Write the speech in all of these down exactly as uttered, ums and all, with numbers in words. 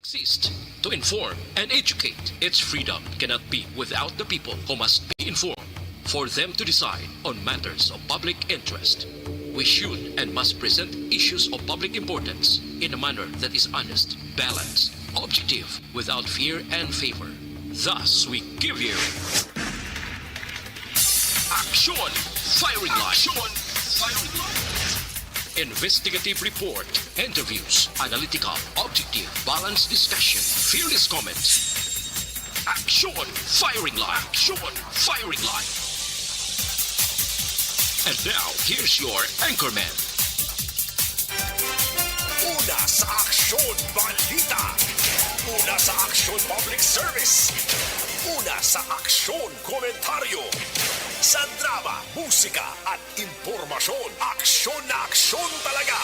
Exist to inform and educate. Its freedom cannot be without the people who must be informed for them to decide on matters of public interest. We should and must present issues of public importance in a manner that is honest, balanced, objective, without fear and favor. Thus, we give you Action Firing Line. Action Firing Line. Investigative report, interviews, analytical, objective, balanced discussion, fearless comments. Action Firing Line. Action Firing Line. And now, here's your anchorman. Una sa Aksyon Balita. Una sa Aksyon Public Service. Una sa Aksyon Komentaryo. Sa drama, musika, at impormasyon, aksyon na aksyon talaga.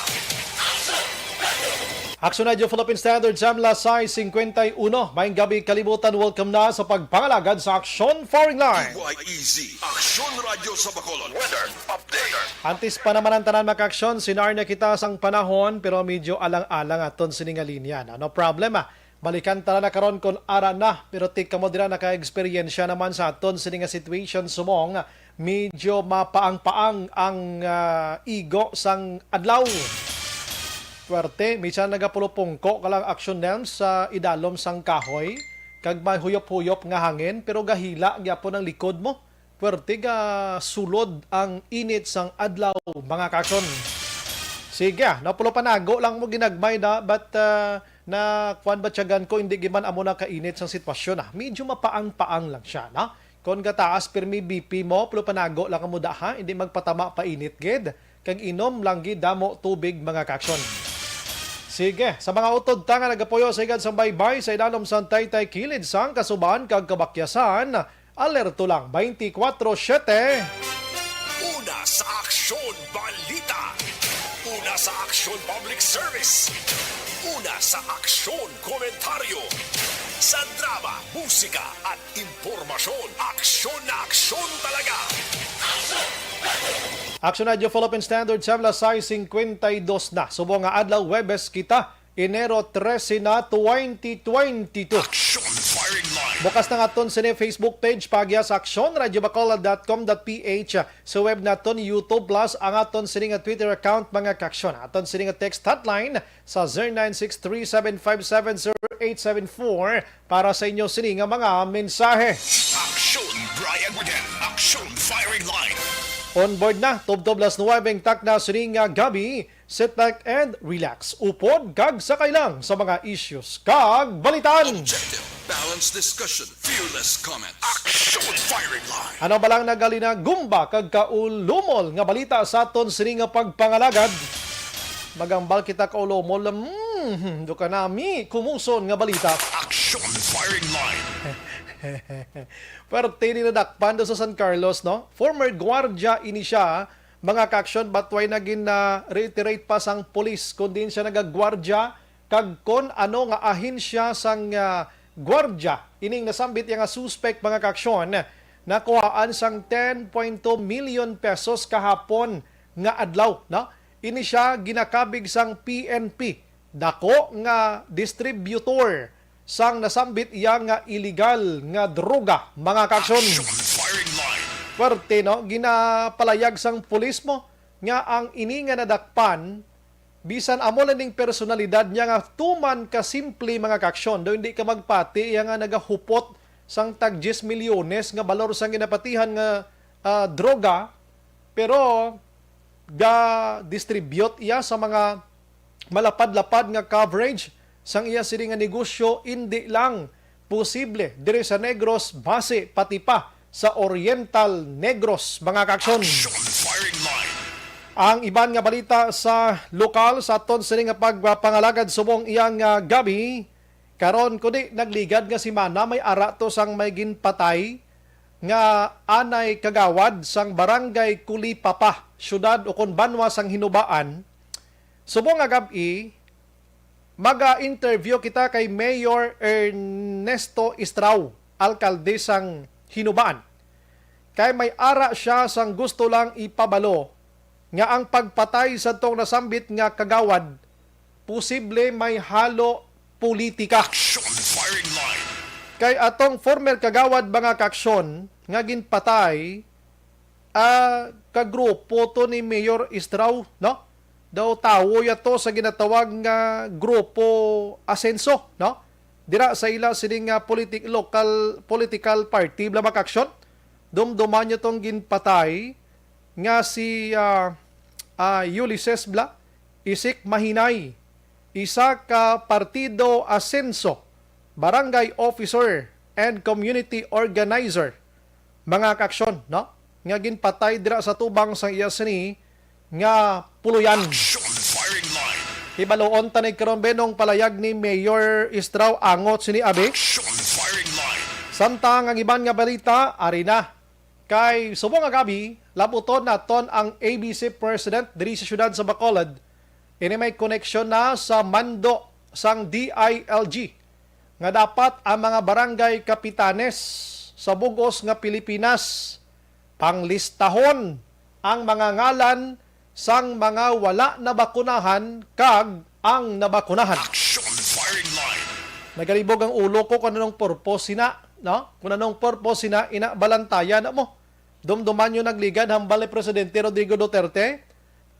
Aksyon Radio Philippine Standard Time, las sais cincuenta y uno. Maayong gabi, kalibutan. Welcome na sa pagpangalagad sa Aksyon Firing Line. D Y E Z, Aksyon Radyo sa Bacolod. Weather update. Antes pa naman ang tanan, mga kaaksyon, sinar na kita sang panahon, pero medyo alang-alang aton sini nga linya, no? No problem, ah. Balikan ta na karon kon ara na, pero ti kamo dira naka-eksperyensya naman sa aton sini nga situation, subong medyo mapaang-paang ang, ah, igo sang adlaw. Puwerte, minsan nagapulupungko ka lang, aksyon, Nelms, sa idalom sang kahoy, kag may huyop-huyop nga hangin, pero gahila gyapon ang likod mo. Puwerte gasulod ang init sang adlaw, mga kaaksyon. Sige, ah, napulupanago lang mo ginagmay na, but, ah, na kuwan, batyagan ko, hindi giman amo na kainit sang sitwasyon, ah. Medyo mapaang-paang lang siya, no? Kon gataas pirmi B P mo, pulupanago lang mo da, ha? Hindi magpatama pa init gid. Kag inom lang gid damo tubig, mga kaaksyon. Sige, sa mga utod ta nga nagapuyo sa higad sang baybay sa idalom sang Taytay, kilid sang Kasuban kag Kabakyasan, alerto lang twenty-four seven. Una sa Aksyon Balita. Una sa Aksyon Public Service. Una sa Aksyon Komentaryo. Sa drama, musika, at impormasyon, aksyon na aksyon talaga. Aksyon Radio Philippine Standard Time, las sais cincuenta y dos na. Subong nga adlaw, Huwebes kita, Enero trese na, twenty twenty-two. Action Firing Line. Bukas na nga aton sini Facebook page, paagi sa action radio bacolod dot com dot P H. Sa web naton, YouTube Plus, ang aton sini nga Twitter account, mga kaaksyon. Aton sini nga text hotline sa zero nine six three seven five seven zero eight seven four para sa inyo sini nga mga mensahe. Action Brian Widen, Action Firing Line. On board na, tubtob las nuwebe ang takna sini nga gabi. Sit back and relax. Upod kag sakay lang sa mga issues kag balitan. Objective, balanced discussion, fearless comment. Action Firing Line. Ano ba lang nagalinagumba kag kaulumol nga balita sa aton sini nga pagpangalagad? Magambal kita kaulumol, hmm, do ka nami kumuson nga balita. Action Firing Line. Perti ni nadakpan do sa San Carlos, no? Former gwardiya ini siya, mga kaaksyon, but way na gin, ah, reiterate pa sang pulis kon diin siya nagagwardya kag kon ano nga ahensya sang, ah, gwardya ining nasambit iya nga suspek, mga kaaksyon, nakuhaan sang ten point two million pesos kahapon nga adlaw, no? Ini siya ginakabig sang P N P, dako nga distributor sang nasambit iya nga iligal nga droga, mga kaaksyon. Action Firing Line. Puwerte, no? Ginapalayag sang pulis mo nga ang ini nga nadakpan, bisan amo lang ning personalidad niya nga tuman ka simple, mga kaaksyon, daw hindi ka magpati iya nga nagahupot sang tag diyes milyones nga balor sang ginapatihan nga, ah, droga, pero ga-distribute iya sa mga malapad-lapad nga coverage sang iya sini nga negosyo, indi lang posible diri sa Negros, basi pati pa sa Oriental Negros, mga kaaksyon. Action Firing Line. Ang iban nga balita sa lokal sa aton sini nga pagpangalagad subong iyang, ah, gabi, karon kundi nagligad nga semana may ara to sang may ginpatay nga anay kagawad sang Barangay Kulipapa, siyudad ukon banwa sang Hinubaan. Subong nga gab-i, maga-interview kita kay Mayor Ernesto Estrao, alkalde sang Hinubaan. Kay may ara siya sang gusto lang ipabalo nga ang pagpatay sa tong nasambit nga kagawad posible may halo politika. Action Firing Line. Kay atong former kagawad, mga kaaksyon, nga ginpatay, ah, kagrupo to ni Mayor Estrao, no? Daw tawo yato sa ginatawag nga Grupo Asenso, no? Dira sa ila sining, ah, politic-, local political party, mga kaaksyon. Dumduman nyo tong ginpatay nga si, ah, ah, Ulises Bla, Isik Mahinay, isa ka Partido Asenso, barangay officer and community organizer, mga kaaksyon, no? Nga ginpatay dira sa tubang sang iya sini nga puloy-an. Action Firing Line. Hibaluon ta ni karon, Benong, palayag ni Mayor Estrao angot sini, abi. Action Firing Line. Samtang ang iban nga balita, ari na. Kay subong nga gab-i, labuton naton ang A B C president diri sa siyudad sa Bacolod. Ini may koneksyon na sa mando sang D I L G nga dapat ang mga barangay kapitanes sa bug-os nga Pilipinas panglistahon ang mga ngalan sang mga wala nabakunahan kag ang nabakunahan. Action Firing Line. Nagalibog ang ulo ko kung anong purpose sina, no? Kung anong purpose sina, ina, balantayan na mo. Dumduman nyo, nagligad hambal ni Presidente Rodrigo Duterte,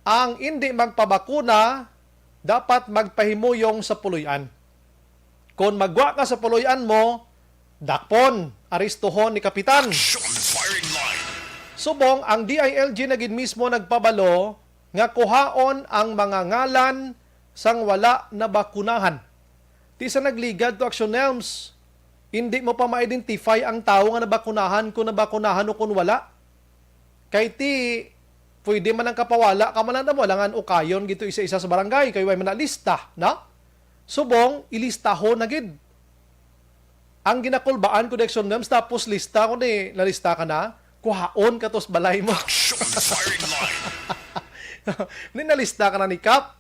ang indi magpabakuna dapat magpahimuyong sa puloy-an. Kon magwa ka sa puloy-an mo, dakpon, aristuhon ni Kapitan. Action Firing Line. Subong, ang D I L G na gid mismo nagpabalo nga kuhaon ang mga ngalan sang wala nabakunahan. Ti sa nagligad to Action Nelms, hindi mo pa ma-identify ang tawo nga nabakunahan, kung nabakunahan o kung wala. Kay ti, pwede man ang kapawala ka man lang, wala nga ukayon gito isa-isa sa barangay, kay way man na lista, na? Subong, ilistahon na gid. Ang ginakulbaan ko, Dexon Nems, tapos lista ko ni, nalista ka na, kuhaon ka tos balay mo. Action Firing Line. Ni nalista ka na ni Kap.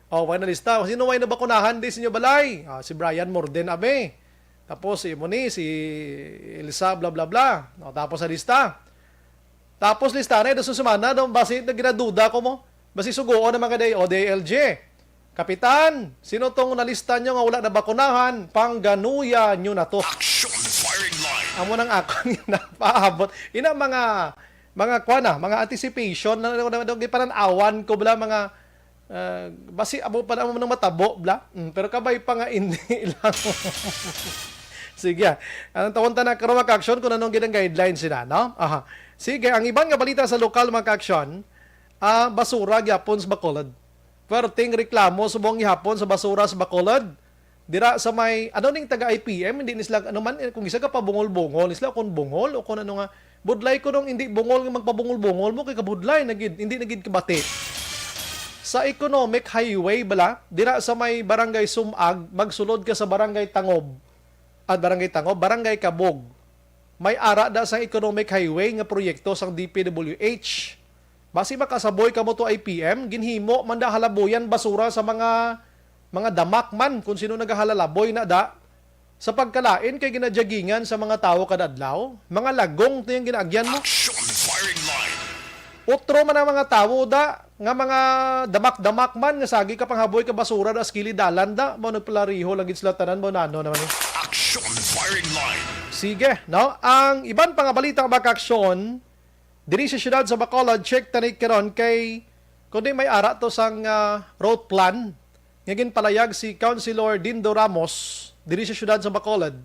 O, way nalista. Sino way nabakunahan di sa inyo balay? Ah, si Brian Morden, abi. Tapos, si mo ni, si Elsa, bla, bla, bla. O, tapos sa lista. Tapos lista na, dos semana, daw, basi na ginaduda ko mo. Basi suguon naman ka day, o, D I L G. Kapitan, sino tong nalista nyo nga wala nabakunahan? Pangganuya nyo na to. Action Firing Line. Amo nang akon nga napaabot. Ina mga, mga kwan na, mga anticipation na, na, na, na, gipanan-awan ko bala mga, ah, basi amo pa na amo nang matabo, bla. Mm, pero kabay pa nga hindi lang. Sige, ah. Ang tawon ta na karon, mga ka-action, kung anong ginang guidelines sila, no? Aha. Sige, ang iban nga balita sa lokal, mga ka-action, ah, basura gyapon sa Bacolod. Perting reklamo subong gihapon sa basura sa Bacolod. Dira sa may, ano ning taga I P M, hindi ni sila, ano man, eh, kung isa ka pabungol-bungol, ni sila kung bungol o kung ano nga, budlay ko nung hindi bungol nga magpabungol-bungol mo, kay kabudlay na gid, hindi na gid kabati. Sa Economic Highway bala, dira sa may Barangay Sumag, magsulod ka sa Barangay Tangob, at Barangay Tangob, Barangay Kabog. May ara da sang Economic Highway nga proyekto sang D P W H. Basi makasaboy kamo to I P M, ginhimo man da halaboyan basura sa mga, mga damak man, kung sino nagahalalaboy na da. Sa pagkalain kay ginajagingan sa mga tawo kada adlaw, mga lagong to yung ginaagyan mo. Action Firing Line. Utro man ang mga tawo da, nga mga damak-damak man, nga sagi ka panghaboy ka basura da sa kilid dalan da, mo nagpalariho lang gid sila tanan, mo nano naman eh. Action Firing Line. Sige, no? Ang iban pa nga balita, mga ka-action, diri sa siyudad sa Bacolod, check tani karon kay kundi may ara to sang, ah, road plan nga ginpalayag si Councilor Dindo Ramos diri sa siyudad sa Bacolod.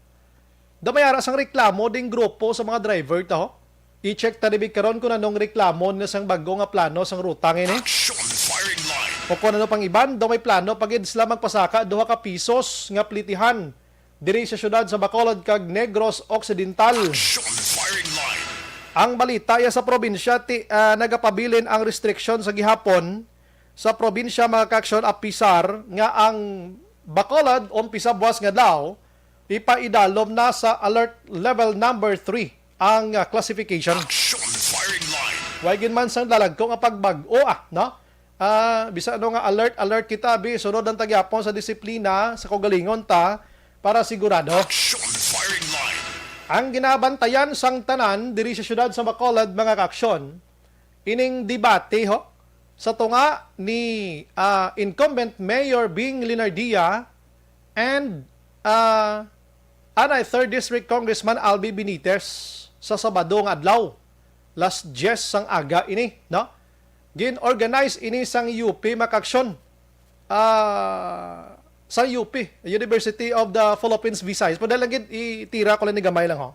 Daw may ara sang reklamo ding grupo sa mga driver ta, ho. I-check ta dibi karon kung anong reklamo na sang bago nga plano sang ruta ngini. Action Firing Line. O kung ano pang iban, daw may plano pa gid sila magpasaka duha ka pisos nga plitihan diri sa siyudad sa Bacolod kag Negros Occidental. Action Firing Line. Ang balita ya sa probinsya, ti, ah, nagapabilin ang restriction sa gihapon sa probinsya, mga ka-action, apisar nga ang Bacolod umpisa buwas nga adlaw, ipaidalom na sa alert level number three ang, ah, classification. Action Firing Line. Way gid man sang lalagko nga pagbag-o, ah, no? Ah, bisan ano nga alert, alert kita, bi, sunod ang tagyapon sa disiplina sa kaugalingon ta para sigurado. Action Firing Line. Ang ginabantayan sang tanan diri sa siyudad sa Bacolod, mga ka-action, ining debate, ho, sa tunga ni, ah, incumbent Mayor Bing Linardia And, ah, anay, third District Congressman Albi Benitez sa Sabado nga adlaw, las diyes sang aga ini, no? Gin-organize ini sang U P, mga kaaksyon, ah, sa U P, University of the Philippines Visayas. Pero dahil lang gid, itira ko lang ni gamay lang, ho.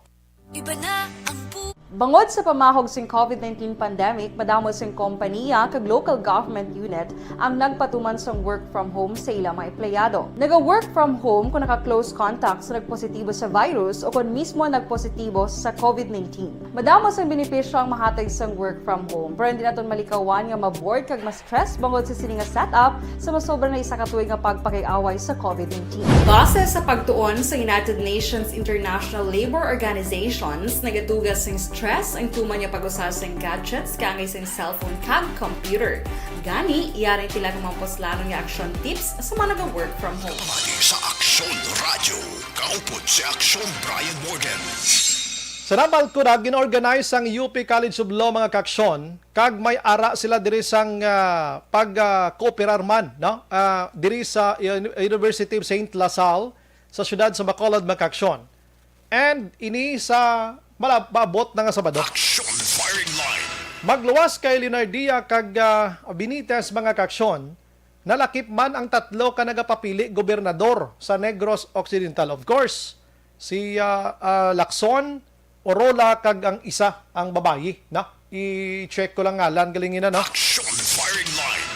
Iba na ang bu- Bangod sa pamahog sing covid nineteen pandemic, madamo sing kompaniya kag local government unit ang nagpatuman sang work from home sa ila mga empleyado. Naga-work from home kung naka-close contact sa nagpositibo sa virus o kon mismo nagpositibo sa covid nineteen. Madamo sang benepisyo ang mahatag sang work from home, pero hindi naton malikawan nga ma-bored kag ma-stress bangod sa sini nga setup sa masobra na isa ka tuig nga pagpakig-away sa covid nineteen. Base sa pagtuon sa United Nations International Labour Organizations, nagatuga sing stress ang tuman nga pag-usa sing gadgets kaangay sing cellphone kag computer. Gani, yari ang pila ka mga puslanon nga action tips sa mga naga-work from home. Pati sa Aksyon Radio, kaupod si Aksyon Brian Morgan. Sa Nabalcurag, gin-organize sang U P College of Law, mga kaaksyon, kag may ara sila diri sang, ah, pag, ah, kooperar man, no? Ah, diri sa Uni-, University of Saint La Salle, sa siyudad sa Bacolod, mga kaaksyon. And ini sa malab-, maabot na nga Sabado. Action Firing Line. Magluwas kay Leonardia kag, ah, Benitez, mga kaaksyon, nalakip man ang tatlo ka nagapapili gobernador sa Negros Occidental. Of course, si, ah, ah, Lacson, Orola, kag ang isa, ang babayi, no? I-check ko lang ngalan, galing ina, no? Action Firing Line.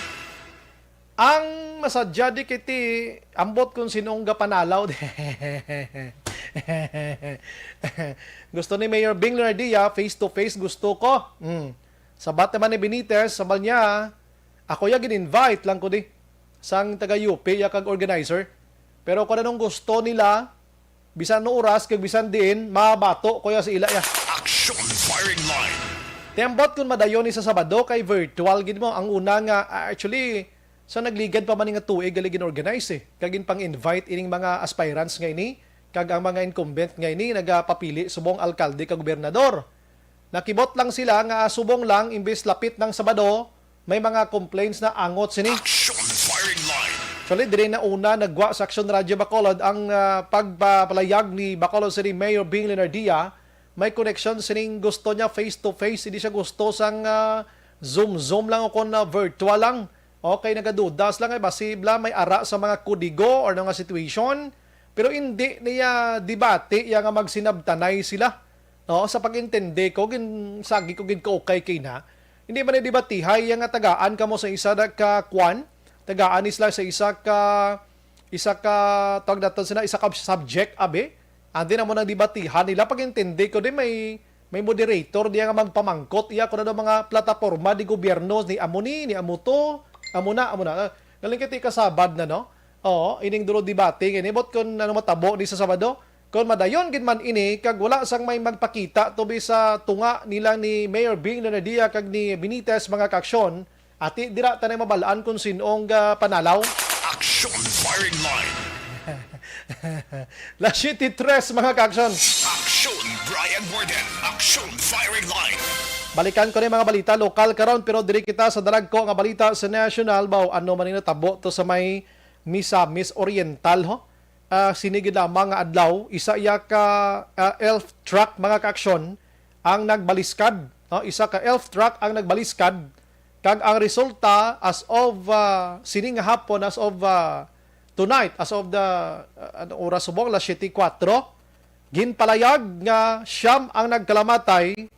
Ang masadya di kiti, ambot kung sinong gapanalaw. Gusto ni Mayor Bing Leonardia, face to face gusto ko. Hmm. Sabat naman ni Benitez, sabal niya, ako ya gin-invite lang ko di. Sang taga U P ya kag organizer. Pero kung anong gusto nila, bisan ano oras kag bisan diin, mabato ko ya sa ila ya. Action Firing Line. Ti ambot kun madayon ni sa Sabado kay virtual gid mo. Ang una nga, ah, actually, sa nagligad pa man ni nga tuig gali gin-organize, eh. Kag ginpang-invite ining mga aspirants nga ini, kag ang mga incumbent nga ini nagapapili subong alkalde kag gobernador. Nakibot lang sila nga subong lang imbis lapit ng Sabado, may mga complaints na angot sini. Action Firing Line. Actually, diri na una nagwa sa Action Radyo Bacolod ang, ah, pagpapalayag ni Bacolod City Mayor Bing Leonardia. May connection sining gusto niya face to face, hindi siya gusto sang, ah, Zoom Zoom lang o kon, ah, virtual lang. Okay, nagadudas lang ay basi bla may ara sa mga kudigo or nga situation. Pero hindi niya debate iya nga magsinabtanay sila. No, sa pag-intindi ko, gin-, sagi ko gid kaukay kay na. Hindi man ni debatihay iya nga tagaan kamo sa isa na ka kwan, tagaan ni sila sa isa ka, isa ka, tawag naton sila, isa ka subject, abi. Andi na mo nang debatihan nila. Pag-intindi ko, di may, may moderator diya nga magpamangkot iya kung ano mga plataporma di gobyerno, ni amo ni, ni amo to, amo na, amo na. Galing kay ti kasabad na, no? Oo, ining dulo debate nga ini. But kung ano matabo ni sa Sabado, kung madayon gid man ini, kag wala sang may magpakita tubi sa tunga nila ni Mayor Bing Leonardia kag ni Benitez, mga kaaksyon, ati dira ta na mabalaan kung sin-ong, ah, panalaw. Action Firing Line. Las siyete tres, mga kaaksyon. Action Brian Warden. Action Firing Line. Balikan ko ni mga balita lokal karon, pero diri kita sa dalagko nga balita sa national. Baw, ano man ni natabo to sa may Misamis Oriental, ho? Ah, sini gid lamang nga adlaw, isa iya ka, ah, elf truck, mga kaaksyon, ang nagbaliskad, no? Isa ka elf truck ang nagbaliskad, kag ang resulta as of, ah, sini nga hapon, as of, ah, tonight, as of the, ah, ano oras subong, alas siyete kuwatro, ginpalayag nga siyam ang nagkalamatay,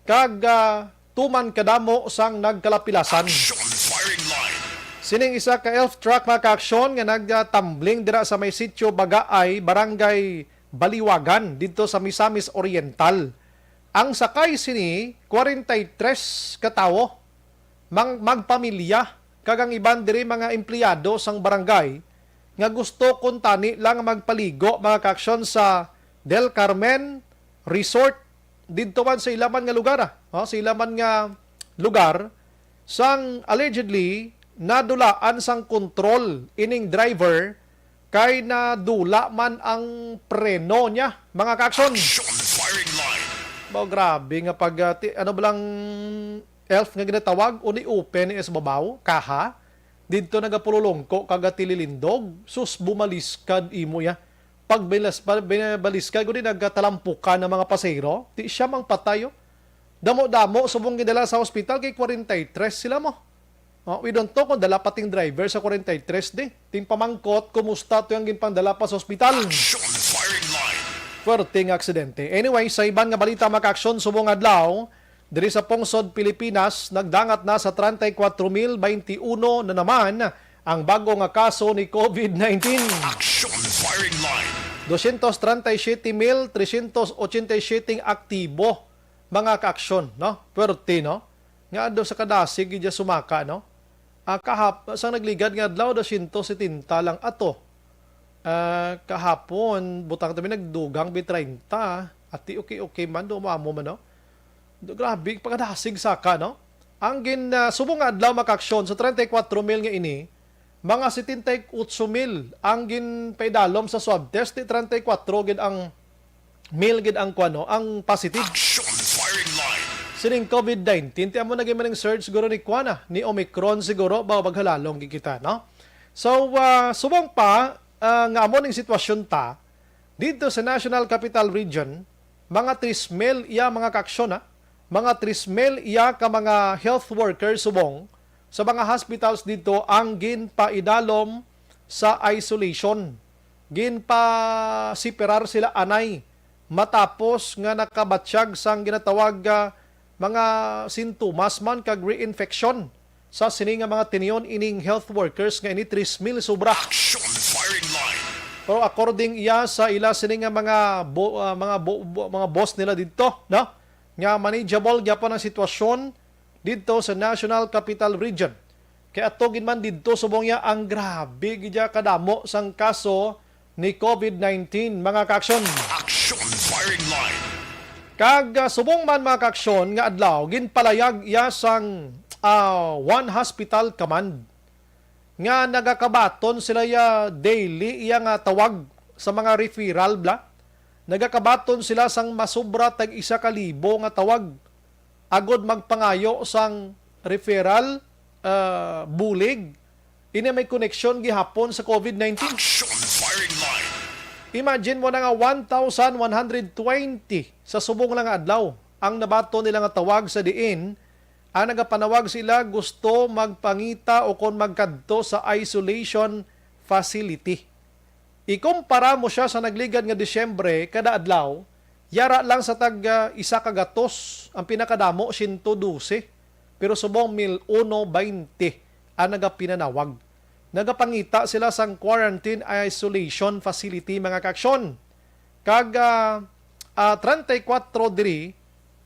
kag, ah, tuman kadamo sang nagkalapilasan. Action Firing Line. Sining isa ka elf truck, mga kaaksyon, nga nagtambling dira sa may sitio Bagaay, Barangay Baliwagan, didto sa Misamis Oriental. Ang sakay sini, kwarenta y tres ka tawo, mang-, magpamilya, kag ang iban diri mga empleyado sang barangay nga gusto kuntani lang magpaligo, mga kaaksyon, sa Del Carmen Resort didto man sa ila man nga lugar, ah. Oh, sa ila man nga lugar, sang allegedly nadulaan sang kontrol ining driver kay nadula man ang preno niya, mga kaaksyon. Action Firing Line. Ba, grabe nga pag, ah, ti-, ano ba lang, elf nga ginatawag, uni open ni sa babaw, kaha, didto nagapululongko kag gatililindog, sus, bumaliskad imo ya. Pag bilas-, ba-, bina-, baliskad ko di nagatalampukan ang mga pasahero, di siya mang patayo. Damo-damo subong gindala sa ospital kay forty-three sila mo. Oh, we don't know kung dala pa ting driver sa forty-three di. Ting pamangkot, kumusta to yung ginpangdala pa sa ospital? Action Firing Line. Puwerteng aksidente. Anyway, sa iban nga balita, mga kaaksyon, subong adlaw, diri sa pungsod Pilipinas, nagdangat na sa treinta y cuatro mil veintiuno na naman ang bago nga kaso ni COVID nineteen. Action Firing Line. Dosyentos treinta y siyete mil tresyentos otsenta y siyete ang aktibo, mga kaaksyon, no? Puwerte, no? Nga daw sa kadasig gid sumaka, no? Ah, kahap-, sang nagligad nga adlaw, dosyentos setenta lang ato. Ah, kahapon, butang tabi nagdugang bi treinta. Ati, okay, okay man, do mo amo man, no? Do, grabe, pagkadasig saka, no? Ang gin, ah, subong nga adlaw, mga kaaksyon, sa treinta y cuatro mil nga ini, mga setenta y ocho mil ang ginpaidalom sa swab test, di treinta y cuatro gid ang mil gid ang kuan, no, ang positive. Action Firing Line. Sining COVID nineteen, ti amo na gid man ang surge siguro ni kuan, ah, ni Omicron siguro, ba, maghalalong gid kita, no? So, ah, subong pa, ah, nga amo ning sitwasyon ta, dito sa National Capital Region, mga tris mil iya mga kaaksyon, ha? Mga tris mil iya ka mga health workers subong sa mga hospitals dito ang ginpaidalom sa isolation. Ginpasiperar sila anay matapos nga nakabatyag sang ginatawag nga mga sintomas man kag reinfection sa sini nga mga tinion ining health workers nga ini tris mil sobra. Action Firing Line. Pero according iya sa ila sini nga mga bo-, ah, mga bo-, bo-, mga boss nila didto, no? Nga manageable gyapon ang sitwasyon didto sa National Capital Region. Kay ato gid man didto subong niya ang grabe gid kadamo sang kaso ni COVID nineteen, mga kaaksyon. Action Firing Line. Kag, ah, subong man, mga kaaksyon, nga adlaw ginpalayag iya sang, ah, One Hospital Command nga nagakabaton sila iya daily iya nga tawag sa mga referral bla. Nagakabaton sila sang masubra tag isa ka libo nga tawag agod magpangayo sang referral, ah, bulig. Ini may koneksyon gihapon sa COVID nineteen. Action Firing Line. Imagine mo na nga one thousand one hundred twenty sa subong lang nga adlaw ang nabaton nila nga tawag sa diin ang nagapanawag sila gusto magpangita o kon magkadto sa isolation facility. Ikumpara mo siya sa nagligad nga Disyembre, kada adlaw, yara lang sa tag, ah, isa ka gatos, ang pinakadamo, siyento dose. Pero subong mil uno baynte ang nagapinanawag. Nagapangita sila sang quarantine isolation facility, mga kaaksyon. Kag, ah, ah, treinta y cuatro diri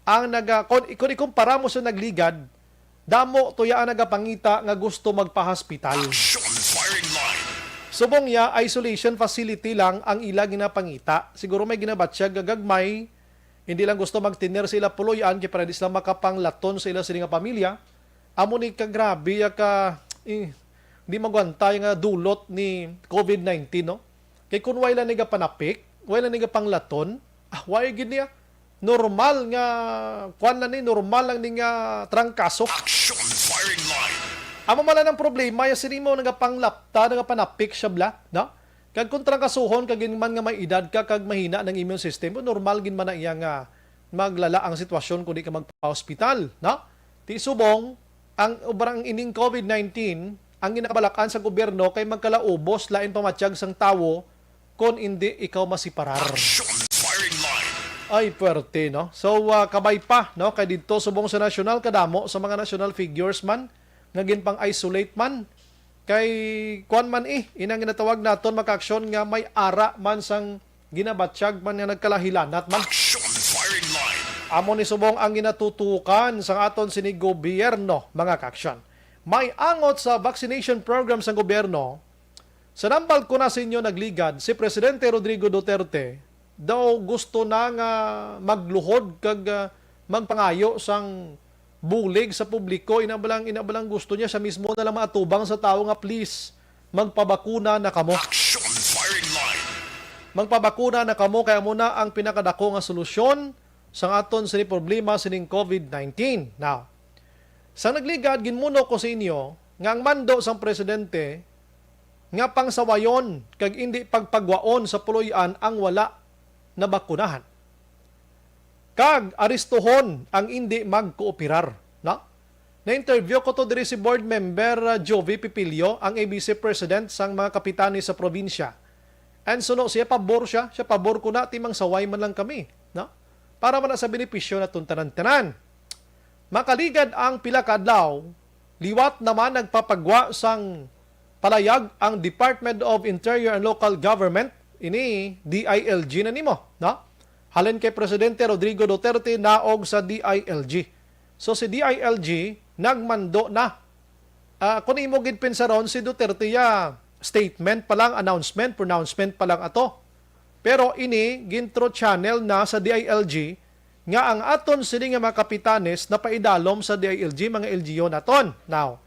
ang naga-, kon, kon ikumpara mo sa nagligad, damo tuya ang nagapangita nga gusto magpahospital. Action Firing Line. Subong ya, isolation facility lang ang ila ginapangita. Siguro may ginabatyag nga gagmay, hindi lang gusto magtener sa ila puloy-an, kay para di sila makapanglaton sa ila sini nga pamilya. Amo ni kagrabe ya ka, eh, di magwantay nga dulot ni COVID nineteen, no? Kay kun wala ni gapanapik, wala ni gapanglaton, ah, why gid niya? Normal nga, kuan na ni, normal lang ni nga trangkaso. Action Firing Line. Amo man lang ang problema, ya sini mo nagapanglapta, nagapanapik siya bla, no? Kag kung trangkasuhon, kag yun man nga may edad ka, kag mahina ng immune system, normal gid man na iya nga maglala ang sitwasyon kung di ka magpa-hospital, no? Ti subong, ang obrang ining COVID nineteen, ang ginakabalakan sa gobyerno kay magkalaubos lain pamatyag sang tawo kon indi ikaw masiparar. Action Firing Line. Ay, puwerte, no? So, ah, kabay pa, no? Kay didto subong sa nasyonal, kadamo sa mga national figures man nga ginpang-isolate man. Kay, kuwan man, eh, inang ginatawag naton, mga kaaksyon, nga may ara man sang ginabatyag man nga nagkalahilanat man. Action Firing Line. Amo ni subong ang ginatutukan sang aton sini gobyerno, mga kaaksyon. May angot sa vaccination program sang gobyerno, sa nambal ko na sa inyo nagligad, si Presidente Rodrigo Duterte daw gusto na nga magluhod kag, ah, magpangayo sang bulig sa publiko. Ina ba lang, ina ba lang gusto niya siya mismo na lang maatubang sa tawo nga, "Please, magpabakuna na kamo." Action Firing Line. "Magpabakuna na kamo, kay amo na ang pinakadako nga solusyon sa aton sini problema sining COVID nineteen." Now, sa nagligad, ginmuno ko sa inyo, nga ang mando sang presidente nga pangsawayon kag indi pagpagwaon sa puloy-an ang wala nabakunahan. Kag aristuhon ang indi magkooperar, no? Na-interview ko to diri si Board Member, uh, Jovi Pipilio, ang A B C President sang mga kapitani sa probinsya. And suno siya, pabor siya, siya pabor ko na, ti mangsaway man lang kami, no? Para man na sa benepisyo naton tanan-tanan. Makaligad ang pila ka adlaw, liwat naman nagpapagwa sang palayag ang Department of Interior and Local Government, ini D I L G na nimo, no? Halin kay Presidente Rodrigo Duterte naog sa D I L G. So si D I L G nagmando na. Ah, kung imo gid pensaron, si Duterte ya statement pa lang, announcement, pronouncement pa lang ato. Pero ini gin-through channel na sa D I L G nga ang aton sini nga mga kapitanes napaidalom sa D I L G, mga L G U naton. Now,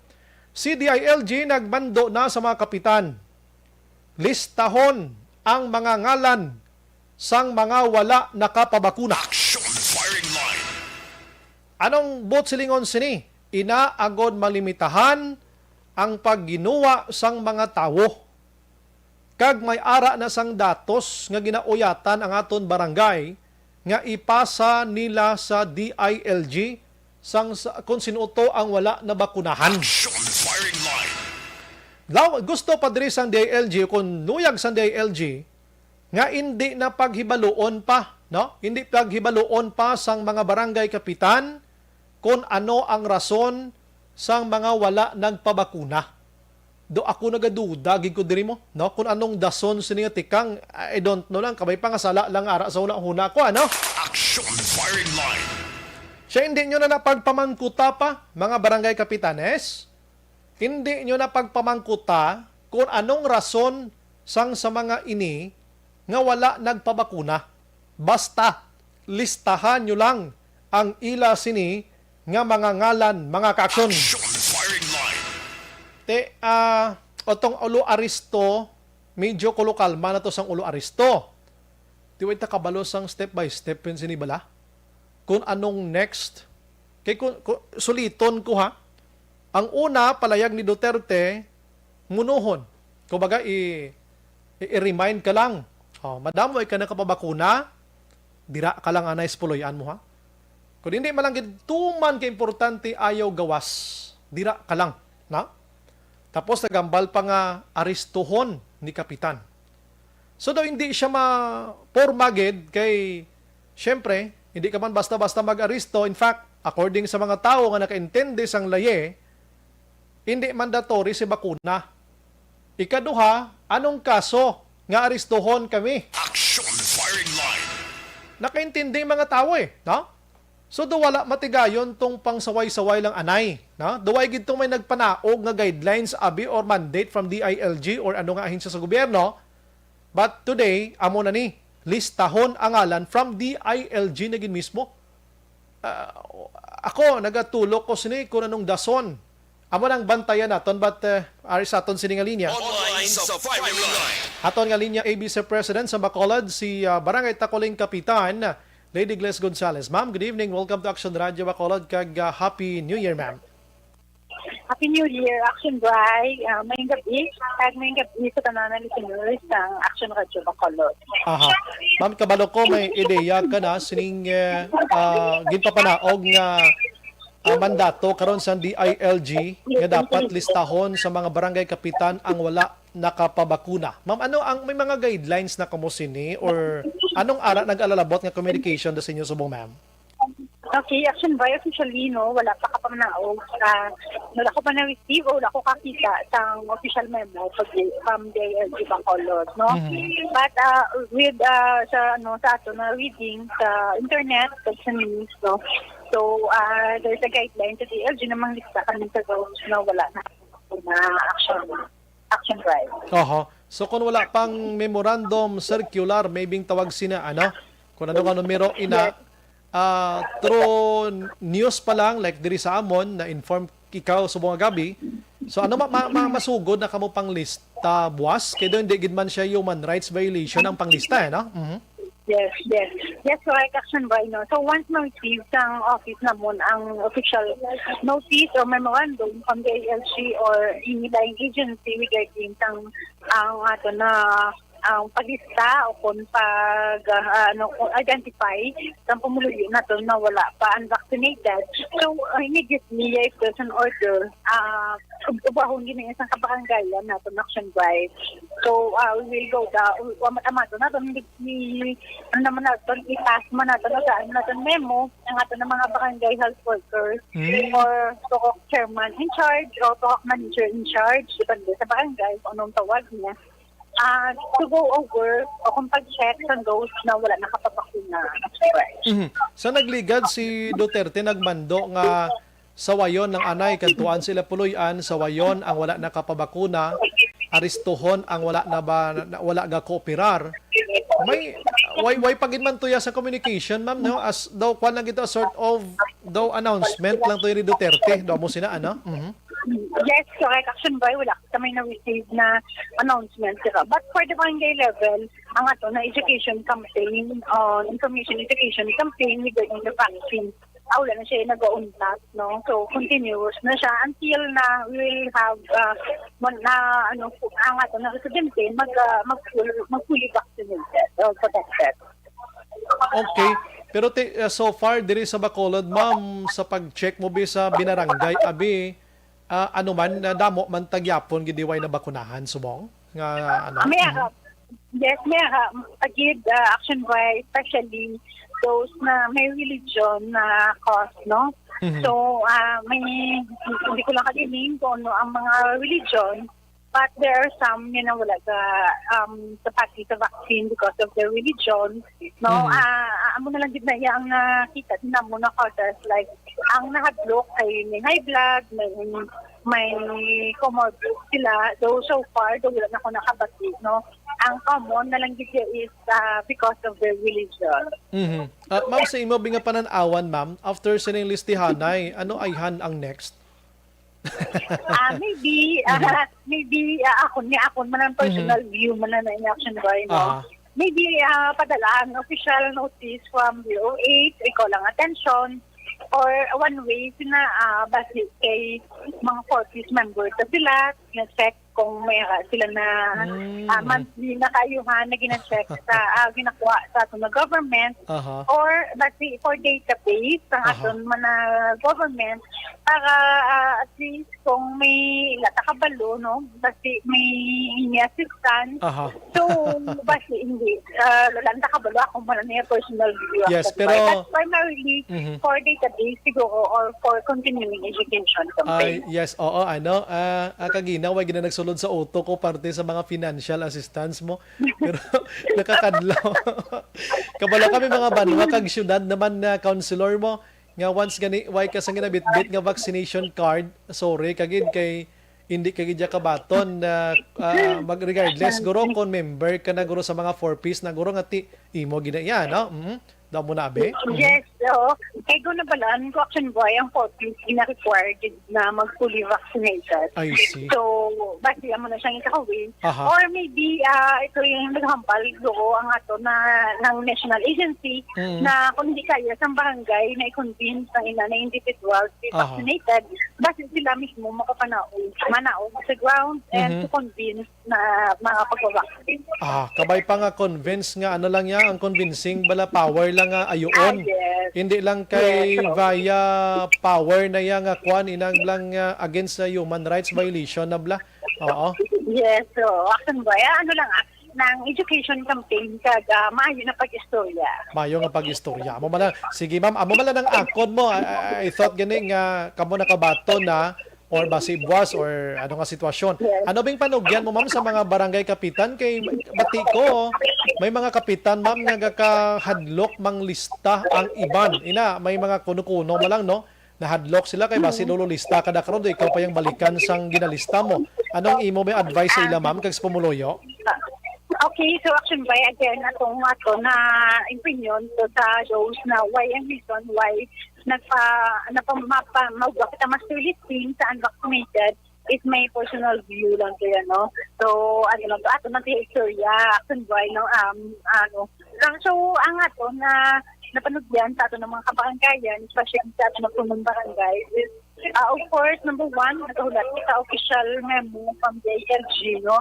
si D I L G nagmando na sa mga kapitan, listahon ang mga ngalan sang mga wala nakapabakuna. Action firing line. Anong buot silingon sini? Ina agod malimitahan ang pagginuwa sang mga tawo. Kag may ara na sang datos nga ginauyatan ang aton barangay nga ipasa nila sa D I L G sang sa, kung sino to ang wala nabakunahan. Action firing line. Law, gusto pa diri sang D I L G, kung nuyag sang D I L G, nga indi na paghibaluon pa, no? Hindi paghibaluon pa sang mga barangay kapitan kung ano ang rason sang mga wala nagpabakuna. Do ako nagaduda gid ko diri mo, no? Kung anong dason sini nga tikang, I don't know lang, kabay pa nga sala lang ara sa hunahuna ko, ano? Action firing line. Siya, hindi nyo na napagpamangkuta pa, mga barangay kapitanes? Hindi nyo napagpamangkuta kung anong rason sang sa mga ini nga wala nagpabakuna. Basta, listahan nyo lang ang ila sini nga mga ngalan, mga kaaksyon. Action firing line. Te, ah, otong ulo aresto, medyo kulukalma na to sang ulo aresto. Di way ta kabalo sang step by step yun sini bala? Kung anong next? Kay kung, kung, suliton ko ha, ang una, palayag ni Duterte, munuhon. Kumbaga, i, i, i-remind ka lang. Oh, madam, way ka nakapabakuna, dira ka lang anay sa puloy-an mo, ha? Kung hindi man lang gid tuman ka importante, ayaw gawas. Dira ka lang, na? Tapos nagambal pa nga aristuhon ni Kapitan. So daw hindi siya ma-porma gid kay, syempre, hindi ka man basta-basta mag-aristo. In fact, according sa mga tawo nga nakaintindi sang laye, hindi mandatory si bakuna. Ikaduha, anong kaso nga aristuhon kami? Action firing line. Nakaintindi ang mga tawo eh, no? So do wala matigayon tong pangsaway-saway lang anay, no? Do way gid tong may nagpanaog nga guidelines abi or mandate from D I L G or ano nga ahensya sa gobyerno. But today, amo na ni, listahon ang ngalan from D I L G na gid mismo. Ah, ako, nagatulok ko sini kung anong dason. Amo nang bantayan naton, but, uh, ari sa aton sini nga linya. Online sa firing line. Aton nga linya, A B C President sa Bacolod, si, ah, Barangay Takuling Kapitan, Lady Gles Gonzalez. Ma'am, good evening. Welcome to Action Radio Bacolod, kag, ah, Happy New Year, ma'am. Happy New Year, Action Bri. Ah, mayong gabi. Kag mayong gabi sa tanan nga listeners sang Action Radio Bacolod. Aha. Ma'am, kabalo ko may ideya ka na sining, eh, ah, ginpapanaog nga, ah, mandato karon sa D I L G nga dapat listahon sa mga barangay kapitan ang wala nakapabakuna. Ma'am, ano ang, may mga guidelines na kamo sini or anong ara nag-alalabot nga communication do sa inyo subong, ma'am? Okay, Action Bri, officially, no, wala pa ka pamanaog, ah, wala ko pa na-receive o wala ko kakita sang official memo pag from D I L G Bacolod, no? Mhm. But, ah, with, ah, sa, ano, sa ato na reading sa internet, sa news, no? So, ah, there's a guideline sa D I L G na manglista kami sa those na wala na, na action, action drive. Oho. So, kung wala pang memorandum, circular, maybe tawag sina, ano? Kung ano nga numero, ina, ah, through news pa lang, like diri sa amon, na-inform ikaw subong nga gabi. So, ano ma-, ma-, ma-, masugod na kamo pang lista buwas? Kay doon, di gid man siya human rights violation ang panglista, eh, no? Mhm. Yes, yes. Yes, correct, Action Boy, no? So, once ma-receive sang office namon ang official notice or memorandum from the A L C or any buying agency regarding sang ang ato na ang paglista o kung pag, ah, ano, kung identify sang pumuluyo naton na wala pa unvaccinated. So, uh, immediately, if there's an order, ah, ub-, ubahon gini isang kabarangayan naton, Action Boy. So, ah, we will go down, um, amato naton, ni, ni, ano naman naton, i-pass man naton, o saan naton memo, ang ato na mga barangay health workers Mm. or P O C O C chairman in charge or P O C O C manager in charge, depende sa barangay kung anong tawag niya. Ah, to go over o kung pag-check sa those na wala nakapabakuna. Mhm. Sa nagligad, si Duterte nagmando nga sawayon ang anay, kadtuan sila puloy-an, sawayon ang wala nakapabakuna, aristuhon ang wala na ba, na, wala ga kooperar. May, way, way pa gid man tuya sa communication, ma'am, no? As daw, kwan lang ito, sort of, daw announcement lang to ni Duterte, daw mo sina, ano? Mhm. Yes, correct. Action Boy, wala kita may na-receive na announcement sila. But for the barangay level, ang ato na education campaign, uh, information education campaign regarding the vaccine, ah, wala na siya nag-untat, no? So, continuous na siya until na we will have, uh, mon-, na, ano, fu-, ang ato na residente mag, uh, mag full, mag fully vaccinated or protected. Okay. Pero ti-, uh, so far, diri sa Bacolod, ma'am, sa pag-check mo bi sa binarangay, abi, ah, ano man, na damo man tagyapon gid way nabakunahan subong nga, ano? May, Mhm. ah, yes, may, ah, agid, ah, Action Boy, especially those na may religion na cause, no? Mhm. So, ah, may, hindi ko lang kaliling kung ano ang mga religion, but there are some nga nawala sa, um, sa pati sa vaccine because of their religion, no? Mhm. Ah, ah, amo na lang gid na iya ang nakita din namo na causes, like, ang nahadlok kay may high blood, may, may comorbid sila. So, so far, do wala na ko nakabati, no? Ang common na lang gid siya is, ah, because of their religion. Mhm. Ah, ma'am, sa imo bi nga panan-awan, ma'am, after sining listihanay, ano ayhan ang next? Ah, maybe, Mhm. ah, maybe, ah, akon, ni akon man ang personal Mhm. view man na in Action Boy, no? Aha. Maybe, ah, padalaan official notice from D O H, i-call ang attention, or one way sina, ah, basi kay mga forces member ta sila, na-check kung may, ah, sila na, Mm, ah, mhm. monthly na kaayuhan na gina-check sa, ah, ginakuha sa aton nga government, Aha. or basi for database sa Aha. aton man na government para, ah, at least kung may ila ta kabalo, no? Basi may, may assistance. Aha. So, basi hindi, ah, wala ta kabalo ako man niya personal view Yes, ako. Pero That's primarily Mhm. for database siguro or for continuing education Ay, campaign. yes, oo, ano, ah, ah, kagina, way gina nagsulod sa utok ko parte sa mga financial assistance mo. Pero nakakadlaw. Kabalo kami mga banwa kag syudad naman na counselor mo, nga once gani, way ka sang ginabitbit nga vaccination card, sorry, kagid kay hindi ka gid ya kabaton na, ah, mag-, regardless, guro, kung member ka na, guro, sa mga four Ps na, guro, nga ti-, imo gina-, yan, no? Mm. Daw mo na, abi? Mhm. Yes, oo. Kay kung nabalaan ko, Action Boy, ang four Ps gina-required gid na mag-fully vaccinated. I see. So, basi amo na siyang ikakawin. Aha. Or maybe, ah, ito yung naghambal, guro, ang ato na, ng national agency Mm. na kung hindi kaya sa barangay na i-convince ang ina na individual be Aha. vaccinated, basi sila mismo makapanaog, manaog sa ground and Mhm. to convince na mga pagpabaksin. Ah, kabay pa nga convince nga ano lang ya, ang convincing bala power lang nga ayuon. Ah, yes. Hindi lang kay Yes, oo. via power na ya nga kwan, inang lang nga against sa human rights violation na bala. Oo. Yes, so, Action Boy, ah, ano lang, ah, ng education campaign kag, ah, maayo na pag-istorya. Maayo nga pag-istorya. Amo man lang. Sige, ma'am, amo man lang ang akon mo. I, I, I thought gani nga kamo nakabaton na or basi buwas or ano nga sitwasyon. Yes. Ano bing panugyan mo, ma'am, sa mga barangay kapitan? Kay bati ko, may mga kapitan, ma'am, nga gakahadlok manglista ang iban. Ina, may mga kuno-kuno mo lang, no? Nahadlok sila kay basi Mm. lululista ka na karon, do ikaw pa yung balikan sang ginalista mo. Anong imo may advice sa ila, ma'am, kag sa pumuluyo? Okay, so Action Boy, again, atong ato na opinion to sa those na why ang reason why nagpa, nagpa, mapa, mauga kita master listing sa unvaccinated is my personal view lang to yan, no? So, ano lang to, ato lang to yung istorya, Action Boy, no? Um, ano, Lang, so, ang ato na napanudyan sa ato ng mga kabarangayan, especially sa ato ng punong barangay, is, ah, of course, number one, nagkahulat kita official memo from the A L G, no?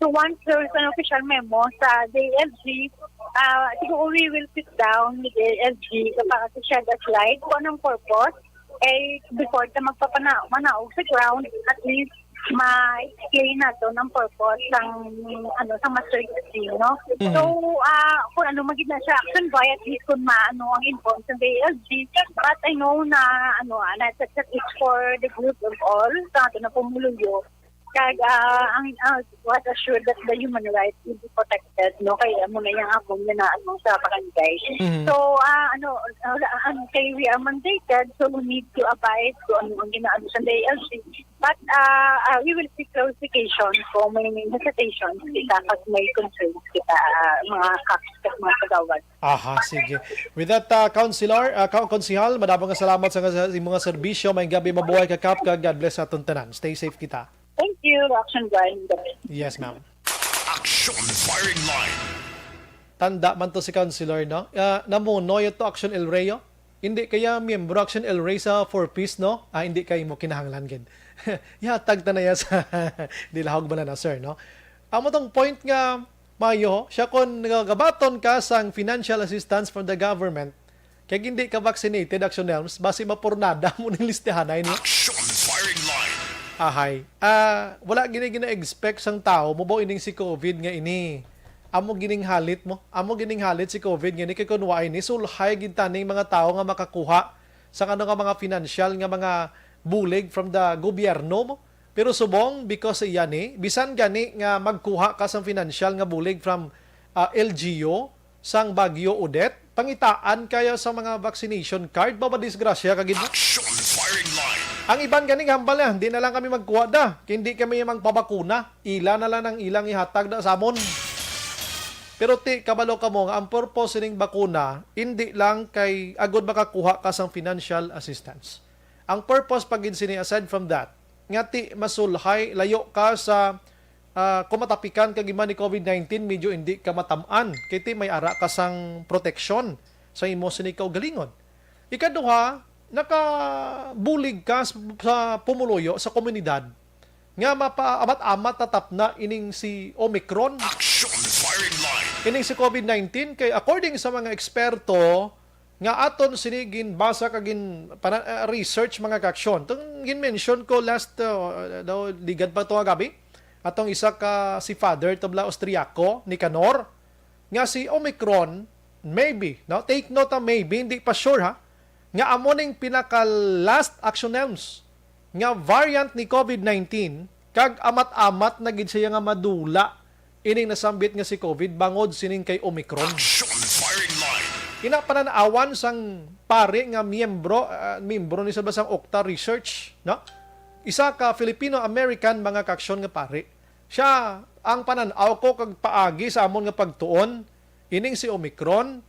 So, once there is an official memo sa the A L G, ah, siguro we will sit down with the A L G para to shed a light kung anong purpose. Eh, before ta magpapana-, manaog sa ground, at least ma-explain nato ng purpose ng, ano, sa master degree, no? Mhm. So, ah, kung ano man gid na siya action by, at least kung maano ang inform sa A L G. But I know na, ano, ah, na it's for the good of all, sa ato na pumuluyo. Kag, ah, ang, ah, was assured that the human rights will be protected, no? Kaya mo na yung ako yun na, ano, sa barangay. Mhm. So, ah, ano, ah, ano, kay we are mandated, so we need to abide kung ano ang ginaano sa A L G. But, ah, ah, we will seek clarification kung may hesitation kita pag may concerns kita, ah, mga cops at mga kagawad. Aha, sige. With that, ah, Councilor, ah, Ka-, Konsihal, madamo nga salamat sa, sa imong nga serbisyo. May gabi, mabuhay ka, Kap, kag God bless sa atong tanan. Stay safe kita. Thank you, Action Brian. Yes, ma'am. Action Firing Line. Tanda man to si Councilor, no? Ah, namuno yato Action El Rey, oh. Hindi kaya miyembro Action El Rey sa Four Ps, no? Ah, hindi kay mo kinahanglan gid. Yatag ta na ya sa dilahog bala na, sir, no? Amo tong point nga, Mayo, siya kon nagagabaton ka sang financial assistance from the government, kay hindi ka vaccinated, Action Elms, basi mapurnada mo ning listahanay ni. Action Firing Line. Ahay. Ah, wala gini gina-expect sang tawo mo ba ining si COVID nga ini. Amo gining halit mo. Amo gining halit si COVID nga ini, kay kun wa ini, sulhay gid taning mga tawo nga makakuha sa ano nga mga financial nga mga bulig from the gobyerno mo. Pero subong, because sa iya ni, bisan gani nga magkuha ka sang financial nga bulig from, ah, L G U, sang Bagyo Odette, pangitaan kaya sa mga vaccination card, mapadisgrasya ka gid. Action Firing Line. Ang iban gani hambal na, "Di na lang kami magkuha da, kay hindi kami magpabakuna. Ila na lang ang ilang ihatag da sa amon." Pero ti, kabalo kamo nga ang purpose sining bakuna, hindi lang kay agod makakuha ka sang financial assistance. Ang purpose pa gid sini, aside from that, nga ti masulhay, layo ka sa, ah, kung matapikan ka gid man ni COVID nineteen, medyo hindi ka matam-an. Kay ti may ara ka sang proteksyon sa imo sini kaugalingon. Ikaduha, nakabulig ka sa, sa pumuluyo sa komunidad nga mapaamat-amat na tapna ining si Omicron. Action Firing Line. Ining si COVID nineteen, kay according sa mga eksperto, nga aton sini ginbasa kag gin-, pana-, ah, research, mga kaaksyon. Itong gin-mention ko last, uh, daw, ligad pa to nga gabi. Atong isa ka si Father Tabla Austriaco, Nicanor, nga si Omicron, maybe, no? Take note, ha, maybe, hindi pa sure, ha, nga amo ning pinaka last, Action Elms, nga variant ni COVID nineteen, kag amat-amat na gid siya nga madula ining nasambit nga si COVID bangod sining kay Omicron. Action Firing Line. Ina, panan-awan sang pari nga miyembro, ah, miyembro ni sa basang Okta Research, no? Isa ka Filipino-American, mga kaaksyon, nga pari. Siya ang panan-aw ko kag paagi sa amon nga pagtuon, ining si Omicron,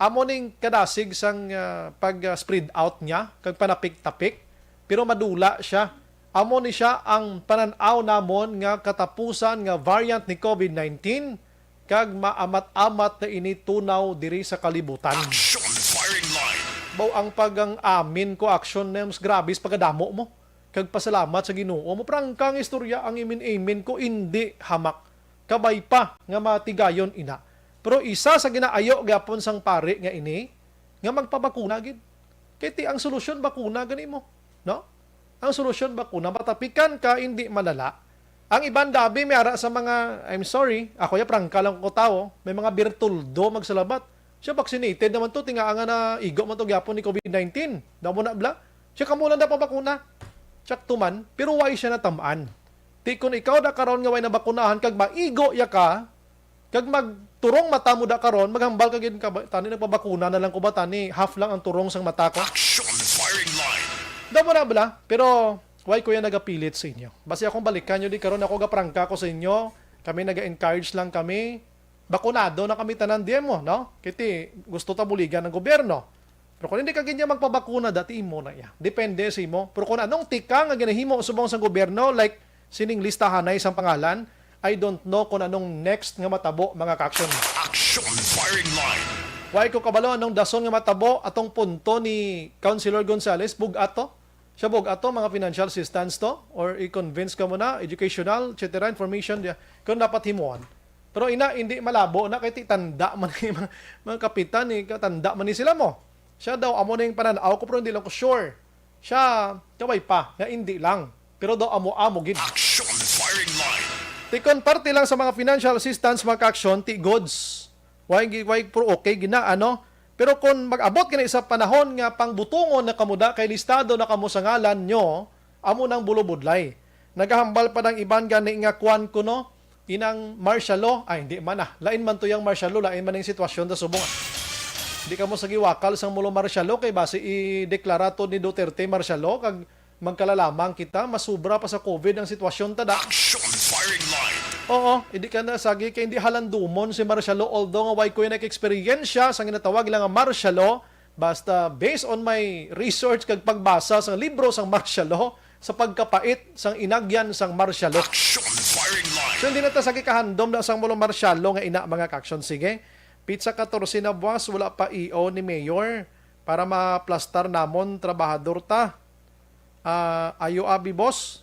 amo ning kadasig sang, ah, pag, ah, spread out niya kag panapik-tapik, pero madula siya. Amo ni siya ang panan-aw namon nga katapusan nga variant ni COVID nineteen, kag maamat-amat na ini tunaw diri sa kalibutan. Action Firing Line. Baw ang pag-amin ko, Action Nems, grabe sa pagkadamo mo. Kag pasalamat sa Ginoo mo. Prangka nga istorya ang imin-imin ko, indi hamak. Kabay pa nga matigayon ina. Pero isa sa ginaayo gyapon sang pari nga ini, nga magpabakuna gid. Kay ti ang solusyon, bakuna gani mo, no? Ang solusyon, bakuna. Matapikan ka, hindi malala. Ang iban dabi may ara sa mga, I'm sorry, ako ya, prangka lang ko tawo, may mga Bertoldo magsalabat. Siya vaccinated naman to, tinga nga naigo man to gyapon ni COVID nineteen. Daw mo na bla? Siya kamo lang daw pabakuna. Tsak tuman, pero why siya natamaan? Ti kun ikaw da karon nga way nabakunahan kag maigo ya ka, kag magturong mata mo da karon, maghambal ka gid ka ba, "Tani nagpabakuna na lang ko ba, tani half lang ang turong sang mata ko." Action Firing Line. Daw mo na bala, pero why ko yan nagapilit sa inyo? Basi akong balikan nyo di karon, ako gaprangka ko sa inyo, kami naga-encourage lang kami, bakunado na kami tanan, di mo, no? Kiti, gusto ta buligan ang gobyerno. Pero kung hindi ka gid niya magpabakuna, dati imo na iya. Depende sa imo. Pero kung anong tika nga ginahimo subong sa gobyerno, like sining listahanay sang pangalan, I don't know kung anong next nga matabo, mga ka-action. Action firing line. Why ko kabalo anong dason nga matabo atong punto ni Councilor Gonzales, bug-at to. Siya bug-at to, mga financial assistance to, or i-convince ka mo na, educational, et cetera, information, dia. Kung dapat himuon. Pero ina, hindi malabo na kay ti tanda man ni mga, mga kapitan, eh, katanda man ni sila mo. Siya daw, amo na yung pananaw ko, pero hindi lang ko sure. Siya, kaway pa, nga hindi lang. Pero daw amo-amo gid. Action firing line. Ti kon parte lang sa mga financial assistance, mga ka-action, ti goods. Why, gi- why pro okay gina, ano? Pero kung mag-abot gani sa panahon nga pangbutungon na kamo da, kay listado na kamo sa ngalan nyo, amo nang bulubudlay. Nagahambal pa dang iban gani nga kwan kuno, inang martial law, ay hindi man ah. Lain man to yung martial law, lain man yung sitwasyon da subong. Hindi kamo sa giwakal sang mulo martial law, kay basi i-deklara to ni Duterte martial law, kag magkalalamang kita, masubra pa sa COVID ang sitwasyon ta da. Action firing line. Oo, hindi ka na sagi kay hindi halandumon si martial law, although nga way ko yung nag-experience siya sa ginatawag lang nga martial law, basta based on my research kag pagbasa sa libro sang martial law, sa pagkapait sang inagyan sang martial law. Action firing line. So hindi na ta sagi kahandom na sang mulo martial law nga ina, mga ka-action. Sige, pizza katorse na buwas, wala pa E O ni Mayor para maplastar namon trabahador ta. Ah, ayo abi, boss.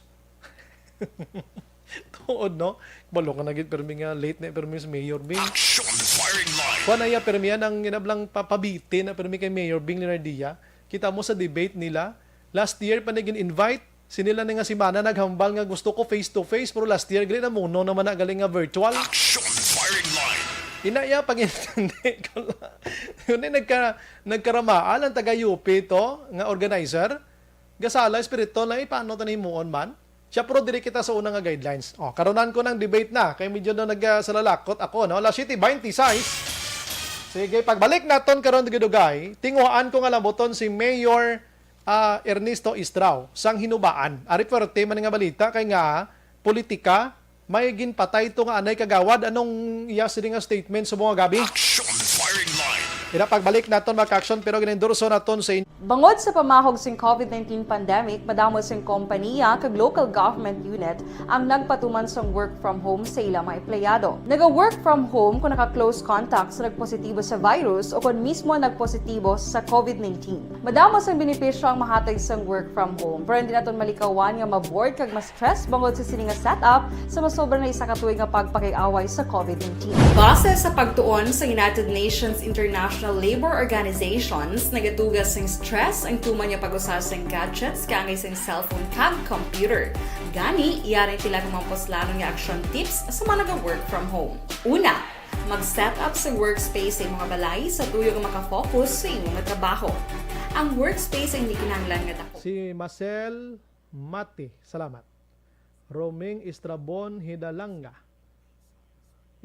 Tuod, no? Balo ka na gid, permi nga late na permi si Mayor Bing. Action firing line. Kuha na iya, permi yan ang ginablang papabiti na permi kay Mayor Bing Leonardia. Kita mo sa debate nila, last year pa na gin-invite, sinila na nga simana naghambal nga gusto ko face to face, pero last year gali na muno naman na galing nga virtual. Action firing line. Ina iya pag-intindi ko lang. Yun ay nagka, nagkaramaan ang taga U P to, nga organizer. Gasala espiritu na, eh, paano to nahimuon man? Siya, pero diri kita sa una nga guidelines. Oh, karunan ko ng debate na, kay medyo na nagsalalakot ako, no? Alas siyete twenty-six. Sige, pagbalik naton karon dugay-dugay, tinguhaan ko nga lambuton si Mayor ah, Ernesto Istrao sang Hinubaan. Ari, puwerte man nga balita kay nga politika, may ginpatay to nga anay kagawad. Anong iya sini nga statement sa mga gabi? Action firing line. Ira pagbalik naton, mga ka-action, pero ginendorso naton sa inyo. Bangod sa pamahog sing COVID nineteen pandemic, madamo sing kompaniya kag local government unit ang nagpatuman sang work from home sa ila mga empleyado. Naga-work from home kung naka-close contact sa nagpositibo sa virus o kon mismo nagpositibo sa COVID nineteen. Madamo sang benepisyo ang mahatag sang work from home, pero hindi naton malikawan nga ma-bored kag ma-stress bangod sa sini nga setup sa masobra na isa ka tuig nga pagpakig-away sa COVID nineteen. Base sa pagtuon sa United Nations International Labor Organizations, nagatuga sing stress ang tuman nga pag-usa sing gadgets kaangay sing cellphone kag computer. Gani, yari sila nga mga puslanon nga action tips sa mga naga-work from home. Una, mag-set up sa workspace sa imong balay sa tuyo nga makafocus sa imong trabaho. Ang workspace ay hindi kinahanglan nga dako. Si Marcel Mati, salamat. Roming Estrabon Hidalanga.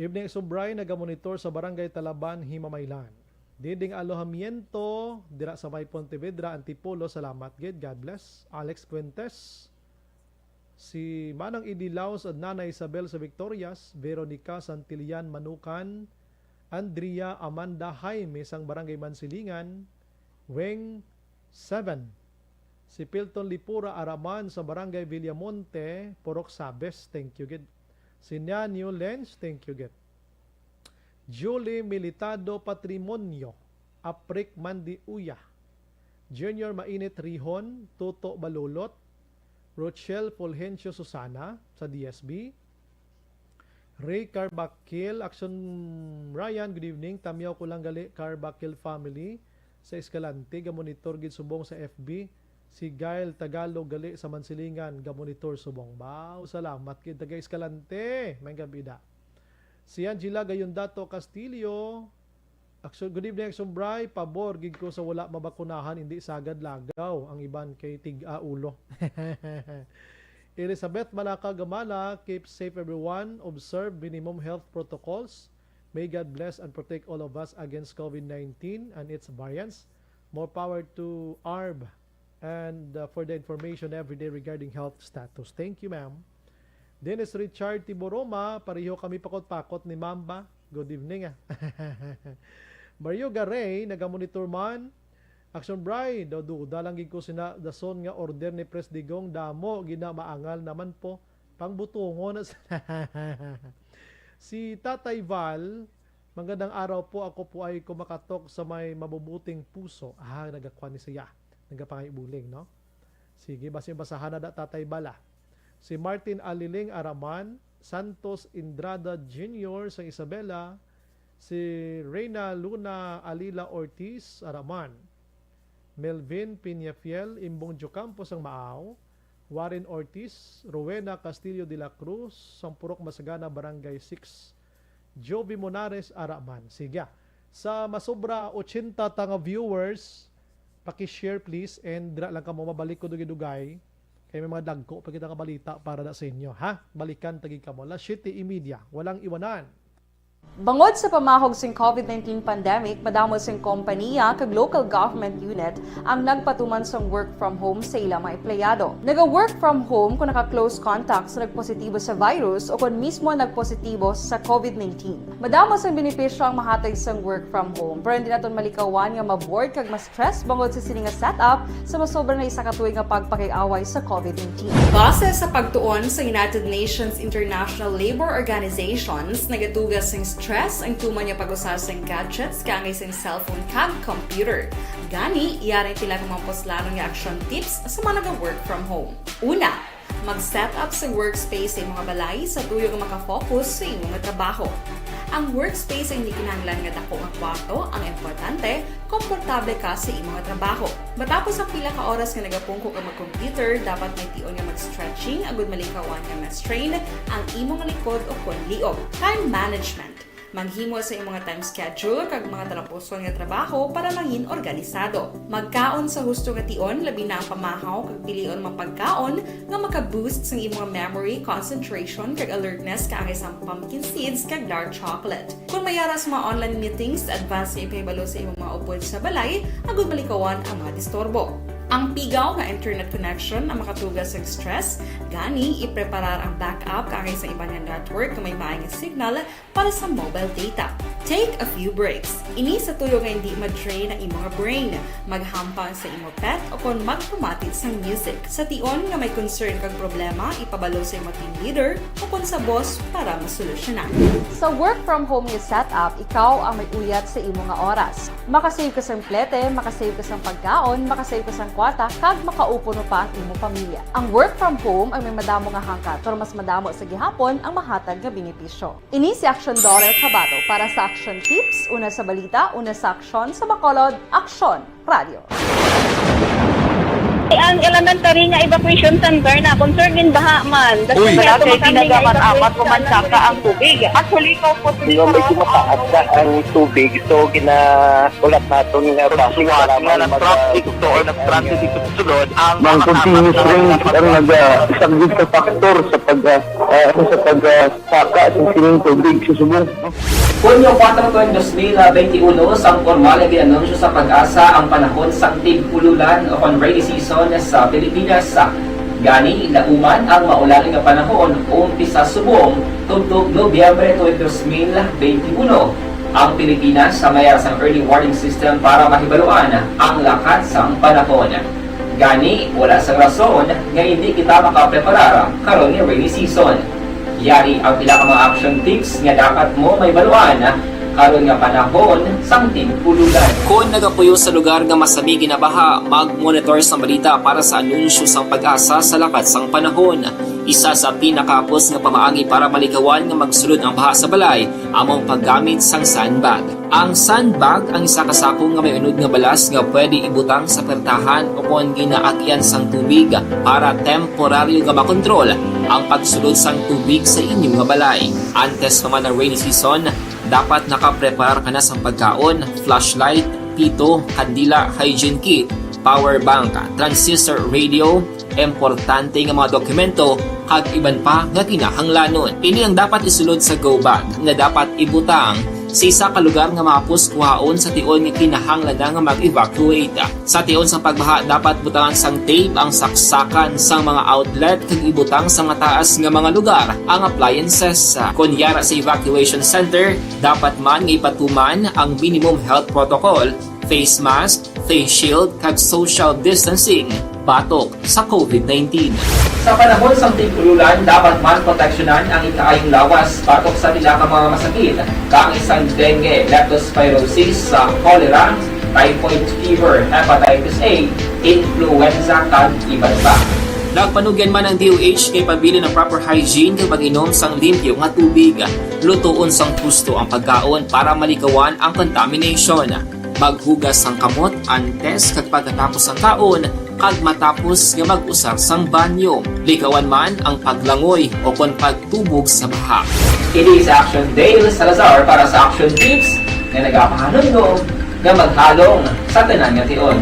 Evening, Subray, nagamonitor sa Barangay Talaban, Himamaylan. Diding alojamiento dira sa may Pontevedra, Antipolo. Salamat gid. God bless. Alex Fuentes. Si Manang Idi Laos at Nanay Isabel sa Victorias, Veronica Santillan Manukan, Andrea Amanda Jaime sang Barangay Mansilingan, Weng seven. Si Pilton Lipura Araman sa Barangay Villamonte, Purok Sabes, thank you gid. Si Nanyo Lenz, thank you gid. Julie Militado Patrimonio, Aprik Mandi Uya, Junior Mainit Rihon, Toto Balulot, Rochelle Fulgencio Susana sa D S B, Ray Carbakil, Action Ryan, good evening. Tamyaw ko lang gali, Carbakil family sa Escalante, gamonitor gid subong sa F B. Si Gail Tagalog gali sa Mansilingan, gamonitor subong. Wow, salamat gid, taga Escalante. May gabi da. Si Angela Gayondato Castillo, Action, good evening, Action Bray. Pabor gid ko sa wala mabakunahan, hindi sagad lagaw ang iban kay tig-a ulo. Elizabeth Malaka Gamala, keep safe everyone. Observe minimum health protocols. May God bless and protect all of us against COVID nineteen and its variants. More power to ARB and, uh, for the information every day regarding health status. Thank you, ma'am. Dennis Richard Tiboroma, pareho kami pakot-pakot ni Mamba. Good evening, ah. Mario Garay, nagamonitor man. Action Bray, daw duda lang gid ko sina dason nga order ni Pres Digong, damo gid na, maangal naman po. Pangbutungon na sa si Tatay Val, "Magandang araw po. Ako po ay kumakatok sa may mabubuting puso." Ah, nagakwan ni siya. Nagapangay uling, no? Sige, basi basahan na da, Tatay Val, ah. Si Martin Aliling Araman, Santos Indrada Junior sang Isabela, si Reyna Luna Alila Ortiz Araman, Melvin Peñafiel, Imbong Diocampo sang Maaw, Warren Ortiz, Rowena Castillo de la Cruz, sang Purok Masagana, Barangay six, Jovi Monares Araman. Sige. Sa masobra ochenta ta nga viewers, paki-share please, and dira lang kamo, mabalik ko dugay-dugay. Kay may mga dagko pa kita nga balita para na sa inyo, ha? Balikan ta gid kamo. Alas siyete y media, walang iwanan. Bangod sa pamahog sing COVID nineteen pandemic, madamo sing kompaniya kag local government unit ang nagpatuman sang work from home sa ila mga empleyado. Naga-work from home kung naka-close contact sa nagpositibo sa virus o kon mismo nagpositibo sa COVID nineteen. Madamo sang benepisyo ang mahatag sang work from home, pero hindi naton malikawan nga ma-bored kag ma-stress bangod sa sini nga setup sa masobra na isa ka tuig nga pagpakig-away sa COVID nineteen. Base sa pagtuon sa United Nations International Labour Organizations, nagatuga sing stress ang tuman nga pag-usa sang gadgets kaangay sang cellphone kag computer. Gani, yari pila ka mga puslanon nga action tips sa mga naga-work from home. Una, mag-set up sa workspace sa imong balay sa tuyo nga maka-focus sa imong trabaho. Ang workspace ay hindi kinahanglan nga dako nga kwarto, ang importante, komportable ka sa imong trabaho. Matapos ang pila ka oras nga nagapungko ka mag-computer, dapat may tion nga mag-stretching agud malikawan nga ma-strain ang imong likod o kon liog. Time management. Maghimo sa imong time schedule kag mga talapuson nga trabaho para mangin organisado. Magkaon sa husto nga tion, labi na ang pamahaw kag pilion mga pagkaon nga maka-boost sang imong memory, concentration, kag alertness kaangay sang pumpkin seeds kag dark chocolate. Kung may ara sa mga online meetings, advance nga ipahibalo sa imong mga upod sa balay agud malikawan ang mga disturbo. Ang pigaw nga internet connection ang makatuga sa stress, gani ipreparar ang backup kaangay sa iban nga network nga may maay nga signal para sa mobile data. Take a few breaks. Ini sa tuyo nga hindi ma-drain ang imong brain. Maghampang sa imo pet o kon magpamati sang music. Sa tion nga may concern kag problema, ipabalo sa imo team leader o kon sa boss para masolusyonan. Sa work from home nga setup, ikaw ang may uyat sa imo nga oras. Makasave ka sang plete, makasave ka sang pagkaon, makasave ka sang kwarta, kag makaupo pa ang imo pamilya. Ang work from home ay may madamo nga hangkat, pero mas madamo sa gihapon ang mahatag nga benepisyo. Ini si Action Daughter Kabato para sa Action Tips, una sa balita, una sa aksyon, sa Bacolod, Aksyon Radio. Ang elementary nga evacuation center na concern in baha man. Uy! Wala kay ginagamat-amat ko man saka ang tubig. Actually, ko po. Medyo mataas na ang tubig, so gina-, ulat naton nga base nga traffic to or nag-traffic to sulod ang mga continuous rain ang nag-, ah, isang big factor sa pag, ah, ah, sa pag, ah, saka sa sining tubig sa subong. Hunyo kuwatro, dos mil benti uno, sang pormal nga gin-anunsyo sa PAGASA ang panahon sang tig-ululan o kon rainy season sa Pilipinas. Gani, lauman ang maulan nga panahon, umpisa subong tubtob Nobyembre tuig dos mil benti uno. Ang Pilipinas may ara sang early warning system para mahibaluan ang lakat sang panahon. Gani, wala sang rason nga hindi kita makapreparar karon nga rainy season. Yari ang pila ka mga action tips nga dapat mo mahibaluan karon nga panahon sang tig-ululan. Kon nagapuyo sa lugar nga masami ginabaha, mag-monitor sang balita para sa anunsyo sang PAGASA sa lakat sang panahon. Isa sa pinakahapos nga pamaagi para malikawan nga magsulod ang baha sa balay amo ang paggamit sang sandbag. Ang sandbag ang isa ka sako nga may unod nga balas nga pwede ibutang sa pertahan o kon ginaagyan sang tubig para temporaryo nga makontrol ang pagsulod sang tubig sa inyo nga balay. Antes pa man ang rainy season, dapat nakapreparar ka na sang pagkaon, flashlight, pito, kandila, hygiene kit, power bank, transistor radio, importante nga mga dokumento, kag iban pa nga kinahanglanon. Ini ang dapat isulod sa go bag nga dapat ibutang sa isa ka lugar nga mahapos kuhaon sa tion nga kinahanglan na nga mag-evacuate. Sa tion sang pagbaha, dapat butangan sang tape ang saksakan sang mga outlet kag ibutang sa mataas nga mga lugar ang appliances. Kon yara sa evacuation center, dapat man nga ipatuman ang minimum health protocol, face mask, face shield, kag social distancing batok sa COVID nineteen. Sa panahon sang tig-ululan, dapat man proteksyonan ang ikaayong lawas batok sa pila ka mga masakit, kaangay sang dengue, leptospirosis, sa cholera, typhoid fever, hepatitis A, influenza, kag iban pa. Nagpanugyan man ang D O H nga ipabilin ang proper hygiene kag pag-inom sang limpyo nga tubig. Lutoon sang husto ang pagkaon para malikawan ang contamination. Maghugas sang kamot antes kag pagkatapos sang kaon, kag matapos nga mag-usar sang banyo. Likawan man ang paglangoy o kon pagtubog sa baha. Ini si Action Dale Salazar para sa Action Tips nga nagapahanumdom nga maghalong sa tanan nga tion.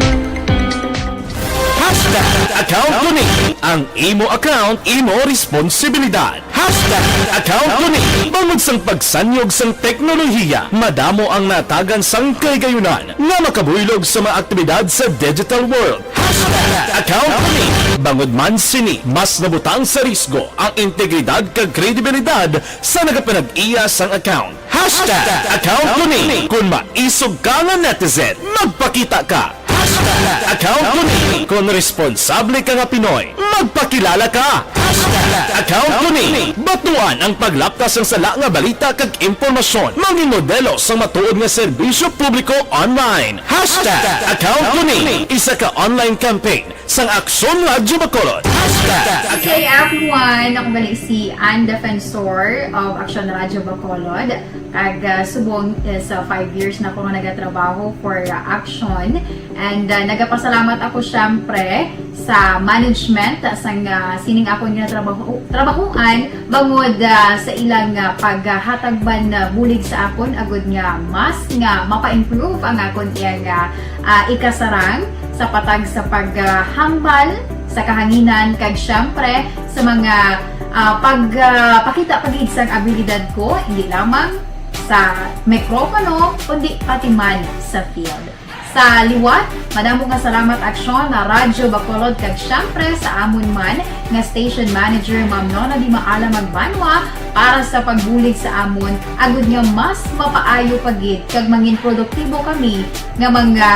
Hashtag account ko ni. Ang imo account, imo responsibilidad. Hashtag account ko ni. Bangod sang pagsanyog sang teknolohiya, madamo ang natagan sang kahigayunan nga makabuylog sa mga aktibidad sa digital world. Hashtag account ko ni. Bangod man sini, mas nabutang sa risgo ang integridad kag kredibilidad sa nagapanag-iya sang account. Hashtag account ko ni. Kon maisog ka nga netizen, magpakita ka. Hashtag account ko ni. Kon responsable ka nga Pinoy, magpakilala ka. Hashtag account ko ni. Batuan ang paglapkas sang sala nga balita kag impormasyon. Mangin modelo sang matuod nga serbisyo publiko online. Hashtag account ko ni. Isa ka online campaign sang Aksyon Radyo Bacolod. Hashtag Good day, everyone. Ako gali si Ann Defensor of Action Radyo Bacolod. Kag ah, subong is ah, five years na ko nga nagatrabaho for ah, Action. And ah, nagapasalamat ako syempre sa management sang ah, sining akon nga trabaho trabahuan bangod ah, sa ilang ah, paghatag man ah, bulig sa akon agud nga mas nga mapa-improve ang akon iyang ah, ah, ikasarang sa patag sa paghambal sa kahanginan kag syempre sa mga ah, pag ah, pakita pa gid sang abilidad ko hindi lamang sa mikropono kundi pati man sa field. Sa liwat, madamo nga salamat Aksyon na Radyo Bacolod kag syempre sa amon man nga station manager Ma'am Nona Di Maala Magbanwa para sa pagbulig sa amon agud nga mas mapaayo pa gid kag mangin produktibo kami nga mga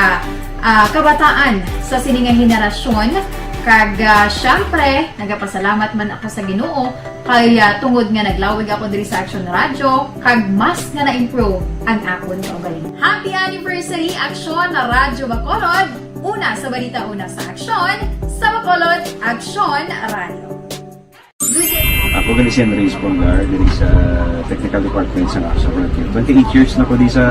ah, kabataan sa sini nga henerasyon kag ah, syempre nagapasalamat man ako sa Ginoo kay ah, tungod nga naglawig ako diri sa Action Radio kag mas nga na-improve ang akon kaugalingon. Happy anniversary Action na Radyo Bacolod! Una sa balita, una sa aksyon, sa Bacolod, Action Radio. Ako gali si Henry Espolgar diri sa Technical Department sa Action Radio. Twenty-eight years na ko di sa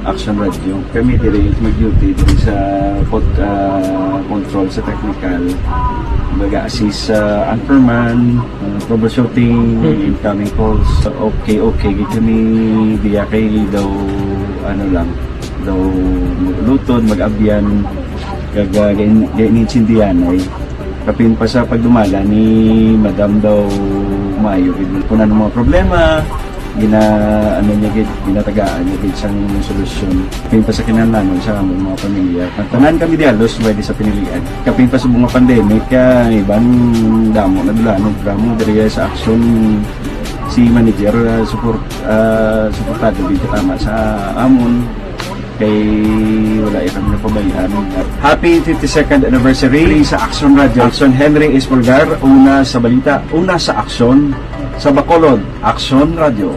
Action Radio. Kami diri mag-duty diri sa pod, ah, control sa technical. Mag-assist sa anchorman, ah, troubleshooting, incoming calls. Okay, okay. Gid kami diya kay daw ano lang, daw lutod, mag-abyan, kag ah, gain- gain-intindihan ay kapin pa sa pagdumala ni Madam daw maayo gid. Kung ano mga problema, gina ano niya gid, ginatagaan niya gid sang solusyon. Kapin pa sa kinahanglanon sa among mga pamilya. Ang tanan kami di halos pwede sa pinilian. Kapin pa sa mga pandemic, kaya iban damo na dulanog damo diri sa aksyon si manager uh, support uh, suportado gid tama sa amon kay wala kami napabayaan. Happy fifty-second anniversary sa Action Radio. Action Henry Espolgar, una sa balita, una sa aksyon, sa Bacolod, Action Radio.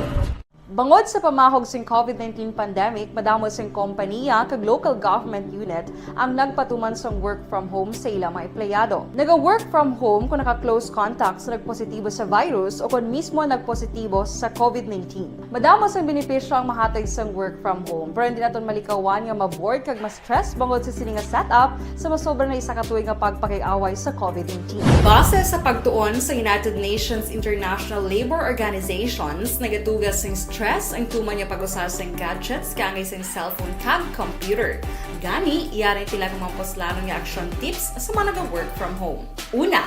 Bangod sa pamahog sing COVID nineteen pandemic, madamo sing kompaniya kag local government unit ang nagpatuman sang work from home sa ila mga empleyado. Naga-work from home kung naka-close contact sa nagpositibo sa virus o kon mismo nagpositibo sa COVID nineteen. Madamo sang benepisyo ang mahatag sang work from home, pero hindi naton malikawan nga ma-bored kag ma-stress bangod sa sini nga setup sa masobra na isa ka tuig nga pagpakig-away sa COVID nineteen. Base sa pagtuon sa United Nations International Labour Organizations, nagatugas sing stress ang tuman nga pag-usa sing gadgets kaangay sing cellphone kag computer. Gani, yari pila ka mga puslanon nga action tips sa mga naga-work from home. Una,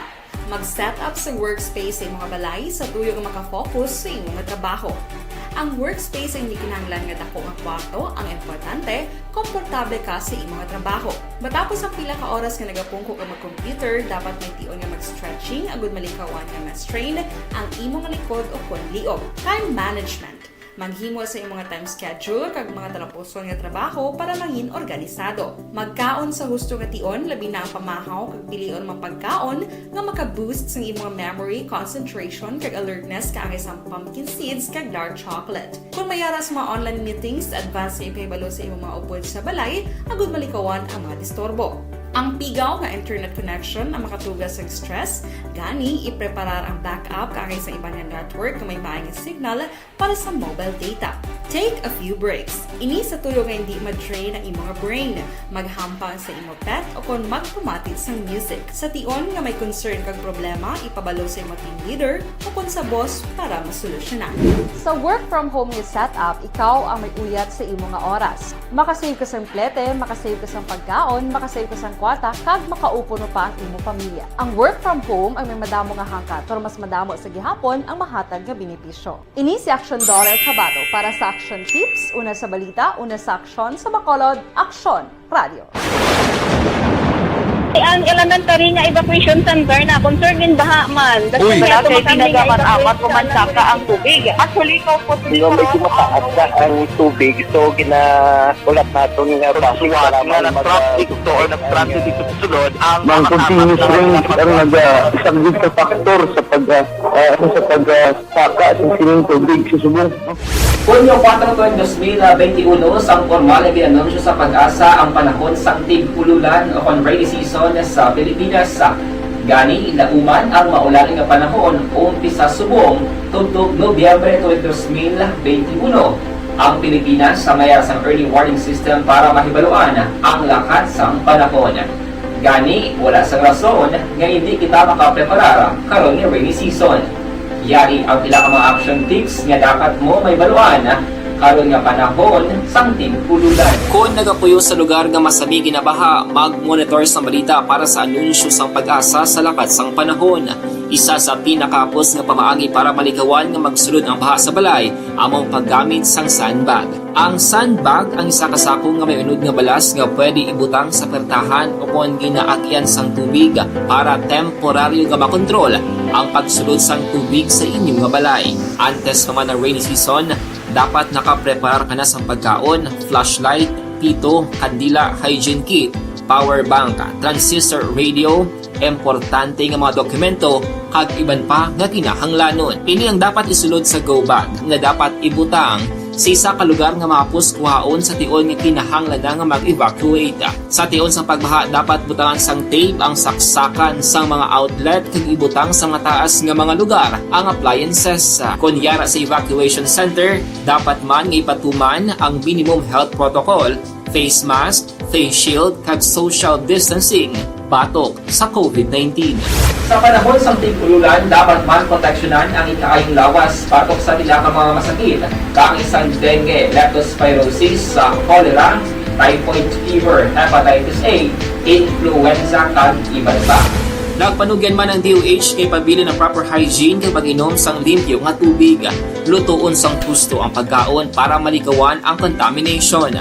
mag-set up sa workspace sa imong balay sa tuyo nga maka-focus sa imong trabaho. Ang workspace ay hindi kinahanglan nga dako nga kwarto, ang importante, komportable ka sa imong trabaho. Matapos ang pila ka oras nga nagapungko ka mag-computer, dapat may tion nga mag-stretching agud malikawan nga ma-strain ang imong likod o kon liog. Time management. Maghimo sa imong time schedule kag mga talapuson nga trabaho para mangin organisado. Magkaon sa husto nga tion, labi na ang pamahaw kag pilion mga pagkaon nga maka-boost sang imong memory, concentration, kag alertness kaangay sang pumpkin seeds kag dark chocolate. Kung may ara sa mga online meetings, advance nga ipahibalo sa imong mga upod sa balay agud malikawan ang mga disturbo. Ang pigaw nga internet connection ang makatuga sa stress, gani ipreparar ang backup kaangay sa iban nga network nga may maayong signal para sa mobile data. Take a few breaks. Ini sa tuyo nga hindi ma-drain ang imong brain. Maghampang sa imo pet o kon magpamati sang music. Sa tion nga may concern kag problema, ipabalo sa imo team leader o kon sa boss para masolusyonan. Sa work from home nga setup, ikaw ang may uyat sa imo nga oras. Makasave ka sang plete, makasave ka sang pagkaon, makasave ka sang kwarta, kag makaupo pa ang imo pamilya. Ang work from home ang may madamo nga hangkat, pero mas madamo sa gihapon ang mahatag nga benepisyo. Ini si Action Daughter Kabato para sa Action Tips, una sa balita, una sa aksyon, sa Bacolod, Aksyon Radio. Ang elementary nga evacuation center na concern in baha man. Uy. Wala kay ginagamit-amat o mansaka ang tubig. Actually, ikaw po, Di ba, medyo mataas na ang tubig, so ginahulat naton nga base para Ang mga mag- traffic to or nag-transit dito sa sulod, ang Ang mga continuous tama rain ang naga-, isa gid ka factor sa pag, ah, ah, sa pag, ah, saka sa sining tubig sa subong. Hunyo kuwatro, tuig dos mil benti uno, sang pormal nga gin-anunsyo sa PAGASA ang panahon sang tig-ululan o kon rainy season sa Pilipinas. Gani, lauman ang maulan nga panahon umpisa subong tubtob Nobyembre tuig dos mil benti uno. Ang Pilipinas may ara sang early warning system para mahibaluan ang lakat sang panahon. Gani, wala sang rason nga indi kita makapreparar karon nga rainy season. Yari ang pila ka mga action tips nga dapat mo mahibaluan karon nga panahon sang tig-ululan. Kon nagapuyo sa lugar nga masami ginabaha, mag-monitor sang balita para sa anunsyo sang PAGASA sa lakat sang panahon. Isa sa pinakahapos nga pamaagi para malikawan nga magsulod ang baha sa balay amo ang paggamit sang sandbag. Ang sandbag ang isa ka sako nga may unod nga balas nga pwede ibutang sa pertahan o kon ginaagyan sang tubig para temporaryo nga makontrol ang pagsulod sang tubig sa inyo nga balay. Antes pa man ang rainy season, dapat nakapreparar ka na sang pagkaon, flashlight, pito, kandila, hygiene kit, power bank, transistor radio, importante nga mga dokumento, kag iban pa nga kinahanglanon. Ini ang dapat isulod sa go bag nga dapat ibutang sa isa ka lugar nga mahapos kuhaon sa tion nga kinahanglan na nga mag-evacuate. Sa tion sang pagbaha, dapat butangan sang tape ang saksakan sang mga outlet kag ibutang sa mataas nga mga lugar ang appliances. Kon yara sa evacuation center, dapat man nga ipatuman ang minimum health protocol, face mask, face shield, kag social distancing batok sa COVID nineteen. Sa panahon sang tig-ululan, dapat man proteksyonan ang ikaayong lawas batok sa pila ka mga masakit, kaangay sang dengue, leptospirosis, sa cholera, typhoid fever, hepatitis A, influenza, kag iban pa. Nagpanugyan man ang D O H nga ipabilin ang proper hygiene kag pag-inom sang limpyo nga tubig. Lutoon sang husto ang pagkaon para malikawan ang contamination.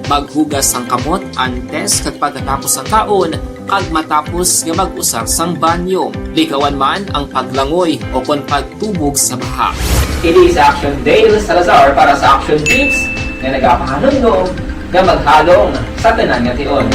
Maghugas sang kamot antes kag pagkatapos sang kaon, kag matapos nga mag-usar sang banyo. Likawan man ang paglangoy o kon pagtubog sa baha. Ini si Action Dale Salazar para sa Action Tips nga nagapahanumdom nga maghalong sa tanan nga tion.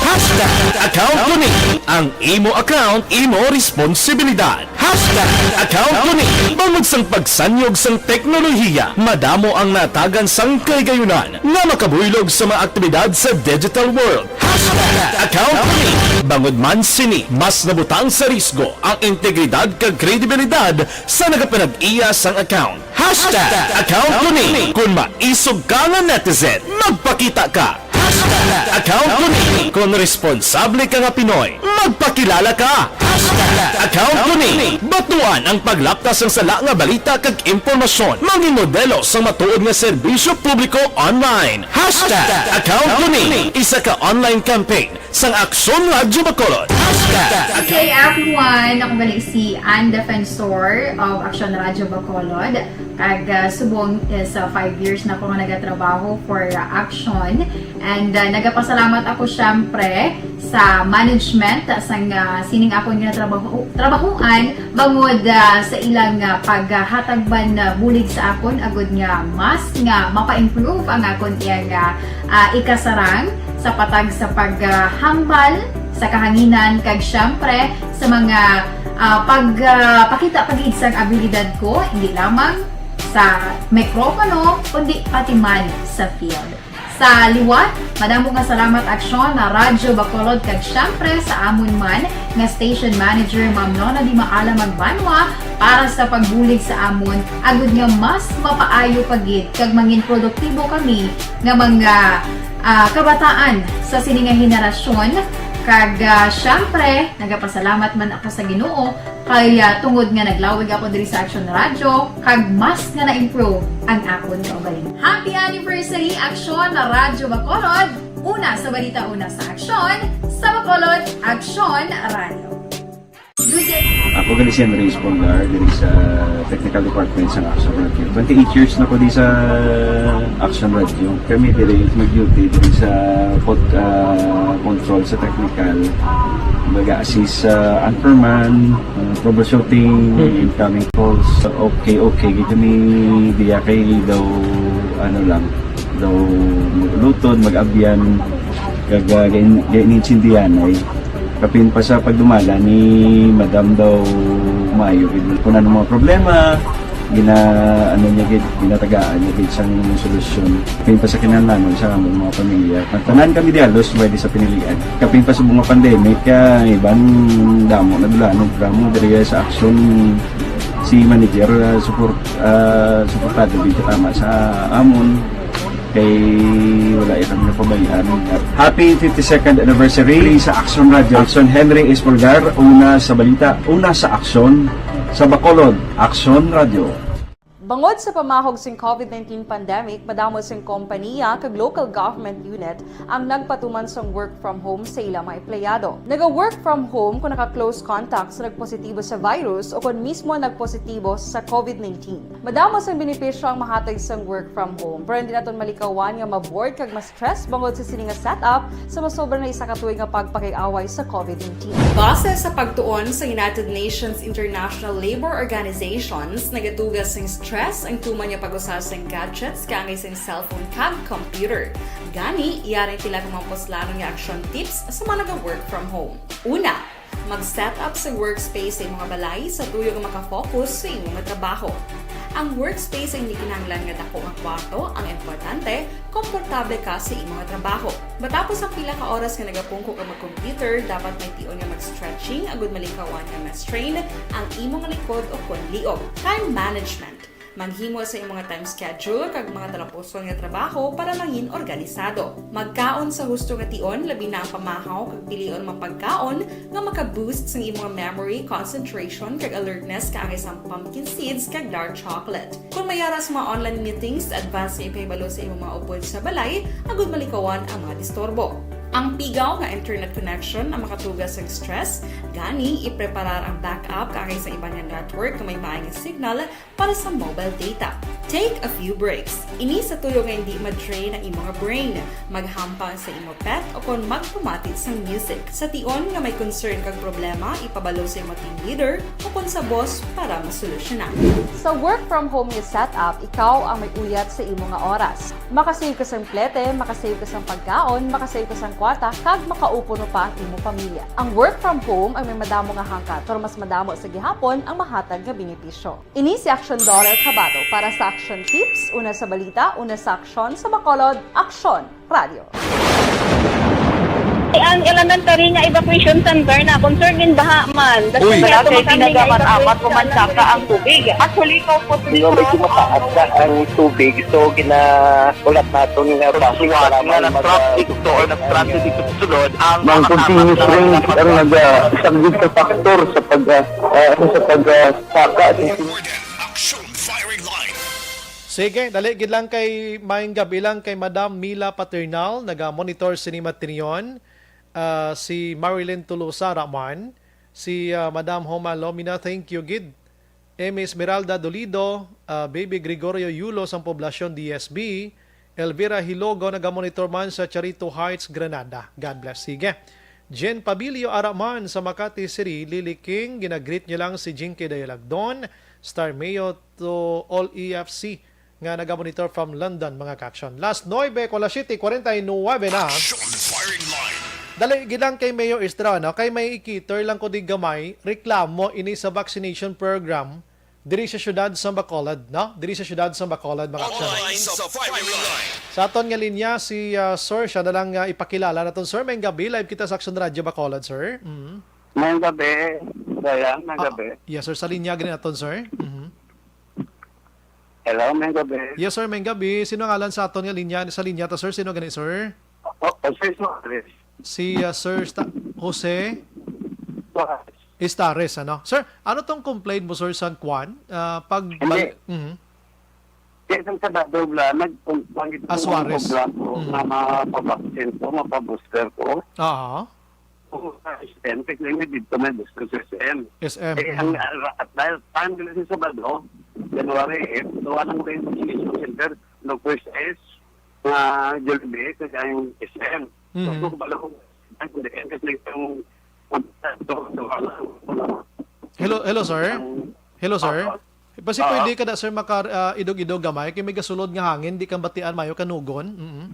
Hashtag account ko ni. Ang imo account, imo responsibilidad. Hashtag account ko ni. Bangod sang pagsanyog sang teknolohiya, madamo ang natagan sang kahigayunan nga makabuylog sa mga aktibidad sa digital world. Hashtag account ko ni. Bangod man sini, mas nabutang sa risgo ang integridad kag kredibilidad sa nagapanag-iya sang account. Hashtag account ko ni. Kon maisog ka nga netizen, magpakita ka. Hashtag account ko ni. Kon responsable ka nga Pinoy, magpakilala ka. Hashtag account ko ni. Batuan ang paglapta sang sala nga balita kag impormasyon. Mangin modelo sang matuod nga serbisyo publiko online. Hashtag account ko ni. Isa ka online campaign sang Aksyon Radyo Bacolod. Hashtag. Hey everyone! Ako gali si Ann Defensor of Aksyon Radyo Bacolod. Kag ah, subong is ah, five years na ako nga nagatrabaho for ah, Aksyon. And ah, nagapasalamat ako syempre sa management sang ah, sining akon nga trabaho, trabahuan bangod ah, sa ilang ah, paghatag man ah, bulig sa akon agud nga mas nga mapa-improve ang akon iyang ah, ah, ikasarang sa patag sa paghambal sa kahanginan kag syempre sa mga ah, pag ah, pakita pa gid sang abilidad ko, hindi lamang sa mikropono kundi pati man sa field. Sa liwat, madamo nga salamat Aksyon na Radyo Bacolod kag syempre sa amon man nga station manager Ma'am Nona Di Maala Magbanwa para sa pagbulig sa amon agud nga mas mapaayo pa gid kag mangin produktibo kami nga mga ah, kabataan sa sini nga henerasyon. Kag ah, syempre, nagapasalamat man ako sa Ginoo kay ah, tungod nga naglawig ako diri sa Aksyon Radyo kag mas nga na-improve ang akon kaugalingon. Happy anniversary Aksyon Radyo Bacolod! Una sa balita, una sa aksyon, sa Bacolod, Aksyon Radyo. Ako gali si Henry Espolgar diri sa Technical Department sa Aksyon Radyo. Twenty-eight years na ko di sa Aksyon Radyo. Kami diri mag-duty diri sa pod, ah, control sa technical. Mag-assist sa anchorman, ah, troubleshooting, incoming calls. Okay, okay. Gid kami diya kay daw ano lang, daw maglutod, mag-abyan, kag ah, gain- gainintsindihanay. Kapin pa sa pagdumala ni Madam daw maayo gid. Kung ano mga problema, gina ano niya gid, ginatagaan niya gid sang solusyon. Kapin pa sa kinahanglanon sa among mga pamilya. Ang tanan kami di halos pwede sa pinilian. Kapin pa sa mga pandemic, kaya iban damo na dulanog kamo diri sa aksyon si manager ah, support ah, suportado gid katama sa amon kay wala kami napabayaan. Happy fifty-second anniversary sa Aksyon Radio. Aksyon Henry Espolgar, una sa balita, una sa aksyon, sa Bacolod, Aksyon Radio. Bangod sa pamahog sing COVID nineteen pandemic, madamo sing kompaniya kag local government unit ang nagpatuman sang work from home sa ila mga empleyado. Naga-work from home kung naka-close contact sa nagpositibo sa virus o kon mismo nagpositibo sa COVID nineteen. Madamo sang benepisyo ang mahatag sang work from home, pero hindi naton malikawan nga ma-bored kag ma-stress bangod sa sini nga setup sa masobra na isa ka tuig nga pagpakig-away sa COVID nineteen. Base sa pagtuon sa United Nations International Labor Organizations, nagatuga sing stress ang tuman nga pag-usa sing gadgets kaangay sing cellphone kag computer. Gani, yari ang pila ka mga puslanon nga action tips sa mga naga-work from home. Una, mag-set up sa workspace sa imong balay sa tuyo nga maka-focus sa imong trabaho. Ang workspace ay hindi kinahanglan nga dako nga kwarto, ang importante, komportable ka sa imong trabaho. Matapos ang pila ka oras nga nagapungko ka mag-computer, dapat may tion nga mag-stretching agud malikawan nga ma-strain ang imong likod o kon liog. Time management. Maghimo sa imong time schedule kag mga talapuson nga trabaho para mangin organisado. Magkaon sa husto nga tion, labi na ang pamahaw kag pilion mga pagkaon nga maka-boost sang imong memory, concentration, kag alertness kaangay sang pumpkin seeds kag dark chocolate. Kung may ara sa mga online meetings, advance nga ipahibalo sa imong mga upod sa balay agud malikawan ang mga disturbo. Ang pigaw nga internet connection ang makatuga sa stress, gani ipreparar ang backup kaangay sa iban nga network nga may maayong signal para sa mobile data. Take a few breaks. Ini sa tuyo nga hindi ma-drain ang imong brain. Maghampang sa imo pet o kon magpamati sang music. Sa tion nga may concern kag problema, ipabalo sa imo team leader o kon sa boss para masolusyonan. Sa work from home nga setup, ikaw ang may uyat sa imo nga oras. Makasave ka sang plete, makasave ka sang pagkaon, makasave ka sang kwarta, kag makaupuno pa ang imo pamilya. Ang work from home ay may madamo nga hangkat, pero mas madamo sa gihapon ang mahatag nga benepisyo. Ini si Aksyon Dorer Cabato para sa Aksyon Tips, una sa balita, una sa aksyon, sa Bacolod, Aksyon Radio. Ang elementary nga evacuation center na concern in baha man. Uy! Wala kay pinagamat-amat ko man saka ang tubig. Actually, ko po Medyo mataas na ang tubig, so ginaulat naton nga basi para nga nag-traffic to or nag-transit dito sa sulod ang Ang continuous rain ang nag-isang sa factor sa pag ah, sa pag ah, saka. Action firing line. Sige, dali gid lang kay maayong gabi lang kay Madam Mila Paternal, naga-monitor sini matinyon. ah, si Marilyn Tolosa Raman, si, ah, Madam Homa Lomina, thank you gid. M Esmeralda Dolido, ah, Baby Gregorio Yulo sang Poblacion D S B, Elvira Hilogo nagamonitor man sa Charito Heights, Granada. God bless. Sige. Jen Pabilio ara man sa Makati City, Lily King, ginagreet niya lang si Jinky Dayalagdon, Star Mayo to all E F C nga nagamonitor from London, mga kaksyon. Las nuebe con las siete cuarenta y nueve na. Action Firing Line. Dali gid lang kay Mayor Estrada, no? Kay may ikiter lang ko di gamay, reklamo ini sa vaccination program diri sa siyudad sa Bacolod, no? Diri sa siyudad sa Bacolod, mga kaksyon. Online sa Firing Line. Sa aton nga linya, si, ah, Sir, siya na lang, ah, ipakilala naton. Sir, may gabi, live kita sa Action Radio Bacolod, sir. Mm. May gabi, Brian, may Ah, gabi. Yes, sir, sa linya gani naton, sir. Mhm. Hello, may gabi. Yes, sir, may gabi. Sino ngalan sa aton nga linya? Sa linya ta, sir. Sino gani, sir? O, o, si Suarez. Si, ah, Sir Sta-, Jose Suarez. Estares, ano? Sir, ano tong complaint mo, sir, sa kwan? Ah, pag Hindi. bal-, mhm. Kaya isang Sabado, bla, nag-, nag-, Ah, Suarez. Program ko Mhm. nga mapabaksin ko, mapabooster ko. Oo. Oo, sa S M, kasi may dito may booster sa S M. S M, Eh, ang, mhm. ah, dahil time nila sa Sabado, January eight, so, anong may vaccination center, no, first S, ah, Jollibee, kaya yung S M. So, Mhm. kung bala ko, ang, kasi yung, ang, Hello, hello, sir. ang, Hello, sir. Opo. Basi Oo. pwede ka na, sir, maka, ah, idog-idog gamay kay may gasulod nga hangin, di ka batian mayo kanugon. Mm.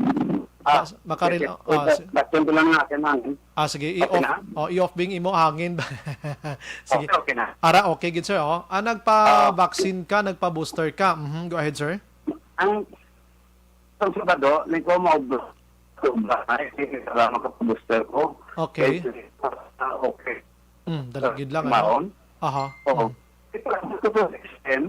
Ah, Mas-, makaril-, sige. ah, Wait, si- back to lang natin, hangin. Ah, sige, Okay i-off, na? oh, i-off bing imo hangin. Sige. Okay, okay na. Ara, okay gid, sir, oh. Ah, nagpa-vaccine ka, nagpa-booster ka. Mhm, go ahead, sir. Ang, ang Sabado, ni ko maubos. Ay, para makapag-booster ko. Okay. Eh, ah, okay. Mm, dali gid lang, ano? Maon? Aha. Oo. Mm. Ito lang, ito po, S M.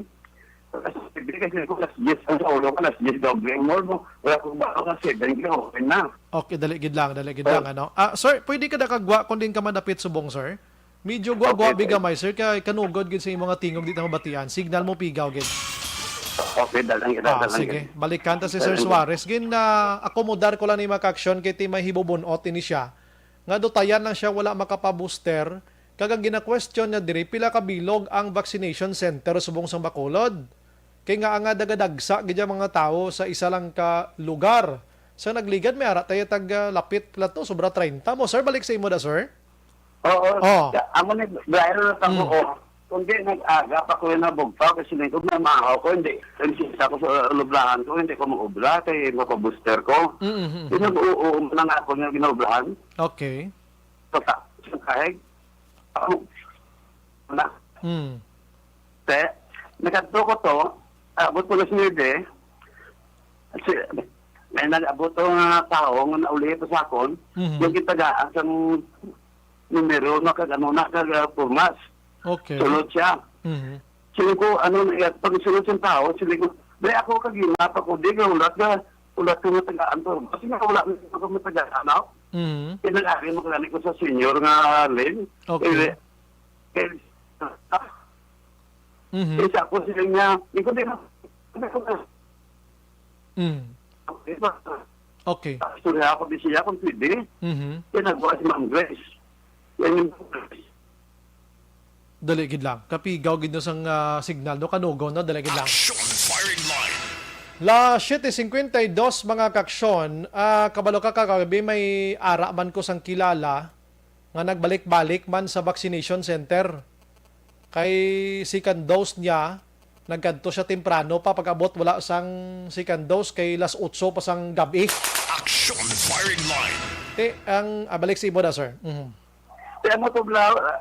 Kasi ko, alas diyes ang sa ulo ko, alas diyes daw, Glenmore mo. Wala ko ba, alas seven, okay na. Okay, dali gid lang, dali gid Oh. lang, ano? Ah, sir, pwede ka nakagwa kung din ka madapit subong, sir? Medyo gwa-gwa Okay, sir. bigamay, sir, kay kanugod gid sa imong nga tingog, di ta mabatian. Signal mo pigaw gid. Okay, dalang ira, Ah, dalang sige. ira. Balikan ta si Sir Dalang ira. Suarez. Gin, ah, akomodar ko lang ni mga ka-aksyon kay ti may hibubun-ot ini siya. Nga dutayan lang siya wala makapa-booster. Kag ang gina-question niya diri, pila ka bilog ang vaccination center subong sang Bacolod? Kay nga, nga dagadagsa gid ang mga tawo sa isa lang ka lugar. Sa nagligad, may ara tayo tag, ah, lapit pila to, sobra treinta mo. Sir, balik sa imo da, sir. Oo. Oh. Amo ni Brian na tamo, Mm. oh. Kung di, nag-aga pa ko yung nabugtaw kasi nung may mahaw ko, hindi. Kung sisa ko sa lublahan ko, hindi ko mag-ubla kay mapabooster ko. Mm, mm, mm. Pinag-uum na nga ako nga ginoblahan. Okay. Sa, sa kahig. Ako, na. Mm. Te, nakadto ko to, abot ko na sa nuebe, si, may nag-abot to nga tao nga nauli pa sa akon, Mhm. yung gitagaan sa numero na kag ano na kag, ah, formas. Okay. Sulod siya. Mhm. Siling ko, ano na iya, pag sulod sa tao, siling ko, "Dre, ako kag ina pa ko, di ka ulat ka, ulat ko nga tagaan to." Kasi nga wala na ako matagaan, ano? Mhm. Pinag-ari mo gani ko sa senior nga Lin. Okay. Eh, eh, ah, Mhm. eh, sa ako siling niya, di ko din, ano ko na. Mm. Okay ba? Okay. Istorya ako, di siya kung pwede. Mhm. Ginagawa si Ma'am Grace. Yan yung Ma'am Grace. Dali gid lang. Kapigaw gid no sang, ah, signal, no? Kanugon, no? Dali gid lang. Action Firing Line. La siete cincuenta y dos, mga kaksyon. Ah, kabalo ka, kagabi may ara man ko sang kilala nga nagbalik-balik man sa vaccination center. Kay second dose niya, nagkadto siya temprano pa, pag-abot wala sang second dose kay las otso pa sang gab-i. Action Firing Line. Ti, ang, ah, balik sa imo na, sir. Mhm. Kaya mo to, Blau, ah,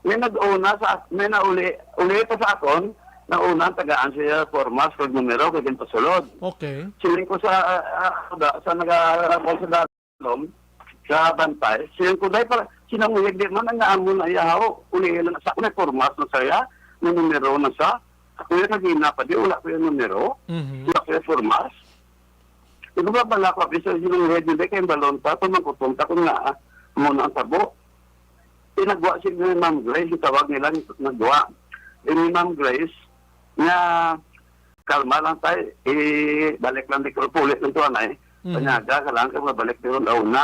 may nag-una sa, may nauli, uli pa sa akon, nauna ang tagaan siya formas kag numero kag ginpasulod. Okay. Siling ko sa, ah, ah, sa naga-, sa lom, sa bantay. Siling ko, "Day, para, sinang uyag di man, ang amo na iya, haw, uli lang sa akon, may formas na saya, may numero na sa, ako yung nagina pa, di, wala ko yung numero, Mhm. wala ko yung formas." Di ko ba pala ako, bisa yung head nila kay balon pa, ito magkupunta ko nga, ah, muna ang tabo. Tinagwa si Ma'am Grace, yung tawag nila, nagwa. Yung Ma'am Grace, nga, "Kalma lang, tay, ibalik lang di ko, pulit lang to, anay. Mhm. Panyaga ka lang, kay mabalik di ko na una."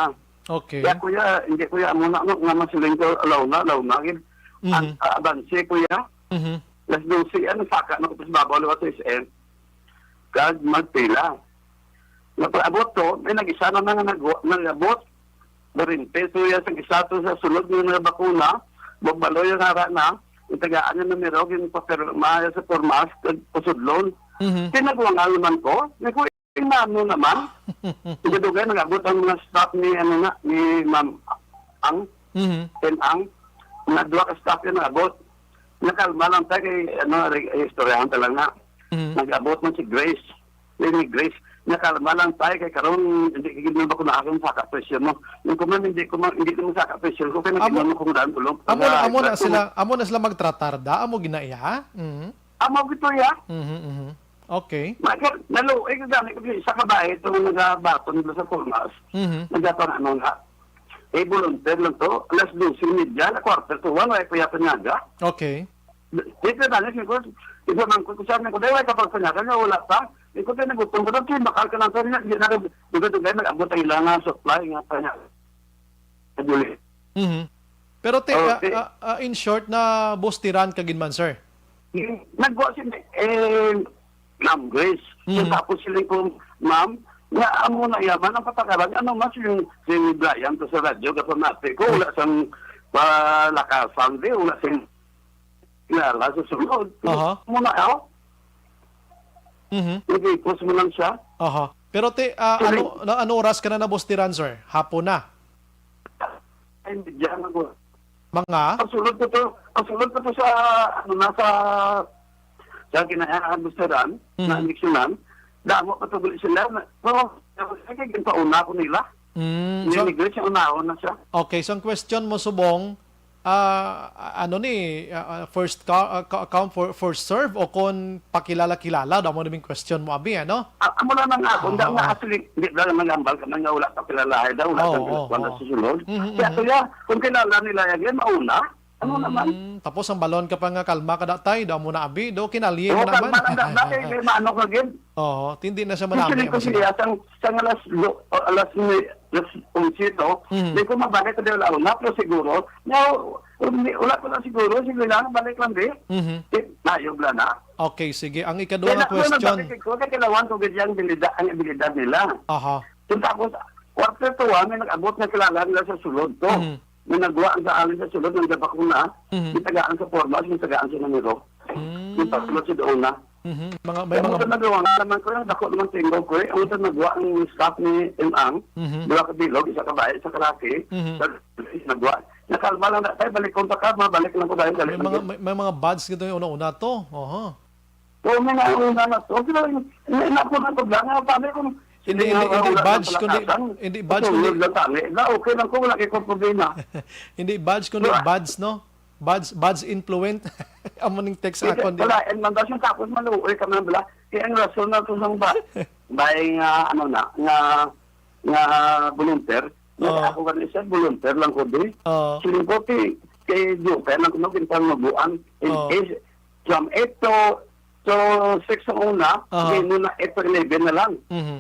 Okay. Kaya, kuya, hindi, kuya, amo na, ano, nga masiling ko, alaw na, alaw na, gid. Mhm. Ang, ah, abanse, kuya. Mhm. Alas dose, ano, saka na ko sa babaw, liwat sa S M. Kag magpila. Nga pag-abot to, may nag-isa na nga nag-, nag-abot. Barinti, so, ya, sa isa to sa sulod nga nabakuna, Bombaloy ang ara na, yung tagaan nga numero, yung papirma sa formas, kag pasudlon. Mhm. Tinagwangal naman ko, nga ko, "Ingano naman?" Dugay-dugay, nag-abot ang mga staff ni, ano na, ni Ma'am Ang, Mhm. Ten Ang, mga duha ka staff yung nag-abot. Nakalma lang tayo kay, ano, re-, istoryahan ta lang na. Mhm. Nag-abot man si Grace. Ni, ni Grace, nakalma lang tayo kay karon hindi ka gid mo ba kuno akong saka presyo mo. Yung ko man, hindi ko ma-, hindi ko saka presyo ko, kay Amo, nag-inom ko ng daan tulong. amo na, amo na Kaya, sila, amo na sila magtratar da, amo ginaiya. Mhm. Amo gito ya. Mhm, mhm. Okay. Maka-, naluoy ko gani ko sa kabahay itong nagabaton dito sa Punas. Mhm. Nagapang ano nga. Eh, volunteer lang to. Alas dose y media, na quarter to one, wala pa yata nga. Okay. Di ka dali, singko, isa man ko, isa man ko, "Dahil wala ka pagpanyakan nga wala pa." Ikaw tayo nagutom ko, "Dati, bakal ka lang sa niya." Di na, di ka, di ka, nag-abot ang ilang, ah, supply nga pa niya. Duli. Mhm. Pero te, Oh, ah, te. ah, ah, in short, na bustiran ka gid man, sir? Nagwa si, eh, Ma'am Grace. So, Mhm. tapos sila ko, "Ma'am, nga amo na yaman ang patakaran." Ano mas yung si Brian to sa radyo, kapamati ko, wala sang palakasan, di, wala sang kilala sa sulod. Aha. Muna ako. Mhm. Nag-repost mo lang siya. Aha. Pero te, ah, Sorry. ano, na, ano oras ka na nabustiran, sir? Hapon na? Ay, hindi, diyan ako. Mga? Ang sulod ko to, ang sulod ko to sa, ano, nasa, sa kinahanglan, bustiran, Mhm. na eleksyonan, damo pa to sila. Na, pero, kaya ginpauna ko nila. Mm, so, Nilibre siya, unahon na siya. Okay, so ang question mo subong, ah, ano ni, ah, ah, first ca-, ah, ca-, come for, first serve o kon pakilala-kilala, daw mo naming question mo, abi, ano? Ah, amo na nga, kung Ah, daw nga oo. actually, hindi daw nagambal ka man nga wala pa kilala, ay daw, wala Oo, kang oo, wala oo. susunod. Mhm, Kaya mhm. kaya, kung kilala nila yan, yan, mauna. Ano naman? Mm, tapos ang balon ka pa nga, "Kalma ka, datay, daw mo na, abi, do, kinalye Oo, mo naman." kalma lang, datay, kay maano ka, gid? Oo, tindi na siya Yung manami, siling ko amo siya, sila. sang, sang alas do-, o, alas ni-, alas onse to, Mhm. di ko mabalik ko dahil ako na, pero siguro, na, wala ko lang siguro, sige lang, balik lang, di. Mhm. Eh, nayog lang na. Okay, sige. Ang ikaduha Kaya nga na, ano, question. nagbalik ko, kaya kailangan ko gid yung abilidad, ang abilidad nila. Aha. So, tapos, quarter to one, may nag-abot na kilala nila sa sulod to. Mhm. May nagwa ang sa amin sa sulod ng gabakuna, Mhm. gitagaan sa formas, gitagaan sa numero. Mm. Yung tatlo si doon na. Mhm. Mga, may Kaya mga mo sa nagawa nga naman ko, yung dako naman tingog ko eh. Ang sa nagwa ang staff ni Inang, Mhm. dua ka bilog, isa ka bae, isa ka laki, Mhm. sa nagwa. Nakalma lang na, "Tay, balik ko pa ka, mabalik lang ko dahil balik May lang mga, ko." may, may mga buds gito yung una-una to. Oho. Oo, may nauna na to. Pero, may nauna to lang. Nga, paano kung Hindi, hindi, hindi, hindi nga wala ng badge, kundi, kalakasan? hindi badge, Ito, kundi yun lang, tali. Na, okay lang kung wala kayo problema. Hindi badge, kundi Diba? buds, no? Buds, buds influent. Amo ning text Hindi, ako, di wala. And man, tapos maluoy ka man, bala. Kaya ang rason na to sang ba? May nga, ano na, nga, nga volunteer. Nga Oo. ako gani siya, volunteer lang ko, di. Oo. Siling ko, ti, kay Joker lang ko, no, kintang mabuan. In Oo. case, from eight to, to six ang una, Aha. di mo na eight to eleven na lang. Mhm.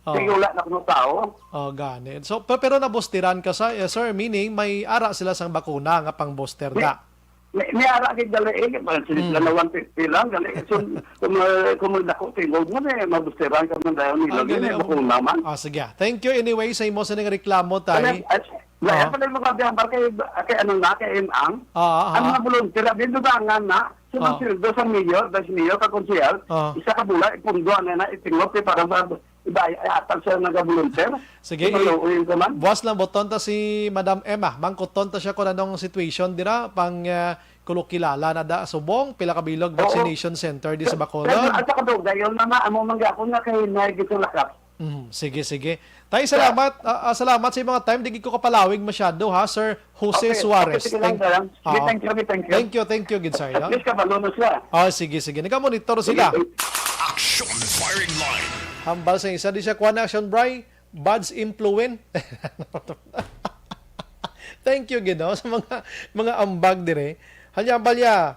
Sige, Oh. wala na kuno tao. Oh, gani. So, pe-, pero nabustiran ka sa, eh, sir, meaning may ara sila sang bakuna nga pang booster May, da? may, may ara gid dali, eh, man, sila Mm. na one fifty lang, dali. So, kung, uh, kung may dako tingog mo, eh, mabustiran ka man dayon nila, Ah, gani, eh, oh. bakuna man. Ah, sige. Thank you anyway sa imo sa ning reklamo, tay. Kaya, at, kaya Ah. pala yung mga biyahe, kay, kay ano na, kay Inang. Ah, ah, Ang ah. mga volunteer, ang dugangan na, sa mga Ah. sweldo sa mayor, vice mayor, kag konsehal, Ah. isa ka bulan, ipundo na na, itingog, eh, para sa iba, ay, atag sa nag-volunteer. Sige, Ito, i-, uwi ka man. buwas lang buton ta si Madam Emma. Mangkuton ta siya kung anong situation dira, pang, ah, kulukilala na da subong, pila ka bilog Oo. vaccination center di sa Pero, Bacolod. pero, at saka, Dong, dayon na nga, amo man gyapon nga kay Nay Gito Lakap. Mm, sige, sige. Tay, salamat. Ah, ah, salamat sa imong time. Di gid ko kapalawig masyado, ha, Sir Jose Okay, Suarez. okay, sige lang, Thank, sir. Sige, oo. thank you, okay, thank you. Thank you, thank you, good sir, At no? least kabalo na siya. Oh, sige, sige. Nagamo-monitor sila. Sige, sige. Action firing line. Hambal sa isa, di siya kuha na action, Bray. Buds influent. Thank you, gid, no, sa mga, mga ambag dire. Hanya, hambal ya.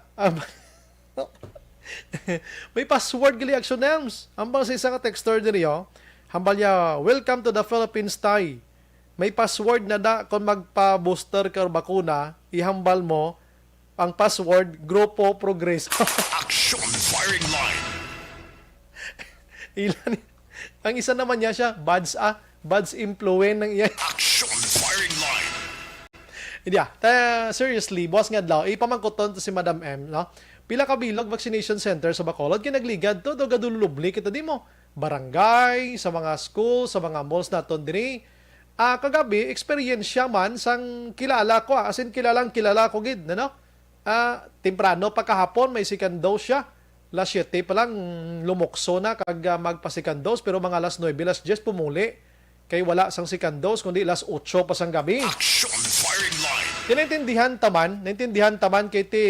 May password gali, Action Elms. Hambal sa isa ka texter diri, oh. Hambal niya, "Welcome to the Philippines, Tay." May password na da kon magpa-booster ka or bakuna, ihambal mo ang password, Grupo Progreso. Action firing line. Ilan? Ang isa naman niya siya, Buds ah, Buds Influen ang iya. Action firing line. Hindi ah, ta, seriously, buwas nga adlaw, ipamangkuton to si Madam M, no? Pila ka bilog vaccination center sa Bacolod kay nagligad to, do gadulubli kita di mo. Barangay, sa mga school, sa mga malls naton diri. Ah, kagabi, eksperyensya man sang kilala ko, ah, as in kilalang kilala ko gid, ano? Ah, temprano pa kahapon may second dose siya. Las siete pa lang lumukso na kag ah, magpa second dose, pero mga alas nuebe, las diyes pumuli kay wala sang second dose kundi las otso pa sang gabi. Action firing line. Di naintindihan taman, naintindihan taman kay ti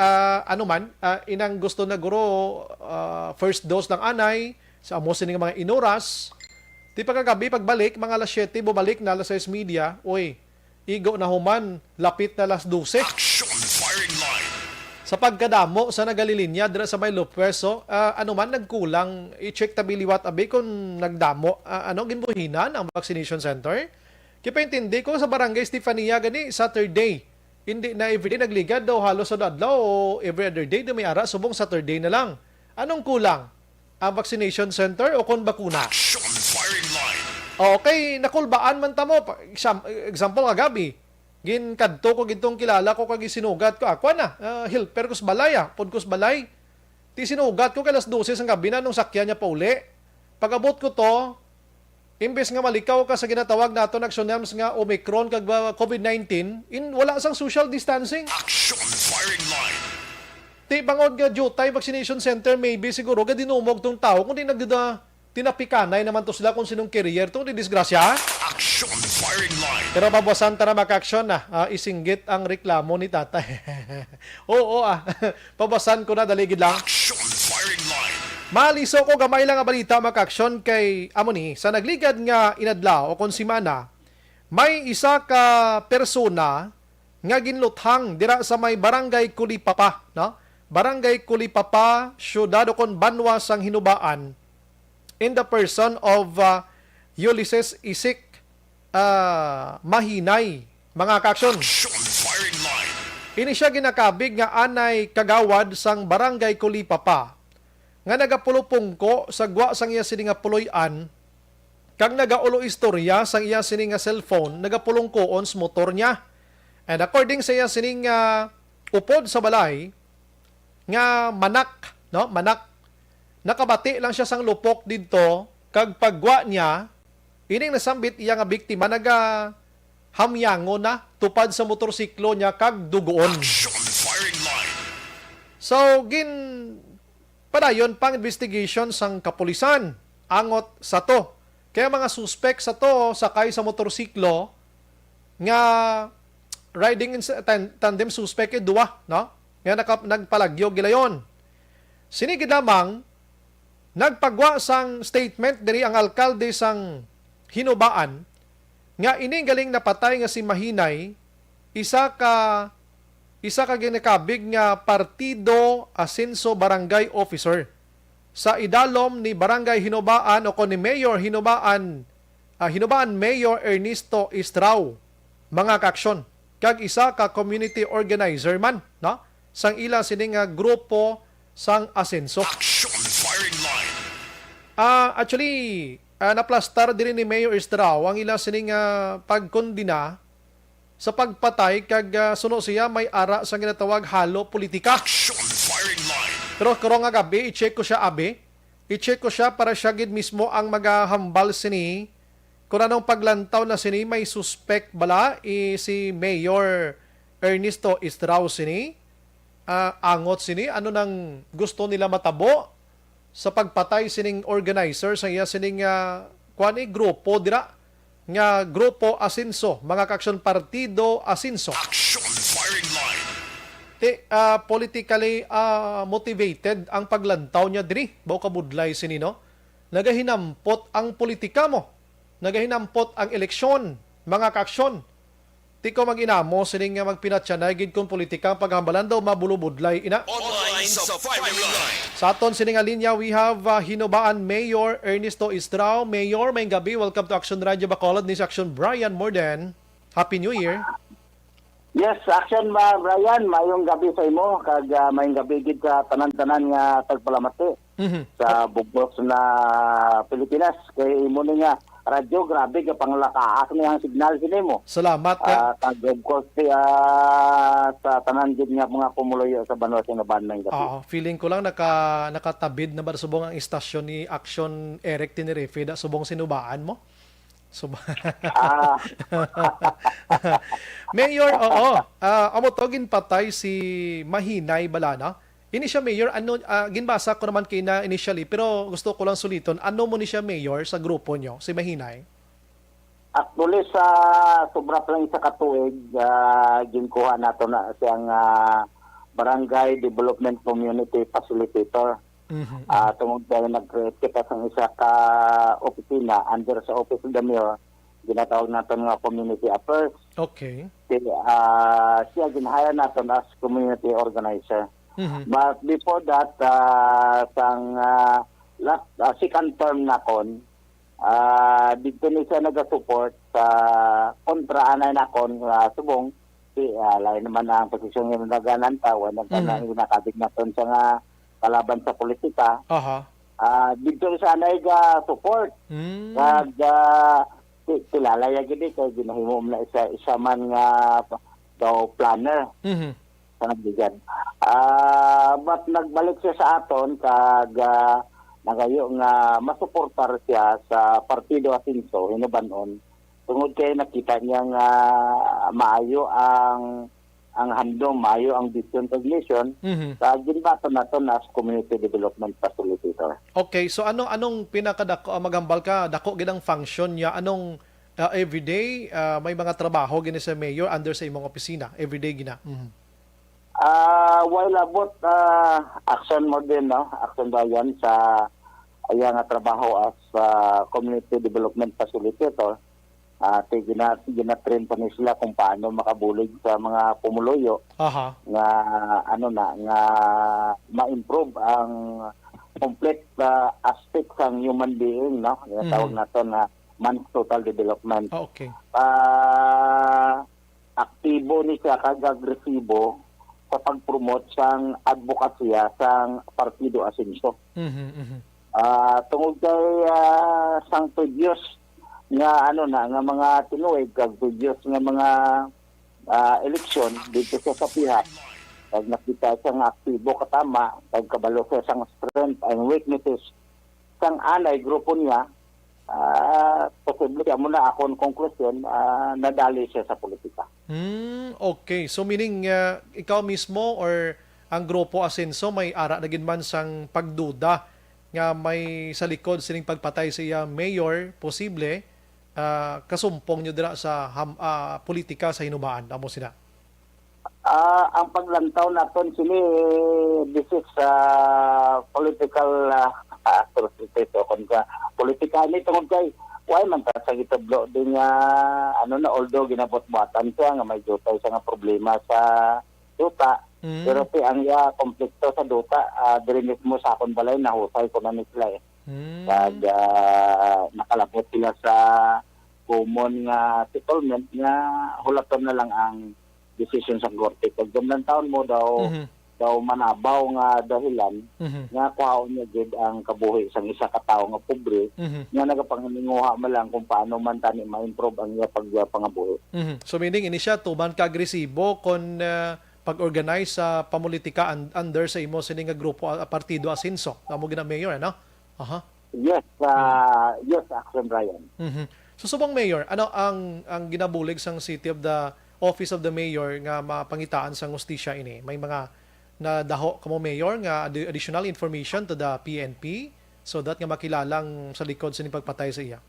ah, ano man, ah, inang gusto na guro ah, first dose lang anay sa amo sini nga mga inuras. Ti pagkagabi pagbalik mga alas siete, bumalik na alas sais media, uy, igo na human, lapit na alas dose. Action firing line. Sa pagkadamo sa nagalilinya dira sa may Lopez, so, ah, ano man nagkulang, i-check tabi liwat abi kung nagdamo, ah, ano, ginbuhinan ang vaccination center. Kipaintindi ko sa Barangay Stefania gani Saturday. Hindi na everyday nagligad daw halos sa adlaw o every other day daw may ara subong Saturday na lang. Anong kulang? Ang vaccination center o kon bakuna? Action firing line. Okay, nakulbaan man ta mo. Pa- exam- Example kagabi, ginkadto ko gintong kilala ko kag sinugat ko, ako na, ah, helper ko sa balay ah, pod ko sa balay. Ti sinugat ko kay alas dose sang gabi na nung sakyan niya pauli. Pag-abot ko to, imbes nga malikaw ka sa ginatawag naton aksyon nga Omicron kag ah, COVID nineteen, in, wala sang social distancing. Action firing line. Ti bangod nga diutay vaccination center, maybe siguro gadinumog tong tawo kundi nagda tinapikanay naman to sila kung sinong carrier to, di disgrasya. Action firing line. Pero pabuwasan ta na, makaaksyon na. Ah, isinggit ang reklamo ni tatay. Oo ah. Pabuwasan ko na, dali gid lang. Action firing line. Maliso ko gamay lang nga balita, makaaksyon, kay amo ni sa nagligad nga inadlaw o kon simana, may isa ka persona nga ginluthang dira sa may Barangay Kulipapa, no? Barangay Kulipapa, siyudad o kon banwa sang Hinubaan, in the person of uh, Ulysses Isik uh, Mahinay, mga kaaksyon. Action firing line. Ini siya ginakabig nga anay kagawad sang Barangay Kulipapa nga nagapulupungko sa gwa sang iya sini nga puloy-an kag nagaulo istorya sang iya sini nga cellphone nagapulungkoon sa motor niya. And according sa iya sini nga upod sa balay nga manak, no, manak, nakabati lang siya sang lupok didto kag paggwa niya, ining nasambit iya nga biktima naga hamyangon na tupad sa motorsiklo niya kag dugoon. Action firing line. So, gin padayon pang investigation sang kapulisan angot sa to. Kaya mga suspek sa to sakay sa motorsiklo nga riding in sa tan- tandem suspek eh duwa, no? Nga naka, nagpalagyo gilayon. Sini gid lamang nagpagwa sang statement diri ang alkalde sang Hinubaan nga ini galing napatay nga si Mahinay, isa ka isa ka ginakabig nga Partido Asenso Barangay Officer sa idalom ni Barangay Hinubaan o kon ni Mayor Hinubaan, ah, Hinubaan Mayor Ernesto Estrao, mga kaaksyon, kag isa ka community organizer man, no, sang ila sini nga grupo sang Asenso. Action firing line. Ah, actually, ah, naplastar diri ni Mayor Estrao ang ila sini nga pagkondena sa pagpatay kag ah, suno siya may ara sa ginatawag halo politika. Action firing line. Pero karong nga gabi, i-check ko siya abi. I-check ko siya para siya gid mismo ang magahambal sini. Kung anong paglantaw na sini, may suspect bala i si Mayor Ernesto Estrao sini? Ah, angot sini, ano nang gusto nila matabo sa pagpatay sining organizer sa iya sining ah, kuan eh, grupo dira nga grupo Asenso, mga kaaksyon, Partido Asenso. Action firing line. Ti, ah, politically ah, motivated ang paglantaw niya diri. Baw kabudlay sini, no? Nagahinampot ang politika mo. Nagahinampot ang eleksyon, mga kaaksyon. Ti ko mag-inamo sining nga magpinatyanay gid kon politika ang paghambalan daw mabulobudlay ina. Online sa firing line. Sa aton sini nga linya, we have, ah, Hinubaan Mayor Ernesto Istrao. Mayor, maayong gabi. Welcome to Action Radio Bacolod. Ni si Action Brian Morden. Happy New Year. Yes, Action, ah, Brian, maayong gabi sa imo, kag, ah, maayong gabi gid sa tanan-tanan nga tagpalamati Mhm. sa bugos na Pilipinas. Kay imo ni nga radyo, grabe ka panglakaas ni ang signal sini mo. Salamat, ah. Ah, kag of course, ah, sa tanan gid nga mga pumuluyo sa banwa sa Hinubaan, maayong gabi. Oo, feeling ko lang naka-, nakatabid na ba subong ang istasyon ni Action Eric Tenerife da subong sa Hinubaan mo? So, Ah. Mayor, oo. Ah, amo to, ginpatay si Mahinay bala, no? Ini siya, Mayor, ano, ah, ginbasa ko naman kay na initially, pero gusto ko lang suliton, ano mo ni siya, Mayor, sa grupo nyo, si Mahinay? Actually, sa sobra pa lang isa ka tuig, ah, ginkuha nato na siyang, ah, Barangay Development Community Facilitator. Mhm, Ah, mhm. Tungod kay nag-create kita sang isa ka opisina under sa Office of the Mayor, ginatawag naton nga Community Affairs. Okay. Si, ah, siya gin-hire naton as community organizer. Mhm. But before that, ah, sang, ah, last, ah, second term nakon, ah, dito ni siya nagasupport sa kontra anay nakon, ah, subong si, ah, lain naman ang posisyon nga naganan ta, wala ka na Mhm. ginakabig naton sa nga kalaban sa politika. Aha. Ah, dito sa anay ga support. Mm. Kag, ah, ki-, kilala ya gid eh, kay ginahimo man na isa, isa man nga daw planner Mhm. sa nagligad. Ah, but nagbalik siya sa aton kag, ah, nagayo nga masuportar siya sa Partido Asenso, Hinubanon, tungod kay nakita niya nga maayo ang, ang handom, maayo ang vision kag mission, Mhm. sa ginbaton naton as community development facilitator. Okay, so ano, anong pinakadako ang maghambal ka? Dako gid ang function niya. Anong, ah, everyday, ah, may mga trabaho gini sa mayor under sa imong opisina? Everyday gina. Mhm. Ah, while about, ah, Action mo din, no? Action Brian sa iya nga trabaho as, ah, community development facilitator. Ah, ti gina-, gina-train pa ni sila kung paano makabulig sa mga pumuluyo Aha. nga, ano na, nga ma-improve ang complete, ah, aspect sang human being, no? Ginatawag Mhm. naton nga man's total development. Ah, okay. Ah, aktibo ni siya kag agresibo sa pag-promote sang adbokasya sang Partido Asenso. Mhm, mhm. Ah, tungod kay, ah, sang previous nga, ano na, nga mga tinuig kag previous nga mga, ah, eleksyon dito sa, sa pihak, kag nakita siya nga aktibo katama, kag kabalo siya sang strength and weaknesses sang anay grupo niya, ah, posible, amo na akon konklusyon, ah, nadali siya sa politika. Hmm, okay. So, meaning, ah, ikaw mismo or ang grupo Asenso may ara na gid man sang pagduda nga may sa likod sining pagpatay sa iya mayor, posible, ah, kasumpong nyo dira sa ham-, ah, politika sa Hinubaan, amo sina? Ah, ang paglantaw naton sini, this is, ah, political, ah, atrocities o kon sa politika ni, tungod kay wala man ta sa gitudlo din nga, ano na, although ginabot-batan siya nga may jutay siya nga problema sa duta, Mm. pero ti ang iya konflikto sa duta, ah, diri mismo sa akon balay, nahusay ko na ni sila eh. Mm. Kag, ah, nakalabot sila sa common nga settlement nga hulaton na lang ang desisyon sa korte. Kag gamlan taon mo daw, Mhm. daw manabaw nga dahilan Mhm. nga kuhaon niya gid ang kabuhi sang isa ka tawo nga pobre Mhm. nga nagapanganinguha man lang kung paano man tani ma-improve ang iya pagpangabuhi. Mhm. So, meaning, ini siya tuman ka agresibo kon, ah, pag-organize sa pamulitika un-, under sa imo sini nga grupo, ah, partido Asenso. Amo gina mayor, ano? Aha. Yes, ah, yes, Action Brian. Mhm. So, subong mayor, ano ang, ang ginabulig sang City of the, Office of the Mayor nga mapangitaan sang hustisya ini? May mga nadaho kamo, Mayor, nga addi-, additional information to the P N P so that nga makilala ang sa likod sini pagpatay sa iya?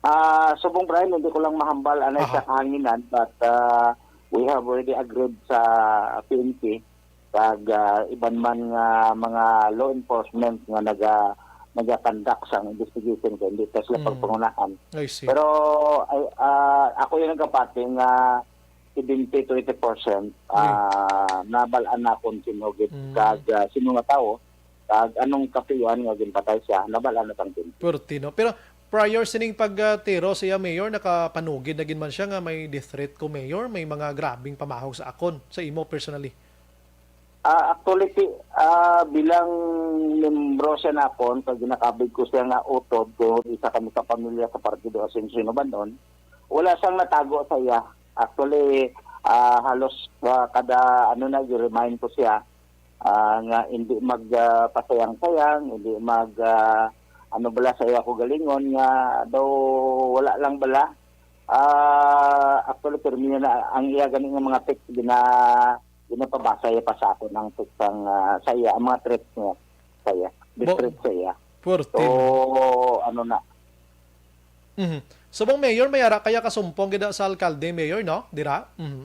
Ah, subong, Brian, hindi ko lang mahambal anay Aha. sa kahanginan, but, ah, we have already agreed sa P N P kag, ah, iban man nga mga law enforcement nga naga-, nagakandak sang investigation kay hindi ta sila Mm. pagpangunahan. I see. Pero, ay, ah, ako yung nagkapati nga seventy to eighty percent, Uy. ah, nabal-an na kung sino gid Mm. kag, ah, sino nga tawo, kag anong katuyuan nga ginpatay siya, nabal-an na sang P N P. Purti, no? Pero prior sining pagtiro siya, Mayor, nakapanugid na gid man siya nga may death threat ko, Mayor, may mga grabing pamahog sa akon, sa imo personally. Ah, actually, ti-, ah, bilang membro siya nakon, pag ginakabig ko siya nga utod, kung isa kami ka pamilya sa Partido Ascension Banon, wala siyang natago sa iya. Actually, ah, halos, ah, kada, ano na, i-remind ko siya, ah, nga hindi mag, ah, pasayang-sayang, hindi mag, ah, ano bala sa iya ko galingon, nga daw wala lang bala. Ah, actually, termino na ang iya gani nga mga text, gina-, ginapabasa iya pa sa akon ang text ang, ah, sa iya, ang mga threats niya sa iya, Bo-, threats sa iya. Purti, So, no? ano na. Mhm. Subong Mayor, may ara kaya kasumpong gid sa alkalde, Mayor, no? Dira? Mhm.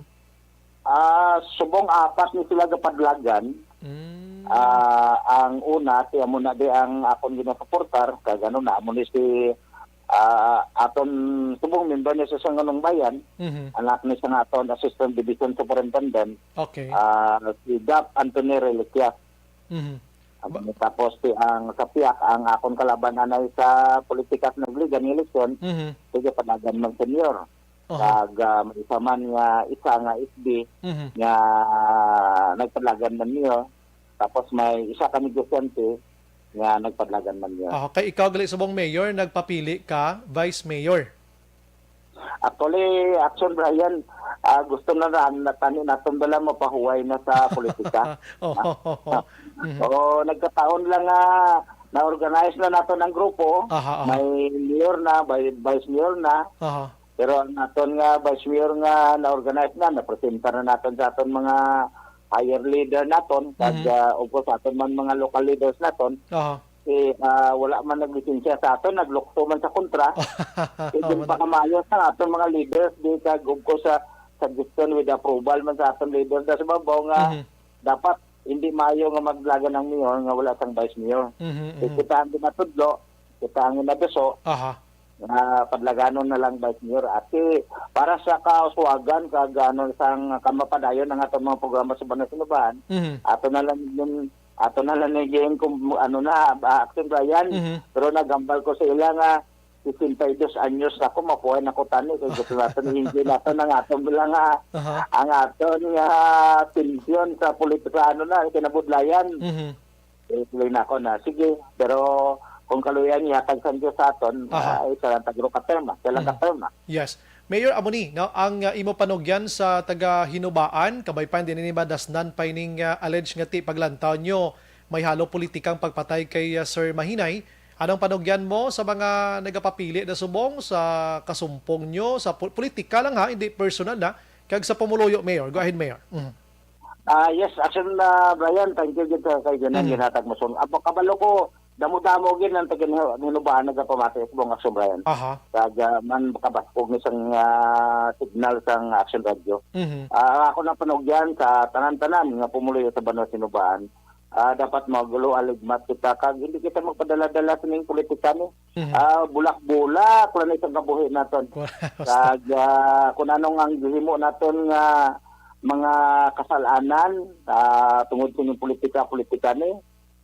Ah, subong apat ni sila gapadlagan. Mm. Ah, ang una, si amo na di ang akon ginasuportar, kag ano na, amo ni si, ah, aton subong member ni sa Sangguniang Bayan, Mhm. anak ni sa aton Assistant Division Superintendent, Okay. ah, si Dap Anthony Reliquia. Mhm. Amo Ba- ni, tapos si ang sa piyak, ang akon kalaban anay sa politika sa nagligan nga eleksyon, Mhm. sige, panagan man senior. Aha. Kag, ah, may isa man nga, isa nga S B Mhm. nga nagpadlagan man niyo. Tapos may isa ka negosyante nga nagpadlagan man niyo. Aha, kay ikaw gali subong mayor, nagpapili ka vice mayor. Actually, Action Brian, ah, gusto na na, na tani naton bala mapahuway na sa politika. Oo. Mhm. Oo, nagkataon lang nga na-organize na naton ang grupo. Aha, aha. May mayor na, may vice mayor na. Aha. Pero ang aton nga vice mayor nga na-organize na, napresenta na naton sa aton mga higher leader naton, kag, Mhm. ah, of course, aton man mga local leaders naton. Aha. Eh, ah, wala man naglisensya sa aton, naglukso man sa kontra. Eh, Amo na. Pakamayos na aton mga leaders, di kag, of course, sa suggestion with approval man sa aton leader da sa babaw nga Mhm. dapat hindi maayo nga maglagan ang mayor nga wala sang vice mayor. Mhm, Eh, mhm. kita ang ginatudlo, kita ang ginabiso, Aha. nga padlaganon na lang vice mayor. Ati, para sa kauswagan, kag, ano, sang kamapadayon ang atong mga programa sa Banwa Sinubahan, Mhm. ato na lang yun, ato na lang yun kung ano na, ah, Action Brian. Mhm. Pero nagambal ko sa ila nga, sesenta y dos anyos na ako, mapuhay na ko tani, kay gusto naton i-enjoy naton ang aton lang nga, Aha. ang aton nga tensyon sa politika, ano na, kinabudlayan. Mhm. Eh, tuloy na ako na, sige, pero kung kaluyan niya, tagsan Diyos sa aton, Aha. ah, isa lang tagro ka terma, isa lang ka Mhm. terma. Yes. Mayor, amo ni, no, ang, uh, imo panugyan sa taga Hinubaan, kabay pa, hindi ni madasnan pa ining, uh, alleged nga ti paglantaw nyo, may halo politikang pagpatay kay, uh, Sir Mahinay. Anong panugyan mo sa mga nagapapili na subong sa kasumpong nyo, sa pu-, politika lang ha, hindi personal na, kag sa pumuluyo, Mayor? Go ahead, Mayor. Mhm. Ah, yes, Action, ah, Brian, thank you gid sa kay ginang Mm. ginhatag mo. So, abo, kabalo ko, damo-damo gid ang taga Hinu-, Hinubaan nagapamati sa mong Action, Brian. Aha. Kag, ah, man makabaskog ni sang, ah, signal sang Action Radio. Mhm. Ah, ako na panugyan sa tanan-tanan nga pumuluyo sa Banwa Sinubaan. Ah, dapat magulo aligmat kita kag hindi kita magpadala-dala sining politika ni. Mhm. Ah, bulak-bulak lang isang kabuhi naton. Basta. Kag, ah, kung anong ang gihimo naton nga mga kasalanan, ah, tungod sa inyong politika, politika ni,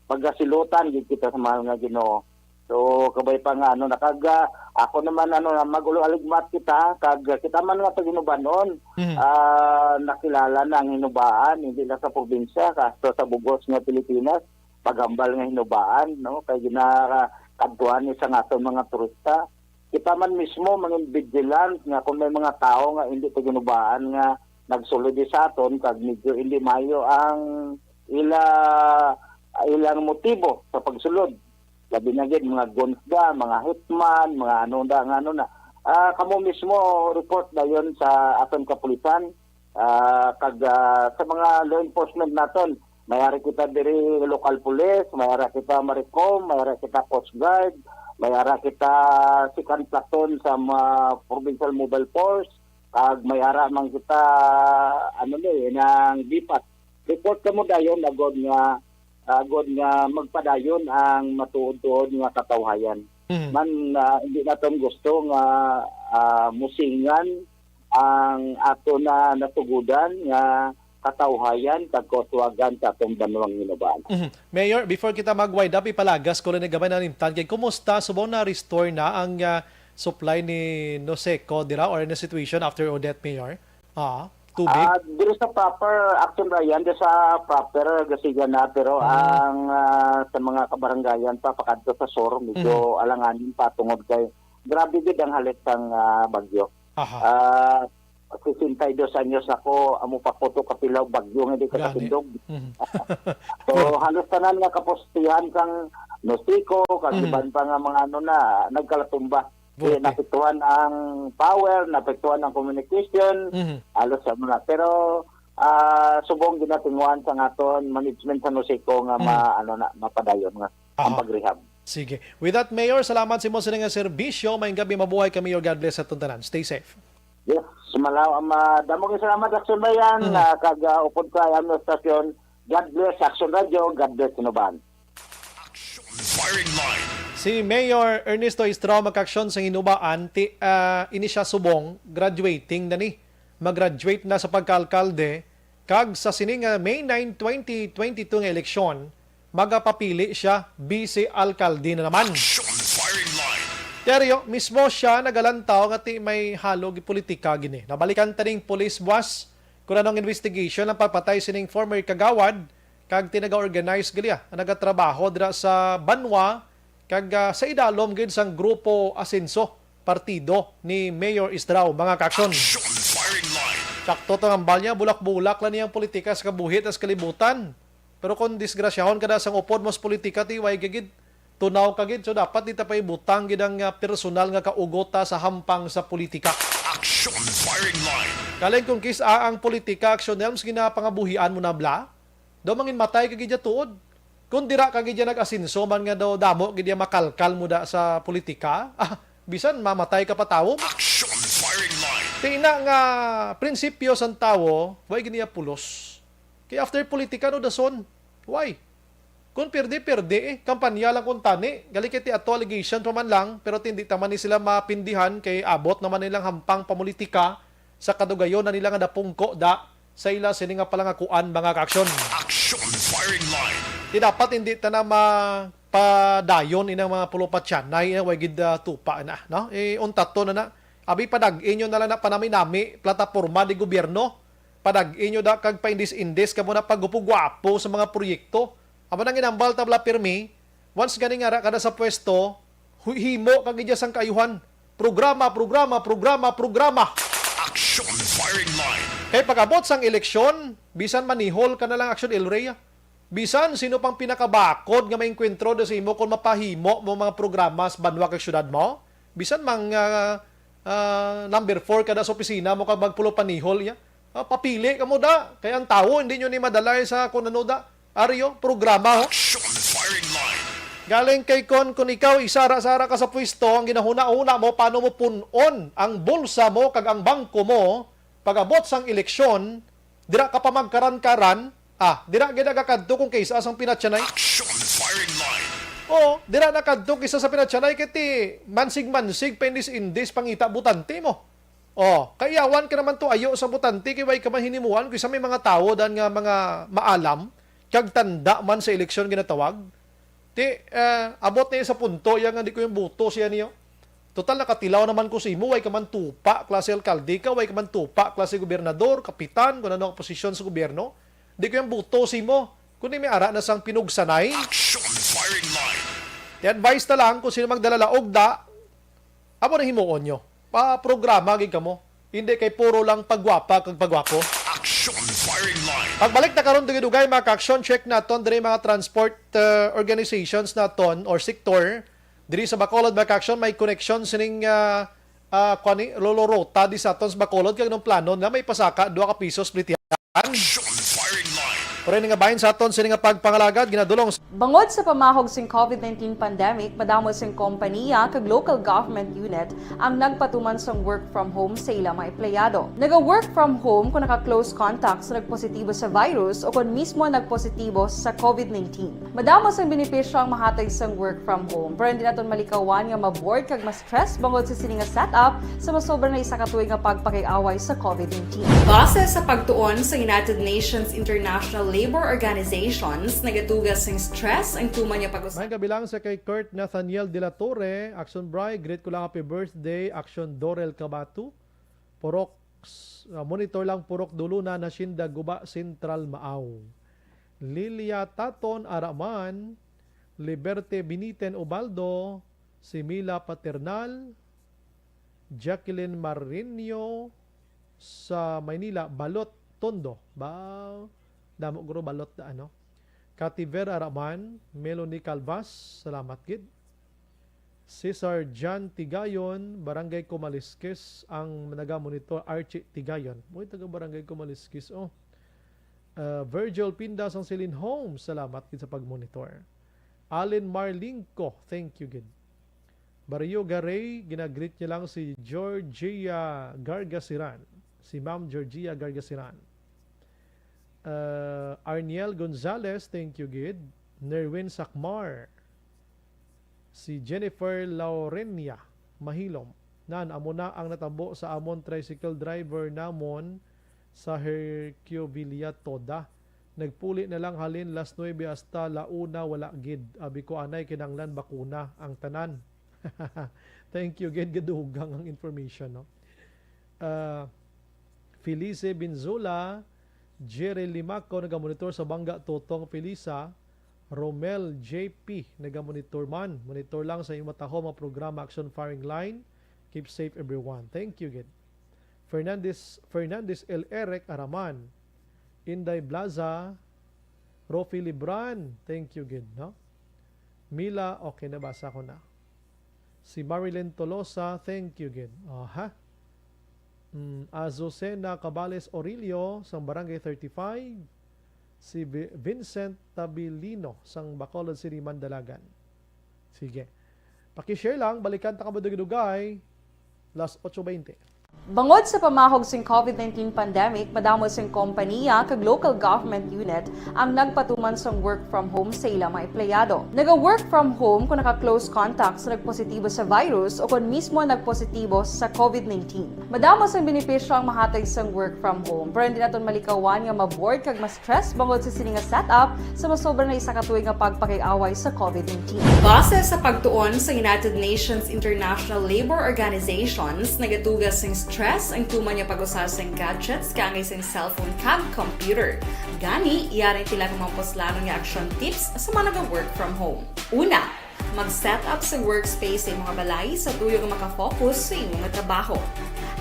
pagasilutan gid kita sa mahal nga Ginoo. So, kabay pa nga, ano, na kag, ah, ako naman, ano, na magulo aligmat kita, kag kita man nga taga Hinubanon, Mhm. ah, nakilala na ang Hinubaan, hindi lang sa probinsya, hasta sa bugos nga Pilipinas, paghambal nga Hinubaan, no? Kay ginakadtuan ni sa nga aton mga turista. Kita man mismo, mga vigilant, nga kung may mga tao nga hindi taga Hinubaan nga nagsulod sa aton, kag medyo hindi maayo ang ila, ilang motibo sa pagsulod. Labi na gid, mga goons da, mga hitman, mga ano da, nga ano na. Ah, kamo mismo, report dayon sa aton kapulisan. Ah, kag, ah, sa mga law enforcement naton, may ara kita diri local police, may ara kita Maricom, may ara kita Coast Guard, may ara kita second platoon sa mga provincial mobile force, kag may ara man kita, ano ni, nang DPAT. Report kamo dayon, agod nga, agod nga magpadayon ang matuod-tuod nga katawhayan. Mhm. Man, ah, hindi naton gusto nga, ah, musingan ang ato na natugudan nga katawhayan kag kauswagan sa atong banwang Hinubaan. Mhm. Mayor, before kita mag-wind up, ipalagas ko lang ni gamay na limtan kay kumusta subong na-restore na ang, ah, supply ni Noseco dira or na situation after Odette, Mayor? Ah, tubig? Ah, diri sa proper, actually, Ryan, diri sa proper gasigan na, pero Mm. ang, ah, sa mga kabarangayan pa, pakadto sa sur, medyo Mhm. alanganin pa tungod kay grabe gid ang halit sang, ah, bagyo. Aha. Ah, sesenta y dos anyos ako, amo pa ko to kapilaw bagyo nga di Gani. katindog. Mhm. So, halos tanan nga kapostihan sang Noseco, kag Mhm. iban pa nga mga ano na, nagkalatumba. Eh, Buti. naapektuhan ang power, naapektuhan ang communication, Mhm. halos sa mga. Pero, ah, subong ginatinguhan sa aton management sa Noseco nga ma-, Mhm. ano na, mapadayon nga ang Aha. pag-rehab. Sige. With that, Mayor, salamat sa imo sini nga serbisyo. Maayong gabi, mabuhay ka, Mayor. God bless sa atong tanan. Stay safe. Yes, malaw ang ma-, damo nga salamat, Action Bayan, Mhm. ah, kag, ah, upod sa among stasyon. God bless, Action Radio. God bless, Hinubaan. Action Firing Line. Si Mayor Ernesto Estrao, mga ka-aksyon, sa Hinubaan, ti-, ah, ini siya subong, graduating na ni. Mag-graduate na sa pagka-alkalde, kag sa sini nga May nine, twenty twenty-two nga eleksyon, magapapili siya, vice alkalde na naman. Action Firing Line. Teryo, mismo siya nagalantaw nga ti may halog politika gini. Nabalikan ta ning police buwas, kung anong investigation ang pagpatay sining former kagawad, kag tinaga-organize gali, ah, ang nagatrabaho dira sa banwa, kag, ah, sa idalom gid sang grupo Asenso, partido ni Mayor Estrao, mga ka-aksyon. Action Firing Line. Sakto to ang balya, bulak-bulak lang niyang politika sa kabuhi tas kalibutan. Pero kung disgrasyahon ka na sang upod mo sa politika, ti way ka gid, tunaw ka gid. So, dapat di ta pa ibutang gid ang, ah, personal nga kaugot ta sa hampang sa politika. Action Firing Line. Kaling kung kis-a ang politika, Action Nelms, ginapangabuhian mo na bla? Daw mangin matay ka gid ya tuod. Kung dira ka gid ya nag-asenso man nga daw damo gid ya makalkal mo da sa politika, ah, bisan mamatay ka pa tawo. Action Firing Line. Ti ina nga prinsipyo sang tawo, way gid niya pulos. Kay after politika, no, dason. Why? Kung pirdi, pirdi, eh. Kampanya lang kung tani. Gali kay ti ato allegation pa man lang, pero ti hindi ta man ni sila mapindihan kay abot naman nilang hampang pamulitika sa kadugayon na nila nga napungko da sa ila sini nga palangakuan, mga ka-aksyon. Action Firing Line. Ti dapat hindi ta na mapadayon inang mga pulupatyanay, eh, way gid, ah, tupa na, no? Eh, untato na na. Abi, padag-i nyo na lang na panami-nami, plataporma di gobyerno. Padag-i nyo da kag paindis-indis kamo na pagupugwapo sa mga proyekto. Amo nang inambal ta bala pirmi, once gani nga ara ka na sa pwesto, hu-, himo ka gid sang kaayuhan. Programa, programa, programa, programa. Action Firing Line. Kay pag-abot sang eleksyon, bisan manihol ka na lang, Action El Rey, ah. Bisan sino pang pinakabakod nga maengkwentro do sa imo kung mapahimo mo mga programa sa banwa kag syudad mo, bisan mang, ah, ah, number four ka da sa opisina mo kag magpulo panihol, iya, ah, papili ka mo da. Kay ang tawo hindi nyo ni madalay sa kung ano da. Aryo, programa, ho. Action Firing Line. Galing kay kon, kung ikaw isara-sara ka sa pwesto, ang ginahuna-huna mo, paano mo pun-on ang bulsa mo kag ang bangko mo, pag-abot sang eleksyon, dira ka pa magkaran-karan, ah, dira gid nakadto kung kay-isa sang pinatyanay. Action Firing Line. Oo, dira nakadto kay-isa sa pinatyanay, kay ti mansig-mansig, paindis-indis, pangita butante mo. Oh, kayawan ka naman to ayo sa butante, kay way ka man hinimuan, kay sa may mga tawo dan nga mga maalam, kag tanda man sa eleksyon ginatawag. Ti, eh, abot na iya sa punto, iya nga di ko yung buto siya niyo. Total, nakatilaw naman ko sa imo, way ka man tupa, klase alkalde ka, way ka man tupa, klase gobernador, kapitan, kung ano ang posisyon sa gobyerno. Di ko yung buto sa imo, kundi may ara na sang pinugsanay. Action Firing Line. I-advise na lang kung sino magdala laog da, amo na himuon nyo. Pa-programa gid kamo. Hindi kay puro lang pagwapa kag pagwapo. Action Firing Line. Pagbalik na karon, dugay-dugay, mga ka-action, check naton diri mga transport, uh, organizations naton or sektor. Diri sa Bacolod, mga ka-action, may connection sining, uh, uh, kwani, Lolo Rota di sa aton sa Bacolod, kag nung plano na may pasaka, dua ka pisos, plitihan. Action Firing Line. Pero ini nga bahin sa aton sini nga pagpangalagad ginadulong sa Bangod sa pamahog sing COVID nineteen pandemic, madamo sing kompaniya kag local government unit ang nagpatuman sang work from home sa ila mga empleyado. Naga-work from home kon naka-close contact sa nagpositibo sa virus o kon mismo nagpositibo sa COVID nineteen. Madamo sang benepisyo ang mahatag sang work from home, pero hindi naton malikawan nga ma-bored kag mas stress bangod sa sini nga setup sa masobra na isa ka tuig nga pagpakig-away sa COVID nineteen. Base sa pagtuon sa United Nations International Labor Organizations, nagatuga sing stress ang tuman nga pag-usab. May kabilang sa kay Kurt Nathaniel de la Torre, Action Bri, greet ko lang happy birthday, Action Dorel Cabatu, Purok, ah, monitor lang Purok Duluna, Nasyenda, Guba, Central, Maaw. Lilia Taton Araman, Liberte Biniten Ubaldo, si Mila Paternal, Jacqueline Marinho sa Maynila, Balot, Tondo. Ba, damo guro balot da, ano? Kativer Araman, Melanie Calvas, salamat gid. Cesar John Tigayon, Barangay Kumaliskis, ang naga-monitor, Archie Tigayon. Mo taga Barangay Kumaliskis, oh. Uh, Virgil Pinda sang Silin Homes, salamat gid sa pag-monitor. Allen Marlingco, thank you gid. Barrio Garay, ginagreet niya lang si Georgia Gargasiran. Si Ma'am Georgia Gargasiran. Uh, Arniel Gonzalez, thank you gid. Nerwin Sakmar. Si Jennifer Laurenia Mahilom. Nan, amo na ang natabo sa amon tricycle driver namon sa Hercuvilla Toda. Nagpuli na lang halin las nuebe hasta la una, wala gid. Abi ko anay kinanglan bakuna ang tanan. Thank you gid, gadugang ang information, no? Ah, Felice Binzula, Jerry Limaco, nagamonitor sa Bangga, Totong Felisa, Romel J P, nagamonitor man. Monitor lang sa imong matahom nga programa, Action Firing Line. Keep safe, everyone. Thank you gid. Fernandez, Fernandez L. Eric Araman, Inday Blaza, Rofi Libran, thank you gid, no? Mila, okay, nabasa ko na. Si Marilyn Tolosa, thank you gid. Aha. Mm, Azucena Cabales Orillo, sang Barangay thirty-five. Si Vi-, Vincent Tabilino, sang Bacolod City, Mandalagan. Sige. Paki-share lang, balikan ta kamo dugay-dugay. Las otso baynte. Bangod sa pamahog sing COVID nineteen pandemic, madamo sing kompaniya kag local government unit ang nagpatuman sang work from home sa ila mga empleyado. Naga-work from home kon naka-close contact sa nagpositibo sa virus o kon mismo nagpositibo sa COVID nineteen. Madamo sang benepisyo ang mahatag sang work from home, pero hindi naton malikawan nga ma-bored kag mas stress bangod sa sini nga setup sa masobra na isa ka tuig nga pagpakig-away sa COVID nineteen. Base sa pagtuon sa United Nations International Labor Organizations, nagatuga sing stress ang tuman nga pag-usa sing gadgets kaangay sing cellphone kag computer. Gani, yari ang pila ka mga puslanon nga action tips sa mga naga-work from home. Una, mag-set up sa workspace sa imong balay sa tuyo nga makafocus sa imong trabaho.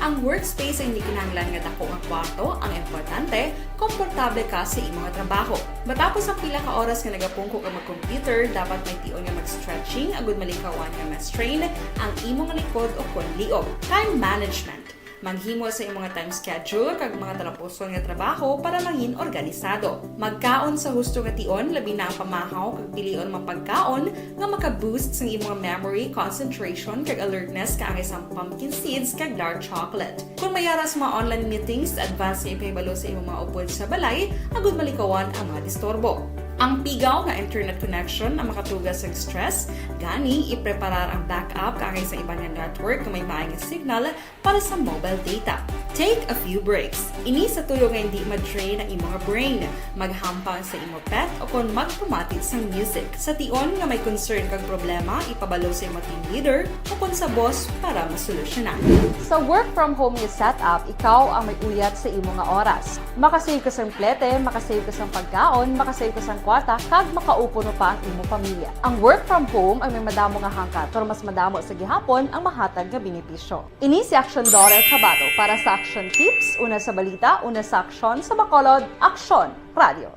Ang workspace ay hindi kinahanglan nga dako nga kwarto, ang importante, komportable ka sa imong trabaho. Matapos ang pila ka oras nga nagapungko ka mag-computer, dapat may tion nga mag-stretching agud malikawan nga ma-strain ang imong likod o kon liog. Time management. Maghimo sa imong time schedule kag mga talapuson nga trabaho para mangin organisado. Magkaon sa husto nga tion, labi na ang pamahaw kag pilion mga pagkaon nga maka-boost sang imong memory, concentration, kag alertness kaangay sang pumpkin seeds kag dark chocolate. Kon may ara sa mga online meetings, advance nga ipahibalo sa imong mga upod sa balay agud malikawan ang mga disturbo. Ang pigaw nga internet connection ang makatuga sang stress, gani ipreparar ang backup kaangay sa iban nga network nga may maay nga signal para sa mobile data. Take a few breaks. Ini sa tuyo nga hindi ma-drain ang imong brain. Maghampang sa imong pet o kon magpamati sang music. Sa tion nga may concern kag problema, ipabalo sa imong team leader o kon sa boss para masolusyonan. Sa work from home nga setup, ikaw ang may uyat sa imo nga oras. Makasave ka sang plete, makasave ka sang pagkaon, makasave ka sang kwarta, kag makaupod pa ang imo pamilya. Ang work from home ay may madamo nga hangkat, pero mas madamo sa gihapon ang mahatag nga benepisyo. Ini si Action Dorel Cabato para sa Action Tips, una sa balita, una sa aksyon, sa Bacolod, Aksyon Radio.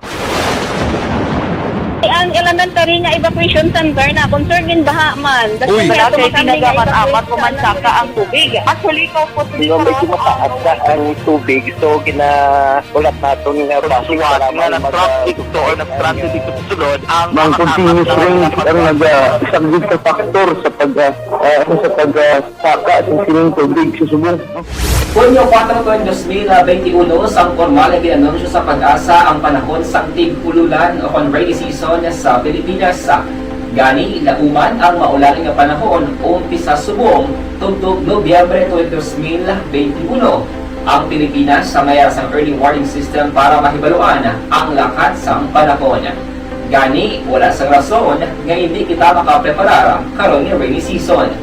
Ang elementary nga evacuation center na concern din baha man. Uy. Wala kay kinagaman amat o mansaka ang tubig. Actually, ko po Yung medyo mataas na ang tubig, so ginaulat naton nga basi nga nag-traffic to or nag-transit dito sa sulod ang mga continuous rain ang nag-, ah, isang big factor sa pag, ah, ah, sa pag, ah, saka sa sining tubig sa subong. Hunyo kuwatro, dos mil benti uno, sang pormal nga gin-anunsyo sa PAGASA ang panahon sang tig-ululan o kon rainy season sa Pilipinas. Gani, lauman ang maulan nga panahon umpisa subong tubtob Nobyembre twenty, dos mil benti uno. Ang Pilipinas sa mayara sang early warning system para mahibaluan ang lakat sang panahon. Gani, wala sang rason nga indi kita makapreparar karon nga rainy season.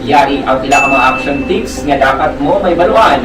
Yari ang pila ka mga action tips nga dapat mo mahibaluan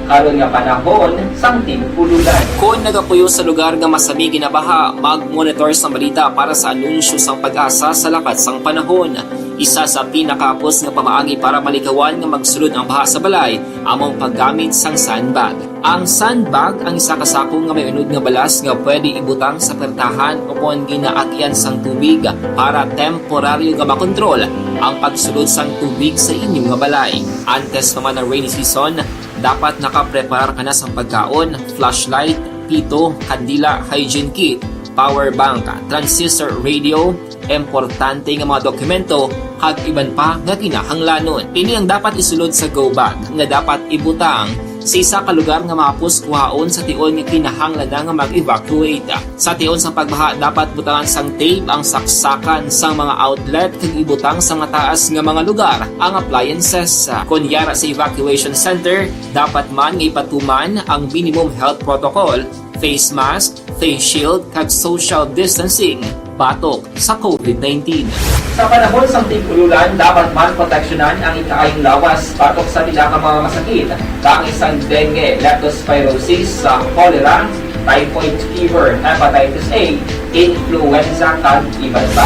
karon nga panahon sang tig-ululan. Kon nagapuyo sa lugar nga masami ginabaha, mag-monitor sang balita para sa anunsyo sang PAGASA sa lakat sang panahon. Isa sa pinakahapos nga pamaagi para malikawan nga magsulod ang baha sa balay amo ang paggamit sang sandbag. Ang sandbag ang isa ka sako nga may unod nga balas nga pwede ibutang sa pertahan o kon ginaagyan sang tubig para temporaryo nga makontrol ang pagsulod sang tubig sa inyo nga balay. Antes pa man ang rainy season, dapat nakapreparar ka na sang pagkaon, flashlight, pito, kandila, hygiene kit, power bank, transistor radio, importante nga mga dokumento, kag iban pa nga kinahanglanon. Ini ang dapat isulod sa go bag nga dapat ibutang sa isa ka lugar nga mahapos kuhaon sa tion nga kinahanglan na nga mag-evacuate. Sa tion sang pagbaha, dapat butangan sang tape ang saksakan sang mga outlet kag ibutang sa mataas nga mga lugar ang appliances. Kon yara sa evacuation center, dapat man nga ipatuman ang minimum health protocol, face mask, face shield, kag social distancing batok sa COVID nineteen. Sa panahon sang tig-ululan, dapat man proteksyonan ang ikaayong lawas batok sa pila ka mga masakit, kaangay sang dengue, leptospirosis, sa cholera, typhoid fever, hepatitis A, influenza, kag iban pa.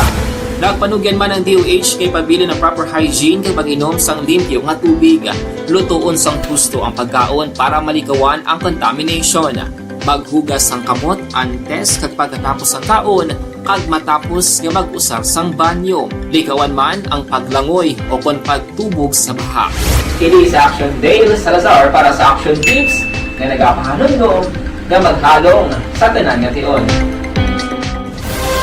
Nagpanugyan man ang D O H kay pabilin ang proper hygiene kag pag-inom sang limpyo nga tubig. Lutoon sang husto ang pagkaon para malikawan ang contamination. Maghugas sang kamot antes kag pagkatapos sang kaon, kag matapos nga mag-usar sang banyo. Likawan man ang paglangoy o kon pagtubog sa baha. Kini si Action Dale Salazar para sa Action Tips nga nagapahanumdom nga maghalong sa tanan nga tion.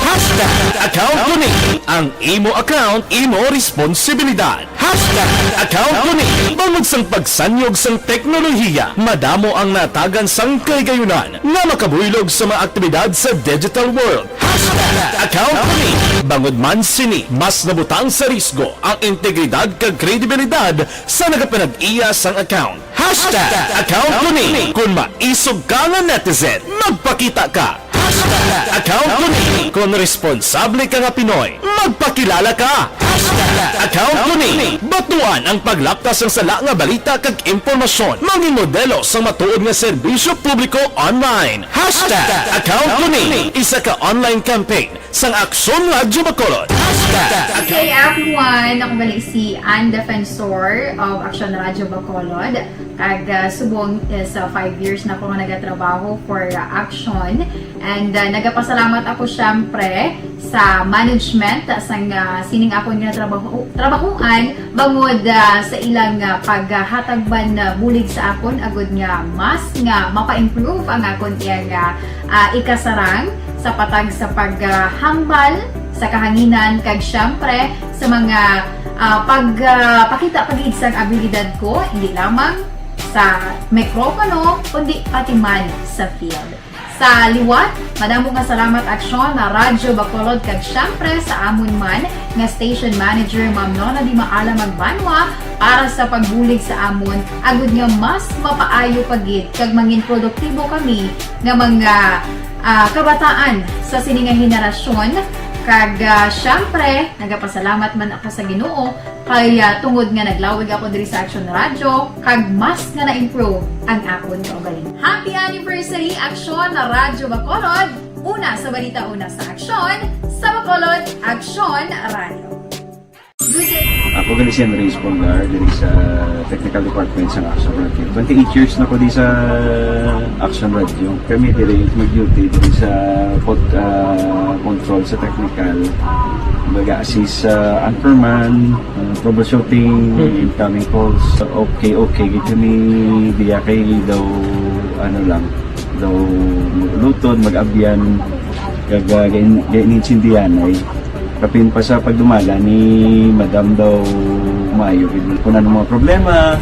Hashtag account ko ni. Ang imo account, imo responsibilidad. Hashtag account ko ni. Bangod sang pagsanyog sang teknolohiya, madamo ang natagan sang kahigayunan nga makabuylog sa mga aktibidad sa digital world. Hashtag account ko ni. Bangod man sini, mas nabutang sa risgo ang integridad kag kredibilidad sa nagapanag-iya sang account. Hashtag account ko ni. Kon maisog ka nga netizen, magpakita ka. Hashtag account ko ni. Kon responsable ka nga Pinoy, magpakilala ka. Hashtag account ko ni. Batuan ang paglapkas sang sala nga balita kag impormasyon. Mangin modelo sang matuod nga serbisyo publiko online. Hashtag account ko ni. Isa ka online campaign sang Aksyon Radyo Bacolod. Hashtag. Hey everyone! Ako gali si Ann Defensor of Aksyon Radyo Bacolod. Kag, ah, subong is, ah, five years na ako nga nagatrabaho for, ah, Aksyon. And, ah, nagapasalamat ako, syempre, sa management sang, ah, sining akon nga trabaho, trabahoan bangod, ah, sa ilang, ah, paghatag man, ah, bulig sa akon agud nga mas nga mapa-improve ang akon iyang, ah, ah, ikasarang sa patag sa paghambal sa kahanginan kag, syempre, sa mga, ah, pag, ah, pakita pa gid sang abilidad ko, hindi lamang sa mikropono, kundi pati man sa field. Sa liwat, madamo nga salamat, Aksyon, na Radyo Bacolod, kag syempre sa amon man nga station manager, Ma'am Nona Di Maala Magbanwa, para sa pagbulig sa amon, agud nga mas mapaayo pa gid kag mangin produktibo kami nga mga, ah, kabataan sa sini nga henerasyon. Kag, ah, syempre, nagapasalamat man ako sa Ginoo kay, ah, tungod nga naglawig ako diri sa Action Radio, kag mas nga na-improve ang akon kaugalingon. Happy anniversary, Aksyon na Radyo Bacolod! Una sa balita, una sa aksyon, sa Bacolod, Aksyon Radio. Ako Ako gali si Henry Espolgar, diri sa technical department sa Action Radio. Twenty-eight years na ko di sa Action Radio. Kami diri mag-duty diri sa pod-, ah, control sa technical. Mag-assist sa anchorman, ah, troubleshooting, incoming calls. Okay, okay. Gid kami diya kay daw, ano lang, daw mag-uluton, mag-abyan, kag, ah, gain-, gain-, inintindihan ay. Kapin pa sa pagdumala ni Madam daw maayo gid. Kung ano mga problema,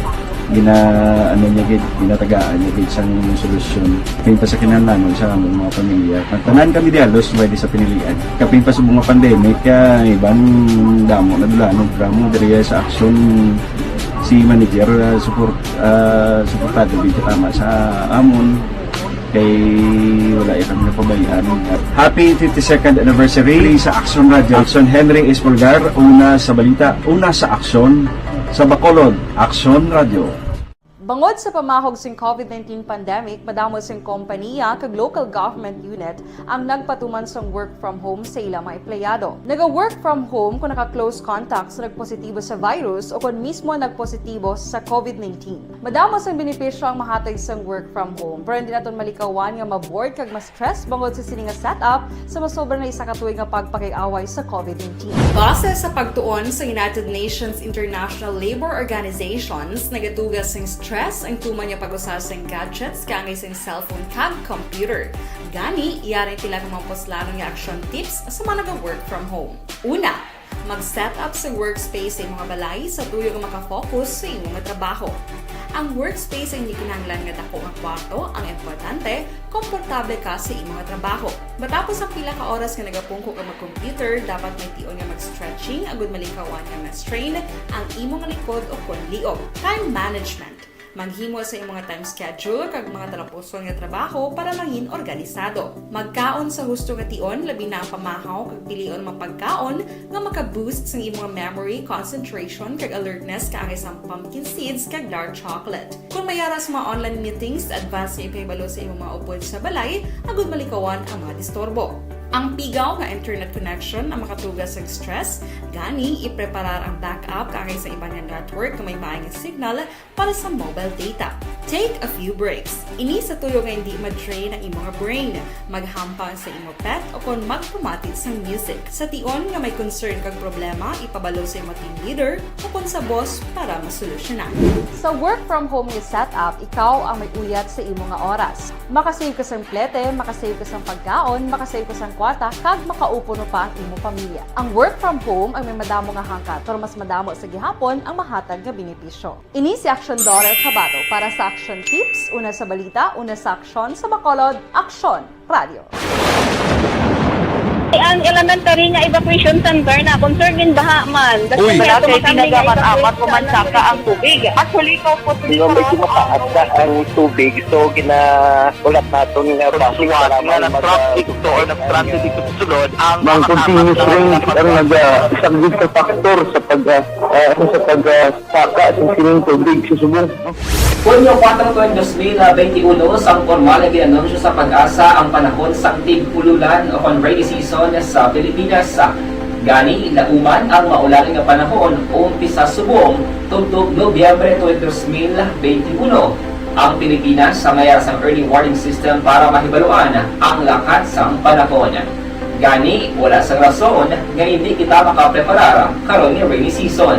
gina-, ano niya gid, ginatagaan niya gid sang solusyon. Kapin pa sa kinahanglanon sa among mga pamilya. Ang tanan kami di halos may di sa pinilian. Kapin pa sa mga pandemic, kaya iban damo na dula, ano, drama diri sa Action si manager, ah, support, ah, suportado gid tama sa amon. Kay wala ya kami napabayaan. Happy fifty-second anniversary sa Action Radio. Action Henry Espolgar, una sa balita, una sa aksyon, sa Bacolod, Action Radio. Bangod sa pamahog sing COVID nineteen pandemic, madamo sing kompaniya kag local government unit ang nagpatuman sang work from home sa ila mga empleyado. Naga-work from home kung naka-close contact sa nagpositibo sa virus o kon mismo nagpositibo sa COVID nineteen. Madamo sang benepisyo ang mahatag sang work from home, pero hindi naton malikawan nga ma-bored kag ma-stress bangod sa sini nga setup sa masobra na isa ka tuig nga pagpakig-away sa COVID nineteen. Base sa pagtuon sa United Nations International Labor Organizations, nagatuga sing stress ang tuman nga pag-usa sing gadgets kaangay sing cellphone kag computer. Gani, yari ang pila ka mga puslanon nga action tips sa mga naga-work from home. Una, mag-set up sa workspace sa imong balay sa tuyo nga makafocus sa imong trabaho. Ang workspace ay hindi kinahanglan nga dako nga kwarto, ang importante, komportable ka sa imong trabaho. Matapos ang pila ka oras nga nagapungko ka mag-computer, dapat may tion nga mag-stretching agud malikawan nga ma-strain ang imong likod o kon liog. Time management. Maghimo sa imong time schedule kag mga talapuson nga trabaho para mangin organisado. Magkaon sa husto nga tion, labi na ang pamahaw kag pilion mga pagkaon nga maka-boost sang imong memory, concentration, kag alertness kaangay sang pumpkin seeds kag dark chocolate. Kung may ara sa mga online meetings, advance nga ipahibalo sa imong mga upod sa balay agud malikawan ang mga disturbo. Ang pigaw nga internet connection ang makatuga sang stress, gani ipreparar ang backup kaangay sa iban nga network nga may maayong signal para sa mobile data. Take a few breaks. Ini sa tuyo nga hindi ma-drain ang imong brain. Maghampang sa imo pet o kon magpamati sang music. Sa tion nga may concern kag problema, ipabalo sa imo team leader o kon sa boss para masolusyonan. Sa work from home nga setup, ikaw ang may uyat sa imo nga oras. Makasave ka sang plete, makasave ka sang pagkaon, makasave ka sang kwarta, kag makaupod pa ang imo pamilya. Ang work from home ang may madamo nga hangkat, pero mas madamo sa gihapon ang mahatag nga benepisyo. Ini si Action Daughter Kabato para sa Action Tips, una sa balita, una sa aksyon, sa Bacolod, Action Radio. Ang elementary nga evacuation center na concern din baha man. Uy, wala kay tinaga man amat ko man saka ang tubig. Actually, ko po. Di ba, medyo mataas na ang tubig, so ginaulat naton nga bus nga nag-traffic to or nag-transit dito sa sulod ang mga continuous rain ang nag-, ah, isang big factor sa pag, ah, ah, sa pag, ah, saka sa sining tubig sa subong. Hunyo kuwatro tuig dos mil benti uno, sang pormal nga gin-anunsyo sa PAGASA ang panahon sang tig-ululan o kon rainy season sa Pilipinas. Gani, lauman ang maulan nga panahon umpisa subong tubtob Nobyembre tuig dos mil benti uno. Ang Pilipinas may ara sang early warning system para mahibaluan ang lakat sang panahon. Gani, wala sang rason nga indi kita makapreparar karon nga rainy season.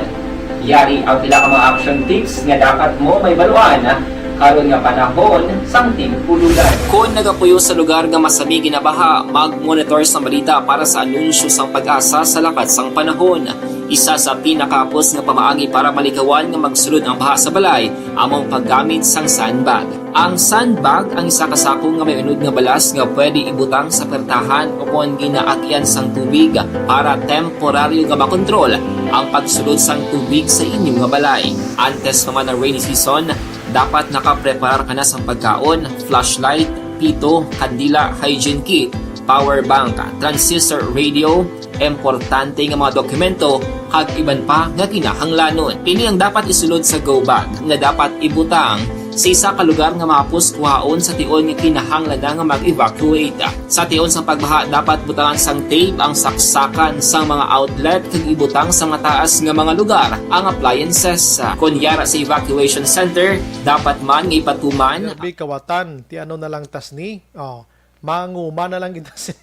Yari ang pila ka mga action tips nga dapat mo mahibaluan karon nga panahon sang tig-ululan. Kon nagapuyo sa lugar nga masami ginabaha, mag-monitor sang balita para sa anunsyo sang PAGASA sa lakat sang panahon. Isa sa pinakahapos nga pamaagi para malikawan nga magsulod ang baha sa balay amo ang paggamit sang sandbag. Ang sandbag ang isa ka sako nga may unod nga balas nga pwede ibutang sa pertahan o kon ginaagyan sang tubig para temporaryo nga makontrol ang pagsulod sang tubig sa inyo nga balay. Antes pa man ang rainy season, dapat nakapreparar ka na sang pagkaon, flashlight, pito, kandila, hygiene kit, power bank, transistor radio, importante nga mga dokumento, kag iban pa nga kinahanglanon. Ini ang dapat isulod sa go bag nga dapat ibutang Sa isa ka lugar nga mahapos kuhaon sa tion nga kinahanglan na nga mag-evacuate. Sa tion sang pagbaha, dapat butangan sang tape ang saksakan sang mga outlet kag ibutang sa mataas nga mga lugar ang appliances. Kon yara sa evacuation center, dapat man nga ipatuman. Grabe, kawatan. Ti ano na lang tas ni? Oh, manguma na lang kita si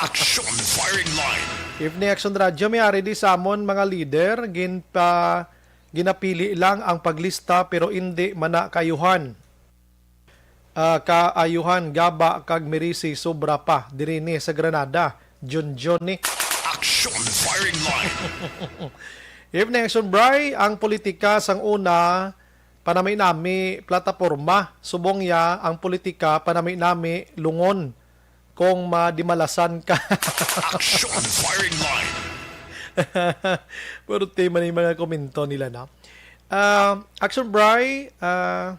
Action Firing Line. Evening Action Radio, may ari di sa amon mga leader, ginpa-, ginapili lang ang paglista pero indi man na kaayuhan. Ah, kaayuhan, Gaba kag Merisi, sobra pa diri ni sa Granada. Junjun ni. Action Firing Line. Evening Action Bri, ang politika sang una, panami-nami plataporma, subong ya ang politika, panami-nami lungon kung madimalasan ka. Action Firing Line. Puro tema ni mga komento nila, no? Ah, Action Bri, ah,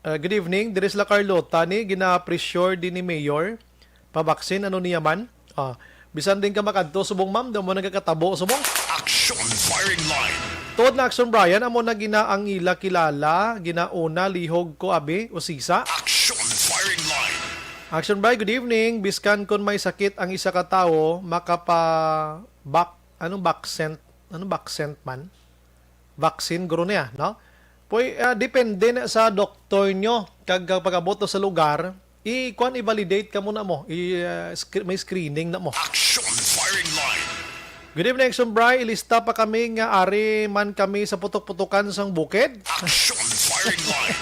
ah, good evening. Diri sila Carlota ni, gina-pressure din ni Mayor. Pabaksin, ano niya man? Ah, bisan din ka makadto, subong ma'am, daw mo nagakatabo, subong. Action Firing Line. Tuod na Action Brian, amo na ginaangila kilala, ginauna, lihog ko, abi, usisa. Action Firing Line. Action Bri, good evening. Biskan kon may sakit ang isa ka tawo, makapa-, bak-, anong vaccine? Anong vaccine man? Vaccine, guro niya, no? Puy, ah, depende na sa doktor nyo. Kag, kag pag-abot to sa lugar, i-, kwan, i-validate ka muna mo. I, ah, scre-, may screening na mo. Action Firing Line. Good evening, Action Bri. Ilista pa kami nga ari man kami sa putok-putukan sang bukid. Action Firing Line.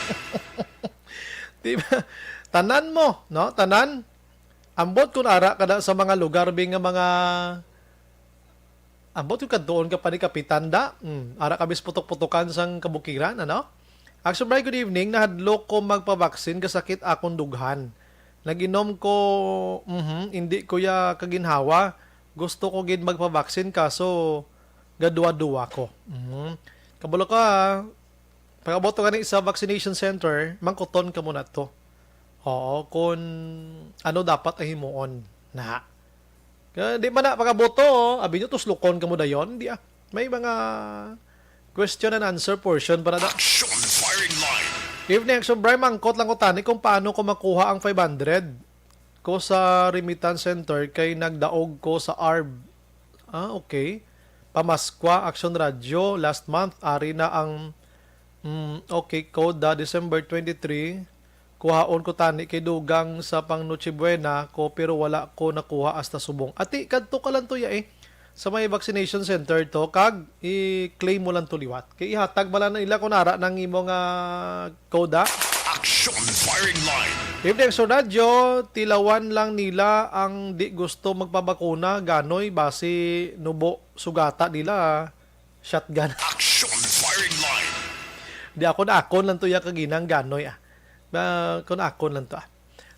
Di ba? Tanan mo, no? Tanan. Ambot kun ara ka na sa mga lugar, bi, nga mga, ambot kun kadtuon ka pa ni Kapitan da. Hmm, ara ka bis putok-putukan sang kabukiran, ano? Action Bri, good evening. Nahadlok ko magpabaksin, kasakit akong dughan. Nag-inom ko, mhm, hindi ko ya kaginhawa. Gusto ko gid magpabaksin, kaso gaduwa-duwa ko. Mhm. Kabalo ka, pag-abot ka gani sa vaccination center, mangkuton ka muna to. Oo, kung ano dapat ang himuon na. Kaya di man na pag-abot to, abi nyo, tuslukon ka mo dayon, di ah. May mga question and answer portion para da. Action Firing Line. Evening, Action Brian, mangkot lang ko tani kung paano ko makuha ang five hundred ko sa remittance center kay nagdaog ko sa arb. Ah, okay. Pamaskwa, Action Radio, last month, ari na ang, mm, okay, code, ah, December twenty-three. Kuhaon ko tani kay dugang sa pang Noche Buena ko, pero wala ko nakuha hasta subong. Ati, kadto ka lang to ya eh. Sa may vaccination center to, kag i-claim mo lang to liwat. Kay ihatag bala na nila kung ara nang imo nga code, ah. Action Firing Line. Evening, Action Radio, tilawan lang nila ang di gusto magpabakuna, ganoy, basi nubo sugata nila, ah. Shotgun. Action Firing Line. Di ako na akon lang to ya kaginang ganoy, ah. Ba, kung akon lang to, ah.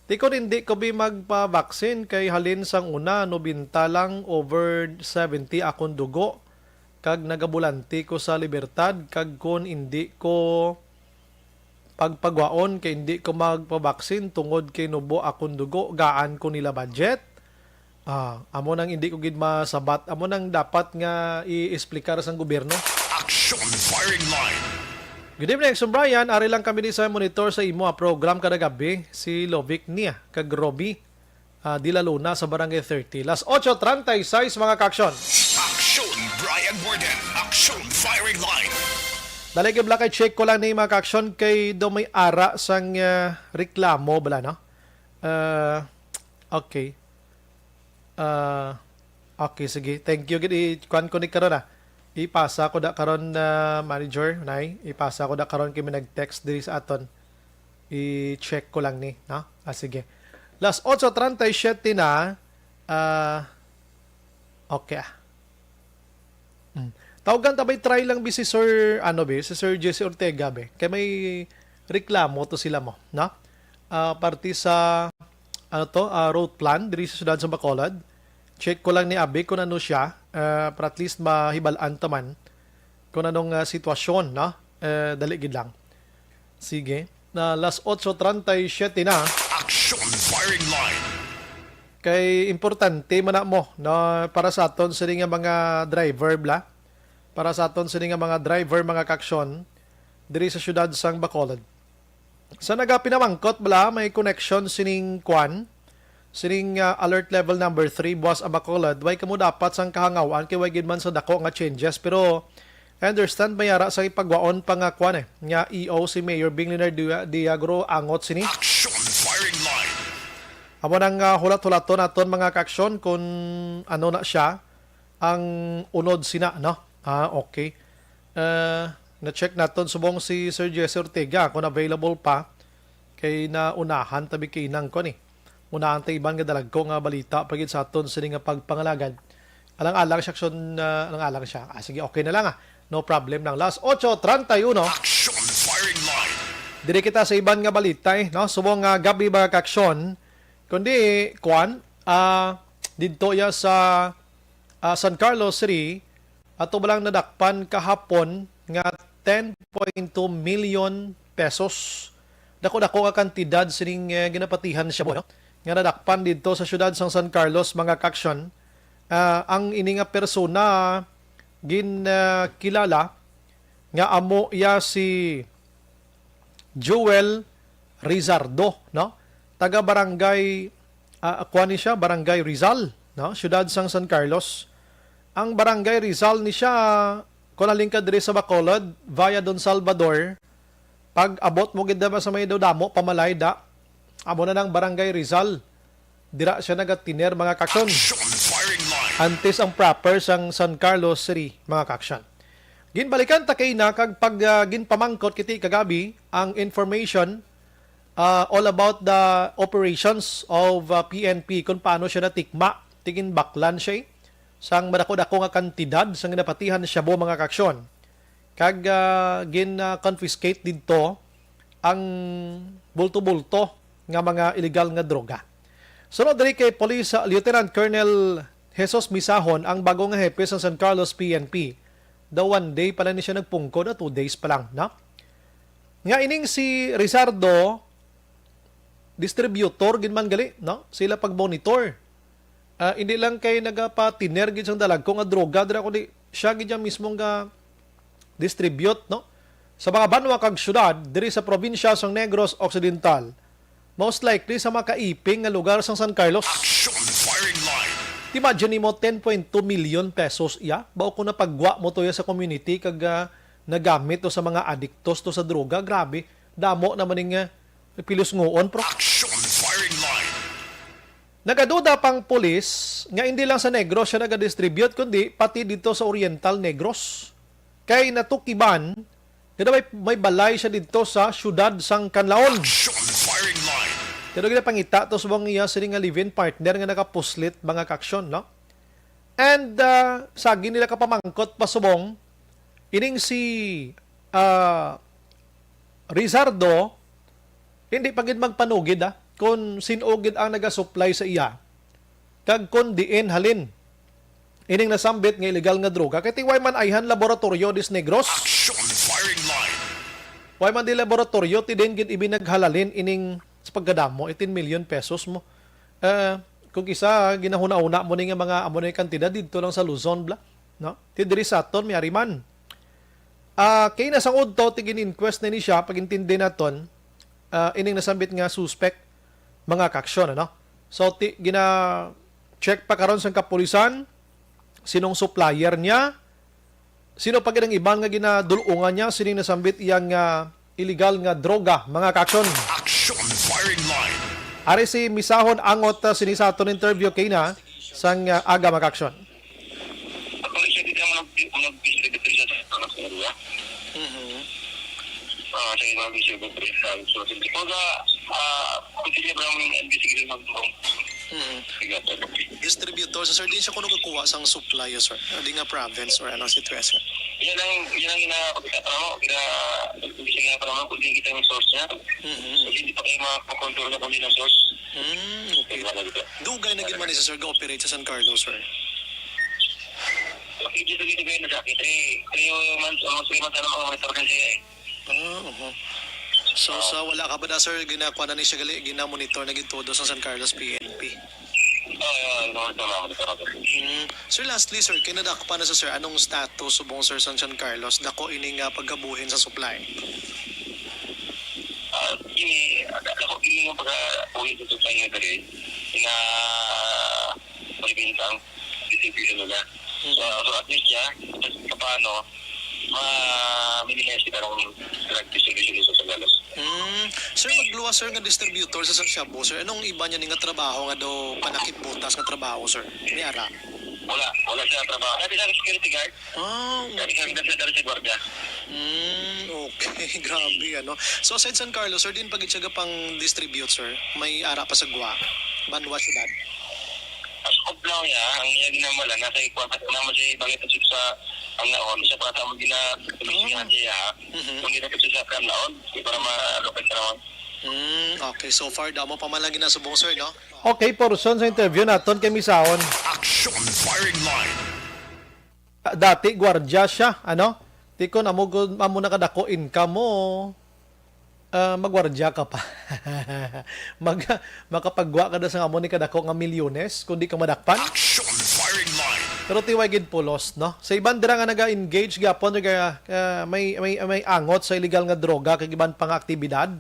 Ti kon hindi ko bi magpa-vaccine kay halin sang una, nobenta lang over seventy akon dugo. Kag nagabulanti ko sa Libertad, kag kon hindi ko pagpagwaon kay hindi ko magpa-vaccine tungod kay nubo akon dugo, gaan ko nila budget. Ah, amo nang hindi ko gid masabat. Amo nang dapat nga i-explicar sang gobyerno. Action Firing Line. Good evening, Action Brian. Ari lang kami di sa monitor sa imo, ah, program kada gabi. Si Lovic niya, kag Robbie, ah, Dila Luna sa Barangay thirty. Las ocho treinta y seis, mga ka-action. Action Brian Warden. Action Firing Line. Dali, gibla kay check ko lang ni, mga ka-action, kay do may ara sang, ah, reklamo bala, no? Ah, okay. Ah, okay, sige. Thank you gid. I-, kuan ko ni karon, ah. Ipasa ko da karon, ah, manager, nay. Ipasa ko da karon kay may nag-text diri sa aton. I-check ko lang ni, no? Ah, sige. Las ocho treinta y siete na. Ah, okay, ah. Mm. Tawgan ta, bay, try lang bi si Sir, ano, bi, si Sir Jesse Ortega, bi. Kay may reklamo to sila mo, no? Ah, parte sa, ano to, ah, road plan diri sa siyudad sa Bacolod. Check ko lang ni abi kung ano siya, ah, para at least mahibal-an ta man kung anong, ah, sitwasyon, no? Eh, dali gid lang. Sige. Na las ocho treinta y siete na. Action Firing Line. Kay importante man na mo, no, para sa aton sini nga mga driver, bla. Para sa aton sini nga mga driver, mga ka-action, diri sa siyudad sang Bacolod. Sa nagapinamangkot bala, may connection sining kwan, sining, ah, alert level number three, Buas, Bacolod, way kamo dapat sang kahangawan kay way gid man sa dako nga changes. Pero I understand may ara sa ipagwaon pa nga kwan eh, nga E O si Mayor Bing Leonardo Diagro angot sini. Action firing line. Amo nang, ah, hulat-hulaton naton, mga kaaksyon, kung ano na siya ang unod sina, no? Ah, okay. Ah, na-check naton subong si Sir Jesse Ortega kung available pa. Kay naunahan tabi kay nang ko ni. Unahan ta iban nga dalagko nga balita pa gid sa aton sini nga pagpangalagad. Alang-alang siya, action, ah, alang-alang siya. Ah, sige, okay na lang, ah. No problem lang. Last ocho treinta y uno. Action firing line. Diri kita sa iban nga balita, eh, no? Subong nga gabi, mga kaaksyon. Kundi, kuan, ah, didto ya sa, ah, San Carlos City, ato ba lang nadakpan kahapon nga ten point two million pesos. Dako-dako nga kantidad sining, eh, ginapatihan siya, no? Nga nadakpan didto sa siyudad sang San Carlos, mga kaaksyon. Ah, ang ini nga persona gin, ah, kilala nga amo iya si Joel Rizardo, no? Taga barangay, ah, kuan ni siya, Barangay Rizal, no? Siyudad sang San Carlos. Ang Barangay Rizal ni siya, kung halin ka diri sa Bacolod, via Don Salvador, pag abot mo gid na sa may damo, pamalay da, amo na nang Barangay Rizal. Dira siya nagatiner, mga kaaksyon. Action firing line. Antes ang proper sang San Carlos City, mga kaaksyon. Ginbalikan ta kay na kag pag, ah, ginpamangkot kiti kagabi ang information, ah, all about the operations of, ah, P N P, kung paano siya natikma, ti ginbaklan siya, eh, sang madako-dako nga kantidad sang ginapatihan shabu, mga kaaksyon. Kag, ah, gin, ah, confiscate didto ang bulto-bulto nga mga illegal nga droga. Sunod diri kay Police, ah, Lieutenant Colonel Jesus Misahon, ang bago nga hepe sa San Carlos P N P. Daw one day pa lang ni siya nagpungko, na two days pa lang, no? Nga ining si Rizardo, distributor gid man gali, no? Sila pag-monitor. Ah, hindi lang kay nagapatiner gid sang dalagko nga droga dira, kundi siya gid ang mismo nga distribute, no? Sa mga banwa kag syudad diri sa probinsya sang Negros Occidental, most likely sa makaiping nga lugar sang San Carlos. Action firing line. Imagine nimo, ten point two million pesos iya. Bao ko napagwa mo to iya sa community kag, ah, nagamit to sa mga adiktos to sa droga. Grabe, damo naman ning, ah, pilusngoon, pro. Action firing line. Nagaduda pang pulis nga hindi lang sa Negros siya nagadistribute, kundi pati dito sa Oriental Negros. Kay natukiban nga daw may, may balay siya dito sa siyudad sang Canlaon. Action firing line. Pero ginapangita to subong iya sini nga live-in partner nga nakapuslit, mga kaaksyon, no? And, ah, sa agi nila kapamangkot pa subong, ining si, ah, Rizardo, hindi pa gid magpanugid, ah, kung sin-o gid ang nagasupply sa iya, kag kung diin halin ining nasambit nga illegal nga droga. Kay ti way man ayhan laboratoryo dis Negros. Action firing line. Way man di laboratoryo, ti din gid ibinaghalalin ining sa pagkadamo, eighteen million pesos mo. Eh, kung kisa, ginahuna-huna mo ni nga mga amo na yung kantidad dito lang sa Luzon, bla. No? Ti diri sa aton, may ari man. Ah, kay nasangod to, ti gin-inquest na ni siya, pag-intindi naton, ah, ining nasambit nga suspect, mga kaaksyon, ano? So, ti, gina-check pa karon sang kapulisan, sinong supplier niya, sino pa gid ang iban nga ginadulungan niya, sining nasambit iyang, ah, illegal nga droga, mga kaaksyon. Action firing line. Ari si Misahon angot, ah, sini sa aton interview kay na sang, ah, aga, mga kaaksyon. Ako rin siya dito ang mag-, mag-distribute siya sa anak ng area. Mhm. Ah, siya yung mag-distribute sa, so, hindi ko sa, ah, kung sila ba ang investigation ng buong. Mhm. Sige, sir. Distributor, so, sir, di siya kuno kukuha sang supply, sir? Di nga province or anong situation? Yan ang, yan ang ina-, ano, ina-, ina-, ano, kung di kita yung source niya. Mhm. Kasi hindi pa kayo makakontrol na kung sino ang source. Mm, okay. Kaya wala dito. Dugay na gid man ni, sir, ga-operate sa San Carlos, sir? Okay, dito, dito kayo na sa akin. Three, three months, almost three months na mga monitor na siya eh. Ah, oho. So, sa wala ka ba na, sir, ginakuha na ni siya gali, gina-monitor na gid todo sa San Carlos P N P? Oo, oo, oo, tama, monitor ako. Mm. Sir, lastly, sir, kay nadakpan na sa, sir, anong status subong, sir, sa San Carlos? Dako ini nga pagkabuhin sa supply? Ah, Ini, ako, ini yung pagka-uwi sa tutay nga dali, ina, malibintang, distribution nila. So, so at least siya, paano, ma-minimize kita ng drug distribution sa Sagalos. Mm. Sir, magluwas, sir, nga distributor sa San Shabu, sir. Anong iba niya ni nga trabaho nga daw panakit butas nga trabaho, sir? May ara? Wala, wala siya trabaho. Sabi sa security guard, Ah, sabi sa, okay. Sabi sa, sabi sa gwardiya. Mm, okay. Grabe, ano. So, aside San Carlos, sir, din pag siya pang distribute, sir? May ara pa sa Gua? Banwa, syudad? As of now, ya, ang iya ginamala, nasa ikuha pa naman si Bangit sa ang naon. Siya pa sa mga gina-, Ah. Siya, Mhm. Kung di na kasi sa kan naon, di para ma-, ano, pa sa naon. Mm, okay. So far, damo pa man lang ginasubong, sir, no? Okay, portion sa interview naton kay Misaon. Action Firing Line. Ah, dati, gwardya siya, ano? Tikon, amo, gu-, amo nakadako income mo, ah, magwardya ka pa. Mag-, makapagwa ka na sa amo ni kadako nga milyones, kung di ka madakpan. Action Firing Line. Pero tiway gid pulos, no? Sa iban dira nga naga-engage gyapon, naga, ah, may, may, may angot sa illegal nga droga kag iban pa nga aktibidad,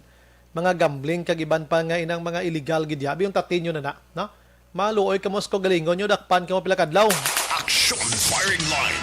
mga gambling kag iban pa nga inang mga illegal gid ya. Abi yung tatinyo na na, no? Maluoy kamo sa kaugalingon nyo, dakpan kamo pila kadlaw. Action Firing Line.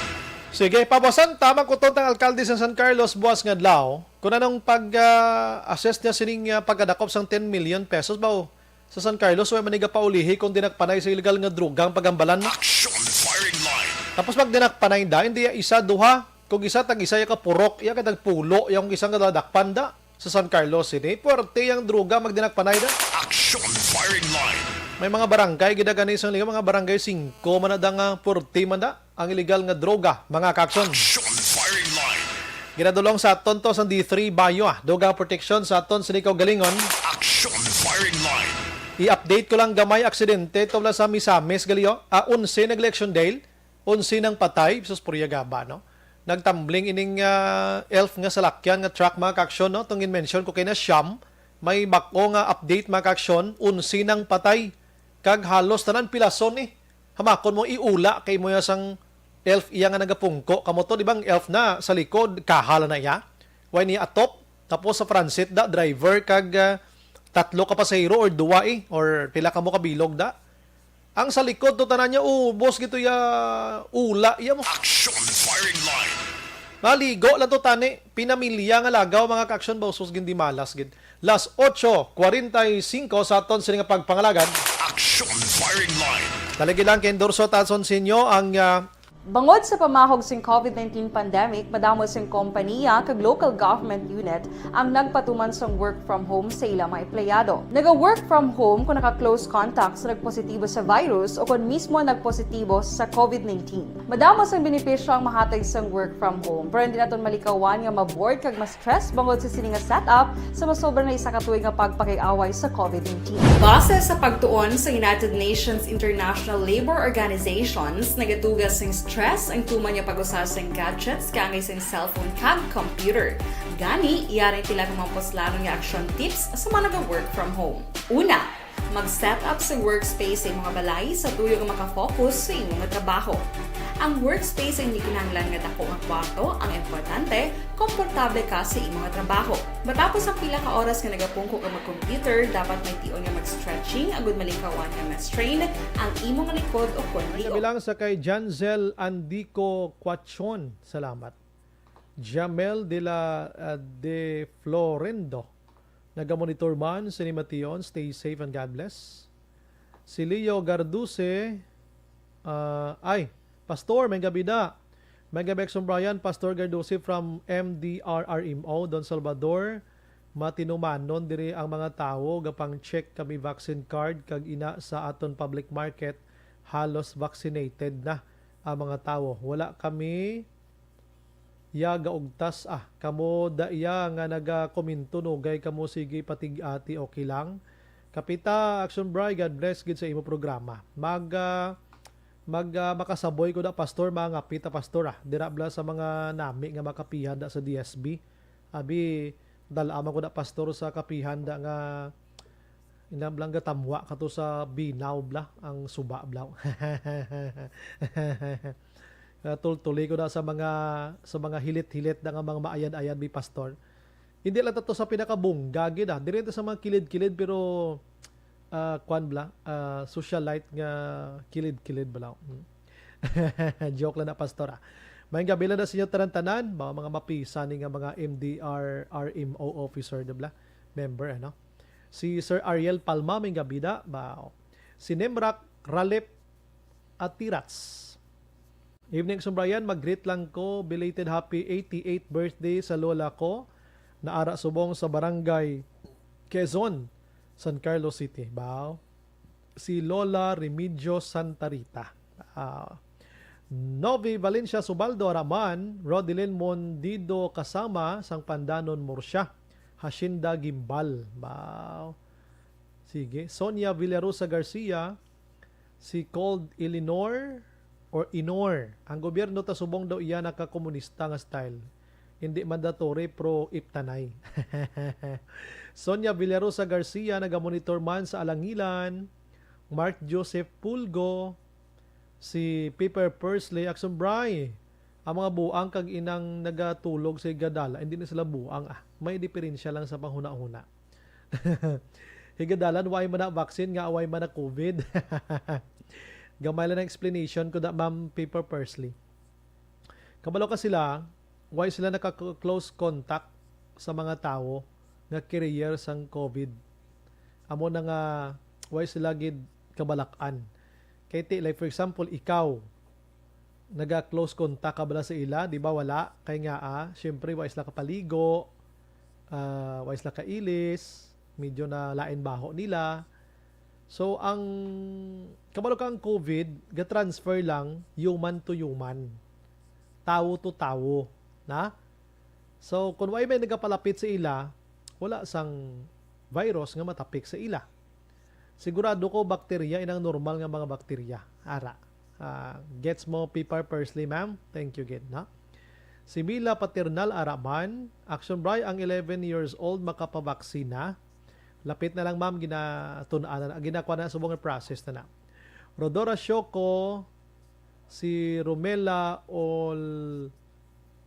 Sige, pabasan ta, magkuton tang alkalde sa San Carlos buwas nga adlaw. Kung anong pag, ah, assess niya sining, ah, pagkadakop sang ten million pesos ba, oh? Sa San Carlos, way man nagapaulihi kung dinakpanay sa illegal nga droga ang pagambalan. Action Firing Line. Tapos pag dinakpanay da, hindi isa, duha. Kung isa, tag isa ya ka purok, ya ka tagpulo, ya kung isa nga dadakpan da. Sa San Carlos City, puwerte ang droga magdinagpanay da. Action Firing Line. May mga barangay, gid gani sang ligaw, mga barangay singko man na da nga puwerte man da ang illegal nga droga, mga ka-action. Action Firing Line. Ginadulong sa aton to sang D three Bayo, ah, dugang proteksyon sa aton sini kaugalingon. Action Firing Line. I-update ko lang gamay aksidente to la sa Misamis, Galio. Ah, onse nag-election day, onse nang patay, sus, purya gaba, no? Nagtambling ining, ah, elf nga salakyan nga truck, mga ka-action, no? Tong in-mention ko kay na siyam, may bako nga update, mga ka-action, onse nang patay. Kag halos tanan pilason, eh. Hamakon mo iula kay mo ya sang elf iya nga nagapungko. Kamo to, di ba, ang elf na sa likod, kaha la na iya? Way niya atop, tapos sa front seat da, driver kag, ah, tatlo ka pasahero or duwa, eh, or pila kamo ka bilog da. Ang sa likod to tanan niya, ubos gito ya ula iya mo. Action Firing Line. Maligo lang to tani, pinamilya nga lagaw, mga ka-action, ba, usos gindi malas gid. Las ocho cuarenta y cinco sa aton sini nga pagpangalagad. Action Firing Line. Taligi lang kay endorso tason sinyo ang, ah, Bangod sa pamahog sing covid nineteen pandemic, madamo sing kompaniya kag local government unit ang nagpatuman sang work from home sa ila mga empleyado. Naga-work from home kung naka-close contact sa nagpositibo sa virus o kon mismo nagpositibo sa covid nineteen. Madamo sang benepisyo ang mahatag sang work from home, pero hindi naton malikawan nga ma-bored kag ma-stress bangod sa sini nga setup sa masobra na isa ka tuig nga pagpakig-away sa covid nineteen. Base sa pagtuon sa United Nations International Labor Organizations, nagatuga sing stress ang tuman nga pag-usa sing gadgets kaangay sing cellphone kag computer. Gani, yari ang pila ka mga puslanon nga action tips sa mga naga-work from home. Una, mag-set up sa workspace sa imong balay sa tuyo nga makafocus sa imong trabaho. Ang workspace ay hindi kinahanglan nga dako nga kwarto. Ang importante, komportable ka sa imong trabaho. Matapos ang pila ka oras nga nagapungko ka mag-computer, dapat may tion nga mag-stretching agud malikawan nga ma-strain ang imong likod o kon May liog. Kabilang sa kay Janzel Andico Quachon. Salamat. Jamel de la, ah, de Florendo. Nagamonitor man, sini mation, stay safe and God bless. Si Leo Garduce, ah, ay, Pastor, may gabi da. May gabi, Action Brian, Pastor Garduce from M D R R M O, Don Salvador. Matinumanon diri ang mga tawo, gapang-check kami vaccine card, kag ina sa aton public market, halos vaccinated na ang mga tawo. Wala kami ya gaugtas, ah. Kamo da iya nga nagakomento, nugay kamo, sige, patig-ati, okay lang. Kapita, Action Bri, God bless gid sa imo programa. Mag, ah, mag, ah, makasaboy ko da, Pastor, mga ngapita, Pastor, ah. Dira bala sa mga nami nga makapihan da sa D S B. Abi, dala man ko da, Pastor, sa kapihan da nga Inam lang gatamwa ka to sa binaw bla, ang suba bla. Ah, tultuli ko na sa mga, sa mga hilit-hilit na nga mga maayad-ayad, mi pastor. Hindi lang to sa pinakabungga gid, ah. Diri to sa mga kilid-kilid, pero, ah, kwan bala, ah, socialite nga kilid-kilid bala. Hmm. Joke lang na, Pastor, ah. Maayong gabi lang na sa inyo tanan-tanan, mga, mga mapisa ni nga mga M D R R M O officer, di bala? Member, ano? Si Sir Ariel Palma, maayong gabi da. Ba, si Nemrak Ralep Atirats. Evening, Sumbrayan. Mag-greet lang ko. Belated happy eighty-eighth birthday sa lola ko. Naara subong sa barangay Quezon, San Carlos City. Bao. Si Lola Remigio Santa Rita. Ah, Novi Valencia Subaldo Araman, Rodilyn Mondido Kasama, sang Pandanon, Murcia. Hacienda Gimbal. Bao. Sige. Sonia Villarosa Garcia, si called Eleanor or Inor. Ang gobyerno ta subong daw iya nakakomunista nga style. Hindi mandatory, pro iptanay. Sonia Villarosa Garcia, nagamonitor man sa Alangilan. Mark Joseph Pulgo, si Piper Pursley, Akson Bray. Ang mga buang kag inang nagatulog sa higadalan, hindi na sila buang, ah. May diferensya lang sa panghunahuna. Higadalan, way man na vaccine nga, way man na COVID. Gamay lang ang explanation ko da, Ma'am Piper Pursley. Kabalo ka sila, way sila naka-close contact sa mga tawo nga carrier sang COVID. Amo na nga, way sila gid kabalak-an. Kay ti, like, for example, ikaw, naga-close contact ka bala sa ila, di ba? Wala. Kay nga, ah, syempre, way sila kapaligo, ah, way sila kailis, medyo na lain baho nila. So, ang, kabalo ka, ang COVID, ga-transfer lang human to human. Tawo to tawo. Na? So, kung way may nagapalapit sa ila, wala sang virus nga matapik sa ila. Sigurado ko, bakterya inang normal nga mga bakterya. Ara. Ah, gets mo, Piper Pursley, ma'am? Thank you, gid, no? Si Mila Paternal Araman, Akson Bray, ang eleven years old makapabaksin na. Lapit na lang, ma'am, ginatun-an na, ginakuha na, subong nga process na na. Rodora Shoko, si Romela Ol-,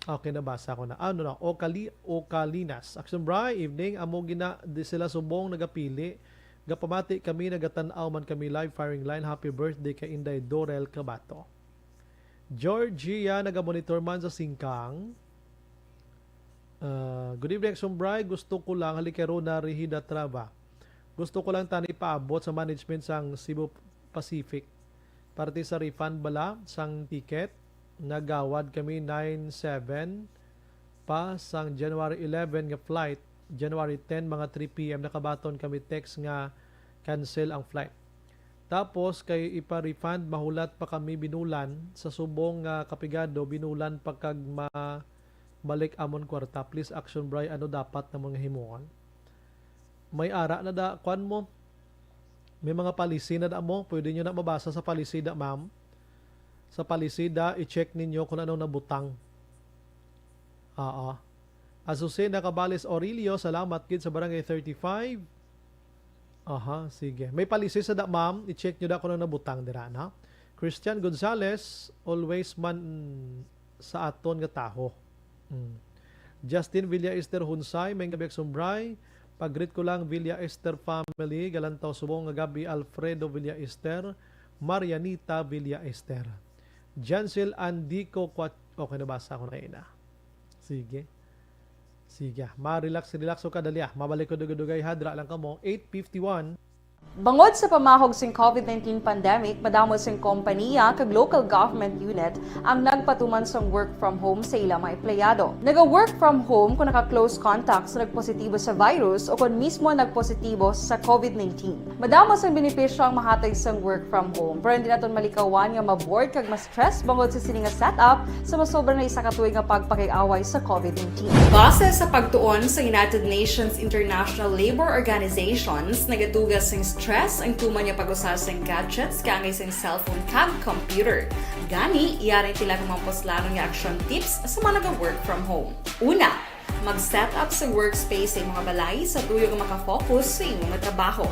okay, nabasa ko na. Ano na? Okali-, Okalinas. Akson Bray, evening. Amo gina, di sila subong nagapili. Gapamati kami, nagatan-aw man kami live firing line. Happy birthday kay Inday Dorel Cabato. Georgia, nagamonitor man sa Singkang. Ah, good evening, Akson Bray. Gusto ko lang, halikaron na Rihida Trava. Gusto ko lang tani paabot sa management sang Cebu Pacific. Parte sa refund bala sang ticket, nagawad kami nine seven pa sang January eleven nga flight, January ten, mga three P M, nakabaton kami text nga cancel ang flight. Tapos, kay ipa-refund, mahulat pa kami binulan sa subong nga kapigado, binulan pa kag ma-, balik amon kwarta. Please, Akson Bray, ano dapat namon nga himuon? May ara na da, kwan mo. May mga policy na da mo. Pwede nyo na mabasa sa policy da, ma'am. Sa policy da, i-check ninyo kung anong nabutang. Oo. Azucena Cabales Aurelio, salamat gid sa Barangay thirty-five. Aha, sige. May policy sa da, ma'am. I-check nyo da kung anong nabutang dira, no? Christian Gonzalez, always man sa aton nga tawo. Mm. Justin Villa Esther Hunsay, may gabi, Akson Bray. Pag-greet ko lang, Villa Esther family, Galantaw, Subong nga gabi, Alfredo Villa Esther, Marianita Villa Esther. Jancel Andico Quat-, okay, nabasa ko na ina. Sige. Sige, ma-relax, relax ko kadali, ah. Mabalik ko dugay-dugay, ha, dira lang kamo, eight fifty-one. Bangod sa pamahog sing COVID nineteen pandemic, madamo sing kompaniya kag local government unit ang nagpatuman sang work from home sa ila mga empleyado. Naga-work from home kung naka-close contact sa nagpositibo sa virus o kon mismo nagpositibo sa COVID nineteen. Madamo sang benepisyo ang mahatag sang work from home, pero hindi naton malikawan nga ma-bored kag ma-stress bangod sa sini nga setup sa masobra na isa ka tuig nga pagpakig-away sa COVID nineteen. Base sa pagtuon sa United Nations International Labor Organizations, nagaduga sing stress ang tuman nga pag-usa sing gadgets kaangay sing cellphone kag computer. Gani, yari tila ka mga puslanon nga action tips sa mga naga-work from home. Una, mag-set up sa workspace sa imong balay sa tuyo nga maka-focus sa imong trabaho.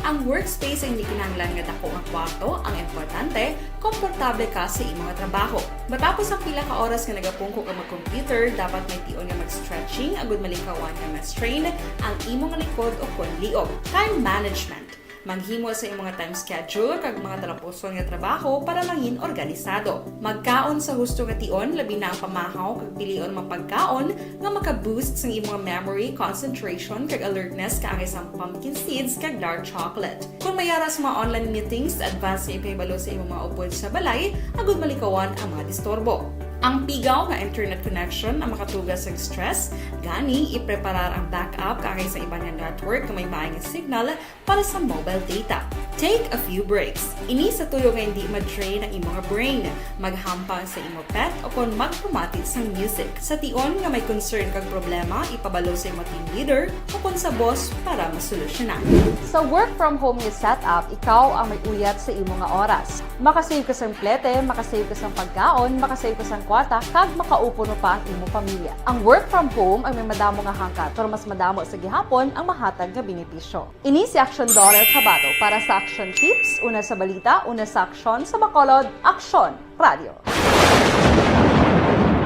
Ang workspace ay hindi kinahanglan nga dako nga kwarto, ang importante, komportable ka sa imo nga trabaho. Matapos ang pila ka oras nga nagapungko ka mag-computer, dapat may tion nga mag-stretching agud malikawan nga ma-strain ang imo nga likod o kon liog. Time management. Maghimo sa imo nga time schedule kag mga talapuson nga trabaho para mangin organisado. Magkaon sa husto nga tion, labi na ang pamahaw kag pilion mga pagkaon nga maka-boost sang imo nga memory, concentration, kag alertness kaangay sang pumpkin seeds kag dark chocolate. Kung may ara sa mga online meetings, advance nga ipahibalo sa imo mga upod sa balay agud malikawan ang mga disturbo. Ang pigaw nga internet connection ang makatuga sa stress, gani ipreparar ang backup kaangay sa iban nga network nga may maay nga signal para sa mobile data. Take a few breaks. Ini sa tuyo nga hindi ma-drain ang imo nga brain. Maghampang sa imo pet o kon magpamati sang music. Sa tion nga may concern kag problema, ipabalo sa imo team leader o kon sa boss para masolusyonan. Sa work from home nga setup, ikaw ang may uyat sa imo nga oras. Makasave ka sang plete, makasave ka sang pagkaon, makasave ka sang kwarta, kag makaupo pa ang imo pamilya. Ang work from home ay may madamo nga hangkat, pero mas madamo sa gihapon ang mahatag nga benepisyo. Ini si Aksyon Dollar Tabato para sa Aksyon Tips, una sa balita, una sa aksyon, sa Bacolod, Aksyon Radio.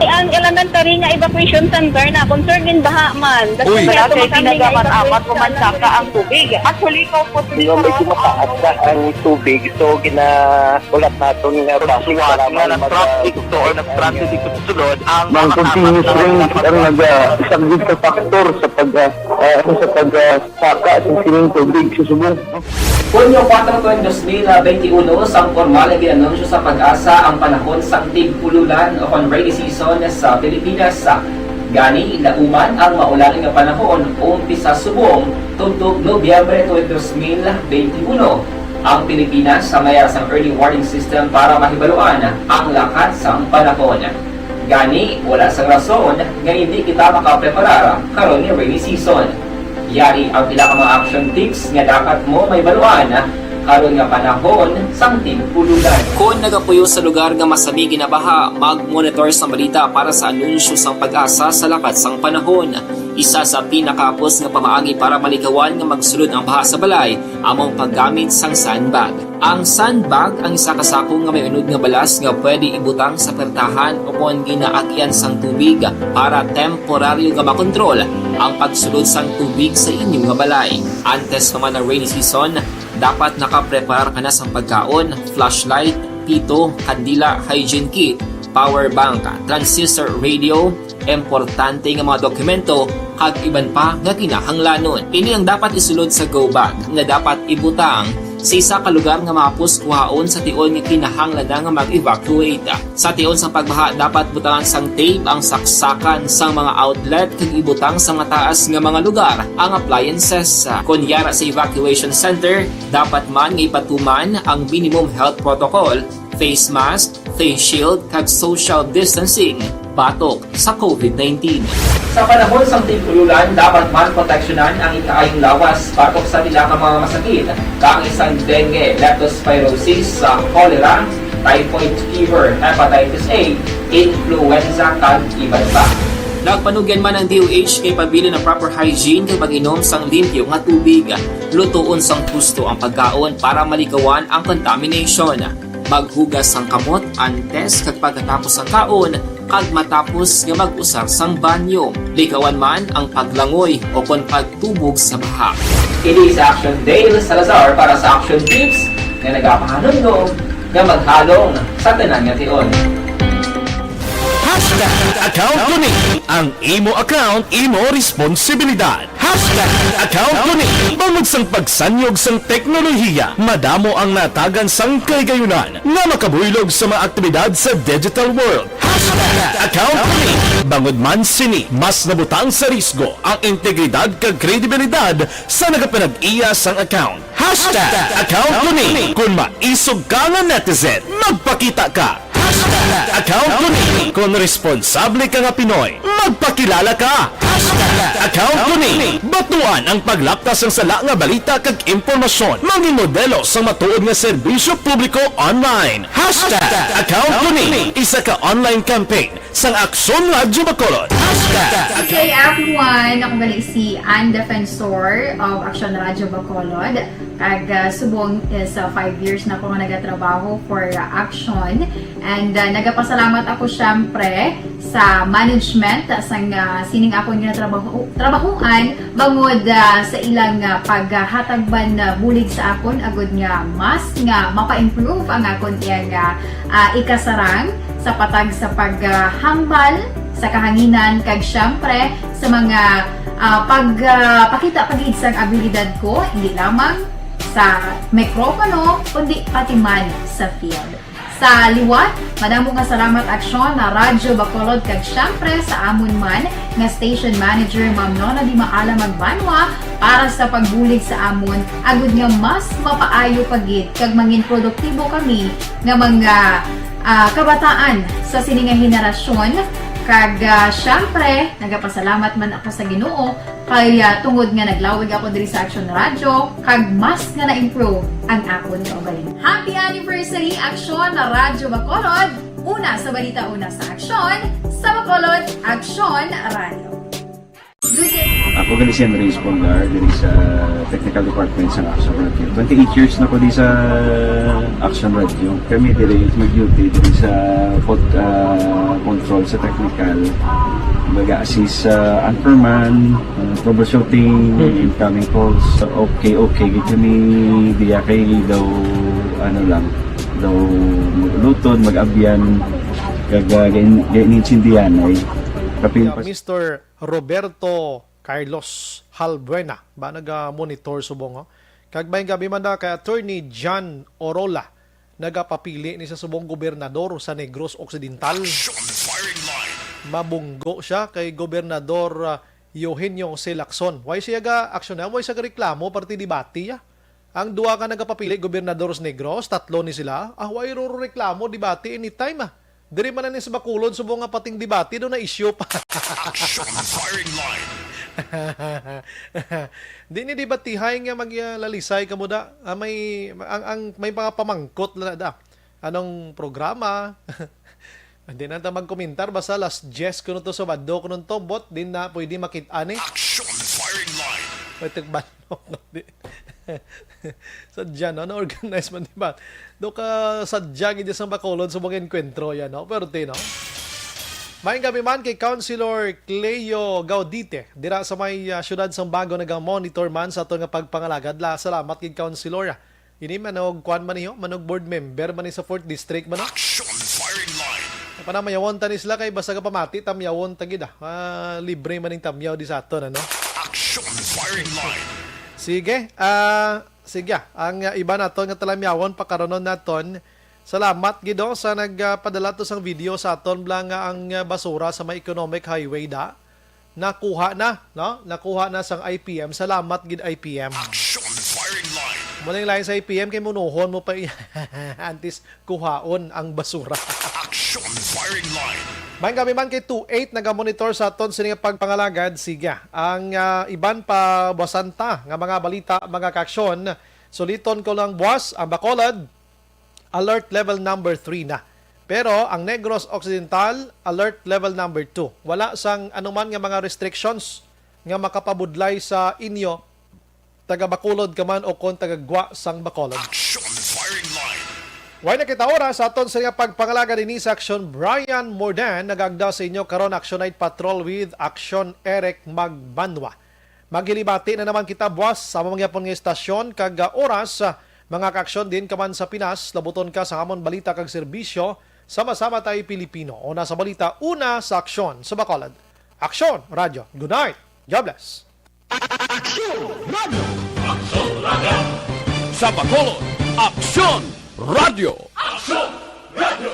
Ang elementary nga evacuation center na concerned din baha man. Uy. Wala kay kinagaman amat o mansaka ang tubig. Actually, ko po. Di ba medyo mataas na ang tubig? So, ginaulat naton nga basi nga nag-traffic to or nag-transit dito sa sulod ang mga continuous rain ang nagasaglit sa factor sa pag, ah, ah, sa pag, ah, saka sa sining tubig sa subong. Hunyo kuwatro, dos mil benti uno, sang pormal nga gin-anunsyo sa PAGASA ang panahon sang tig-ululan o kon rainy season sa Pilipinas. Gani, nauman ang maulan nga panahon umpisa subong tubtob Nobyembre twenty, dos mil benti uno. Ang Pilipinas may ara sang early warning system para mahibaluan ang lakat sang panahon. Gani, wala sang rason nga indi kita makapreparar karon nga rainy season. Yari ang pila ka mga action tips nga dapat mo mahibaluan karon nga panahon sang tig-ululan. Kon nagapuyo sa lugar nga masami ginabaha, mag-monitor sang balita para sa anunsyo sang PAGASA sa lakat sang panahon. Isa sa pinakahapos nga pamaagi para malikawan nga magsulod ang baha sa balay amo ang paggamit sang sandbag. Ang sandbag ang isa ka sako nga may unod nga balas nga pwede ibutang sa pertahan o kon ginaagian sang tubig para temporaryo nga makontrol ang pagsulod sang tubig sa inyo nga balay. Antes pa man ang rainy season, dapat nakapreparar ka na sang pagkaon, flashlight, pito, kandila, hygiene kit, power bank, transistor radio, importante nga mga dokumento, kag iban pa nga kinahanglanon. Ini ang dapat isulod sa go bag nga dapat ibutang sa isa ka lugar nga mahapos kuhaon sa tion nga kinahanglan na nga mag-evacuate. Sa tion sang pagbaha, dapat butangan sang tape ang saksakan sang mga outlet kag ibutang sa mataas nga mga lugar ang appliances. Kon yara sa evacuation center, dapat man nga ipatuman ang minimum health protocol, face mask, face shield, kag social distancing batok sa COVID nineteen. Sa panahon sang tig-ululan, dapat man proteksyonan ang ikaayong lawas batok sa pila ka mga masakit, kaangay sang dengue, leptospirosis, sa cholera, typhoid fever, hepatitis A, influenza, kag iban pa. Nagpanugyan man ang D O H kay pabilin ang proper hygiene kag pag-inom sang limpyo nga tubig. Lutoon sang husto ang pagkaon para malikawan ang contamination. Maghugas sang kamot antes kag pagkatapos sang kaon, kag matapos nga mag-usar sang banyo. Likawan man ang paglangoy o kon pagtubog sa baha. Ini si Action Dale Salazar para sa Action Tips nga nagapahanumdom nga maghalong sa tanan nga tion. Hashtag account ko ni. Ang imo account, imo responsibilidad. Hashtag account ko ni. Bangod sang pagsanyog sang teknolohiya, madamo ang natagan sang kahigayunan nga makabuylog sa mga aktibidad sa digital world. Hashtag account ko ni. Bangod man sini, mas nabutang sa risgo ang integridad kag kredibilidad sa nagapanag-iya sang account. Hashtag account ko ni. Kung maisog ka nga netizen, magpakita ka. Hashtag account ko ni. Kung responsable ka nga Pinoy, magpakilala ka. Hashtag account ko ni. Batuan ang paglapta sang sala nga balita kag impormasyon. Mangin modelo sang matuod nga serbisyo publiko online. Hashtag account ko ni. Isa ka online campaign sang Aksyon Radyo Bacolod. Hashtag. Good day, everyone. Ako gali si Ann Defensor of Aksyon Radyo Bacolod. Kag ah, subong is ah, five years na ako nga nagatrabaho for ah, Aksyon. And ah, nagapasalamat ako syempre sa management sang ah, sining akon nga trabaho, trabahoan bangod ah, sa ilang ah, paghatag man ah, bulig sa akon agud nga mas nga mapa-improve ang akon iyang ah, ah, ikasarang sa patag sa paghambal sa kahanginan kag syempre sa mga ah, pagpakita pa gid sang abilidad ko, hindi lamang sa mikropono kundi pati man sa field. Sa liwat, madamo nga salamat Aksyon na Radyo Bacolod kag syempre sa amon man nga station manager, Ma'am Nona Di Maala Magbanwa, para sa pagbulig sa amon, agud nga mas mapaayo pa gid kag mangin produktibo kami nga mga ah, kabataan sa sini nga henerasyon. Kag ah, syempre, nagapasalamat man ako sa Ginoo kay ah, tungod nga naglawig ako diri sa Aksyon Radyo kag mas nga na-improve ang akon kaugalingon. Happy anniversary, Aksyon Radyo Bacolod! Una sa balita, una sa aksyon, sa Bacolod, Aksyon Radyo. Ako gali si Andres Pongar, diri sa technical department sa Aksyon Radyo. Twenty-eight years na ko di sa Aksyon Radyo. Kami diri mag-duty diri sa pod, ah, control sa technical. Mag-assist sa anchorman, ah, troubleshooting, incoming calls. So, okay, okay. Gid kami diya kay daw, ano lang, daw mag-ulutod, mag-abyan, kag ah, gain-, gain-intindihan ay kapin Mister Roberto Carlos Halbuena ba naga-monitor subong, oh? Kag may gabi man na kay Attorney John Orola, nagapapili ni sa subong gobernador sa Negros Occidental. Mabunggo siya kay Gobernador ah, Eugenio C. Lacson. Why siya ga aksyon na? Why siya ga reklamo, parte debate ya? Ang duha ka nagapapili, gobernador sa Negros, tatlo ni sila. Ah, why ro reklamo, debate anytime ah? Diri man na ni sa Bacolod, subong nga pating debate, do na issue pa. Aksyon firing line. Di ni debatihay nga maglalisay ka mo da. Ah, may, ang, ang, may mga pamangkot na da. Anong programa? Hindi na ta magkomentar, basta alas diyes kuno to, Sabado kuno to, bot, din na pwede makit-an eh. Aksyon firing line. May tagbalok. Di. Sadya, no? Na-organize man, di ba? Do ka sadya gid sa Bacolod sa mga enkwentro yan, no? Pero di, no? Maayong gabi man kay Councilor Cleo Gaudite, dira sa may ah, siyudad sang Bago, naga-monitor man sa aton nga pagpangalagad. La, salamat gid, Councilor. Ini manog kuan man niyo, manog board member man ni sa fourth District man, no? Aksyon firing line. Panamyawon ta ni sila kay basta ka pamati, tamyawon ta gid, ah. Ah, libre man ning tamyaw di sa aton, ano? Aksyon firing line. Sige, ah, sige, ah. Ang ah, iba naton nga talamyawon, pakaronon naton. Salamat gid, oh, sa nagpadala to sang video sa aton bla nga ang ah, basura sa may Economic Highway da nakuha na, no? Nakuha na sang I P M. Salamat gid, I P M. Aksyon firing line. Muna yung lain sa I P M kay munuhon mo pa iya. Antes kuhaon ang basura. Aksyon firing line. Maayong gabi man kay two eight nagamonitor sa aton sini nga pagpangalagad. Sige, ang ah, iban pa buwasan ta nga mga balita, mga kaaksyon. Suliton ko lang, buwas, ang Bacolod, alert level number three na. Pero ang Negros Occidental, alert level number two. Wala sang anuman nga mga restrictions nga makapabudlay sa inyo, taga Bacolod ka man o kon taga Gwa sang Bacolod. Aksyon firing line. Way na kita oras sa aton sa nga pagpangalagad ini sa Aksyon. Brian Mordan nagagda sa inyo karon, Action Night Patrol with Action Eric Magbanwa. Maghilibati na naman kita buwas sa mga gyapon nga istasyon kag ah, oras, ah, mga kaaksyon din ka man sa Pinas, labuton ka sa amon balita kag serbisyo, sama-sama tayo Pilipino. Una sa balita, una sa aksyon sa Bacolod. Aksyon, Radyo. Good night. God bless. Aksyon Radio. Aksyon Radio. Sa Bacolod, Aksyon Radio. Aksyon Radio.